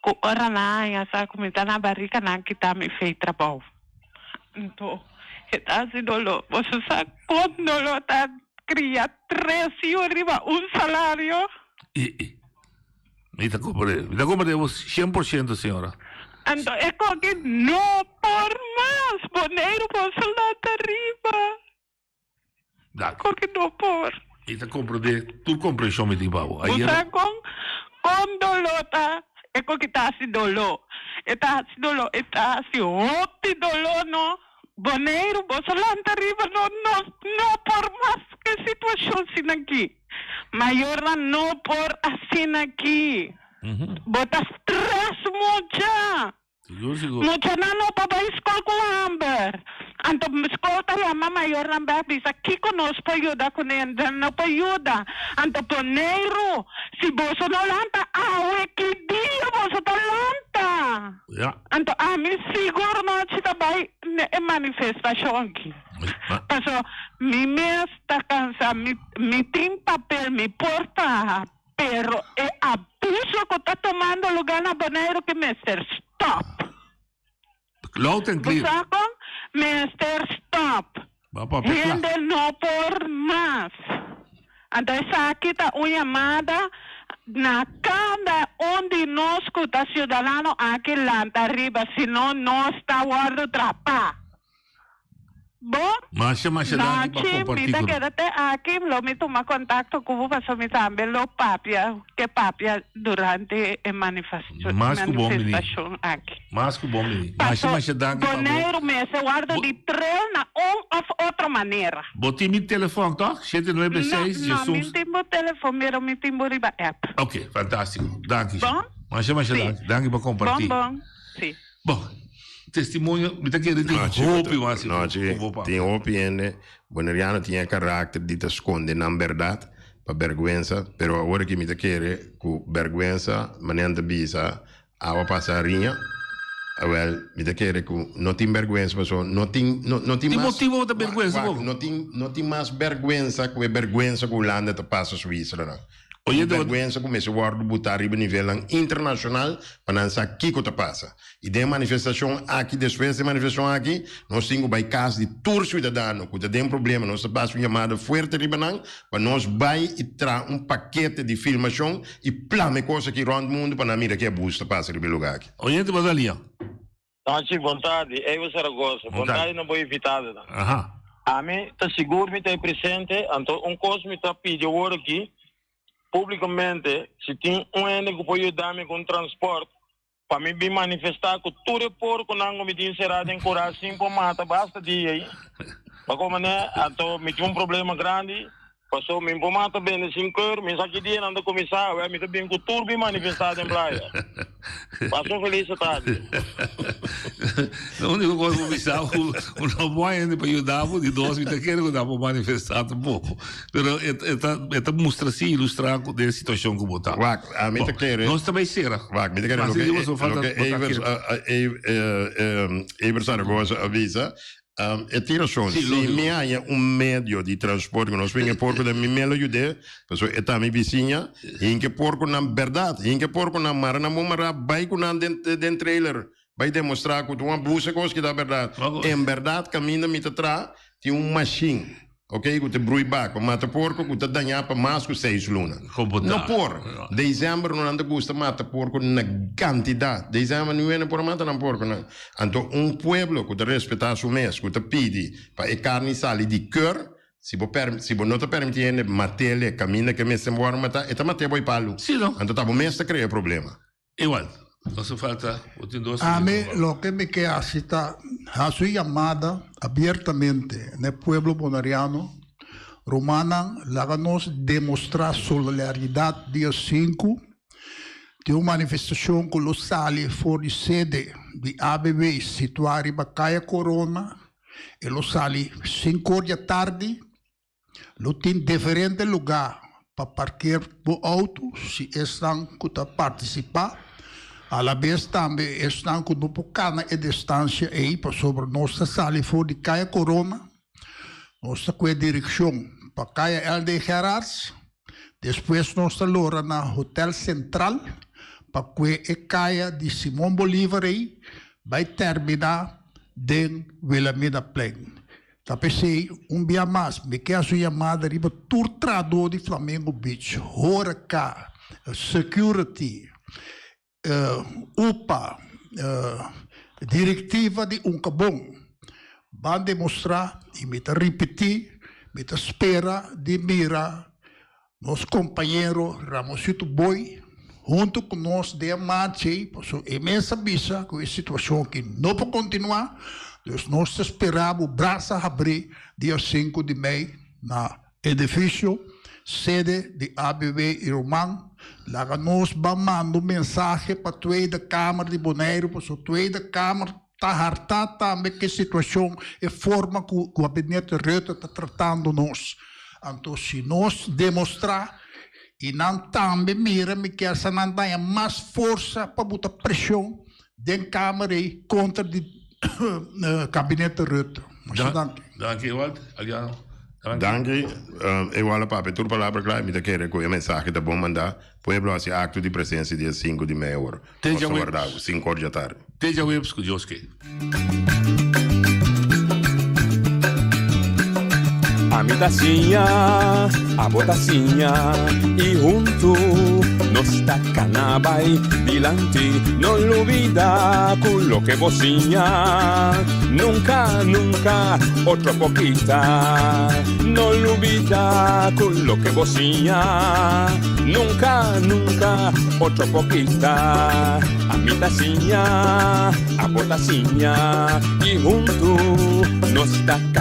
ku ora nan haña sa ku mi ta na barika nan kita mi fei trabou. Anto e ta hasi doló. Boso sa kon doló ta kria tres yu riba un salario? Mi ta comprende. Mi ta comprende bo 100%, señora. Anto e koki no por mas. Boneiru por soldat ariba. Danki. Koki no por. Mi ta comprende. Tur comprension mi tin pa bo. Bo Ayer. sa kon kon doló ta? E koki ta hasi doló. E ta hasi doló. E ta hasi hopi doló no. Boneiru boso lanta riba no no no por mas ke situacion asina aki. Mayornan no por asina aki. Bo ta stress mucha. Sigur sigur. Muchanan no por bai skol ku hamber. Anto skol ta yama mayornan bek bisa kiko nos por yuda kuné nan no por yuda. Anto Boneiru si boso no lanta awe ki dia boso ta lanta? Ja. Anto ami sigur nochi ta bai na e manifestashon aki. Paso mi mes ta kansa, mi mi tin papel, mi por traha, pero e abuso ku ta tumando lugá na Boneiru ki mester stòp. Loud and Bo clear. sa kon? Mester stòp. Bo a papia kla. Hende no por mas. Anto esaki ta un yamada na kada un di nos ku ta siudadano aki lanta riba, sino nos ta wòrdu trapá. Bo? Masha masha danki pa Nochi, mi kompartí ta ku nos. keda te aki, lo mi tuma kontakto ku bo pasobra mi tambe lo papia, ke papia durante e Mas ku bon bini. manifestashon aki. Mas ku bon bini. Masha Paso masha danki pa bo. Boneiru mester wòrdu di trel na un òf otro manera. Bo tin mi telefòn tòg? Shete nuebe No, seis no, diesun. mi n tin bo telefòn, pero mi tin bo riba app. Ok, fantástiko. Danki. Bon? Masha masha Sí. danki. Danki pa kompartí. Bon, bon. Sí. Bon, testimonio, mi ta kere tin hopi mas No, chi, tin hopi hende. Boneriano tin e karakter di ta skonde nan bèrdat pa bèrgwensa, pero awor aki mi ta kere ku bèrgwensa, manera nan ta bisa, awa pasa hariña. Awel, mi ta kere ku no tin bèrgwensa pasobra no tin, no, no tin Tin mas. motibu pa ta bèrgwensa Wak, bo. no tin, no tin mas bèrgwensa ku e bèrgwensa ku Hulanda ta pasa su islanan. Oye, Un bèrgwensa ku mester wòrdu butá riba nivelnan internashonal pa nan sa kiko ta pasa. I den e manifestashon aki, despues di e manifestashon aki, nos tin ku bai kas di tur siudadano ku ta den problema. Nos ta basa un yamada fuerte riba nan pa nos bai i traha un pakete di filmashon i plama e kos aki rònt mundu pa nan mira ke abus ta pasa riba e lugá aki. Oyente Badalia. Danchi, bon tardi. Evo Zaragoza. Bon tardi na bo invitadonan. Aha. Ami ta sigur mi ta e presente, anto un kos mi ta pidi awor aki publicamente, si tin un hende ku por yuda mi ku un transport pa mi bin manifesta ku tur e porkonan ku mi tin será den kura sin por mata basta dia ei. Pa komo ne, anto mi tin un problema grandi. Paso mi por mata bende sin keur, mi sa ki dia nan ta kuminsá, awè mi ta bin ku tur bin manifestá den playa. Pasa un felis tardi. E úniko kos ku mi sa ku no bo hende pa yuda bo, di dos mi ta kere ku nan por manifestá tampoko. Pero e e ta e ta mustra si, ilustrá ku den e situashon ku bo ta. Wak, ami ta kere. Nos ta bai sera. Wak, mi ta kere loke loke Evers Evers Zaragoza a bisa, E tin rason. Sí, Si lógico. mi haña un medio di transporte ku nos bringa e porko den mi me lo yud'é, pasobra e ta mi bisiña. Hinka e porkonan, bèrdat, hinka e porkonan, mara nan bon mará, bai ku nan den den trailer, bai demostrá ku ta un abuso e kos ki ta bèrdat. En bèrdat kaminda mi ta traha tin un mashin, ok, ku ta brui bak pa mata porko ku ta dañá pa mas ku seis luna. No por. December no nan ta gusta mata porko na kantidat. December niun hende por a mata nan porkonan. Anto un pueblo ku ta respetá su mes, ku ta pidi pa e karni sali di kër, si bo per, si bo no ta permití hende mat'el kaminda ku e mester wòrdu matá, e ta mat'é bo i palu. Anto ta bo mes ta krea problema. Igual, nos a falta, bo tin dos Ami minuto. loke mi ke hasi ta hasi un yamada abiertamente na e pueblo boneriano. Rumannan, laga nos demostrá solidaridat dia sinku. Tin un manifestashon ku lo sali for di sede di ABB situá riba Kaya Korona. E lo sali sinkor di atardi. Lo tin diferente lugá pa parker bo outo si esnan ku ta partisipá. Alabes tambe esnan ku no por kana e distansia ei pasobra nos ta sali for di Kaya Korona. Nos ta kue direkshon pa Kaya LD. Gerards, despues nos ta lora na Hotel Central pa kue e kaya di Simon Bolivar ei bai terminá den Wilhelminaplein. Ta p'esei un bia mas mi ke hasi un yamada riba tur trahadó di Flamingo Beach, horeca, security, UPA, Direktiva di Unkabon, ban demostrá i mi ta ripití, mi ta spera di mira nos kompañero Ramosito Boy huntu ku nos den e marcha ei, pasobra e mes a bisa ku e situashon aki no por kontinuá, dus nos ta spera bo brasa habrí dia sinku di mei na Edifisio, sede di ABW i Roman, laga nos ban manda un mensahe pa Tweede Kamer di Boneiru pasobra Tweede Kamer ta hartá tambe ku e situashon, e forma ku gabinete Rutte ta tratando nos. Anto si nos demostrá i nan tambe mira mi kier sa nan daña mas forsa pa buta preshon den Kamer ei kontra di Gabinete Rutte. Masha danki. Danki Ewald. Aliano. Danki. Ewald a papia tur palabra kla i mi ta kere ku e mensahe ta bon mandá. Pueblo hasi akto di presensia dia sinku di mei ora. Nos ta warda ku sinku or dja tardi. Te djaweps ku Dios ke. Ami ta siña, abo ta siña i huntu nos ta kana bai dilanti. No lubida ku loke bo siña nunka, nunka otro por kita. No lubida ku loke bo siña nunka, nunka otro por kita. Ami ta siña, abo ta siña i huntu nos ta kana.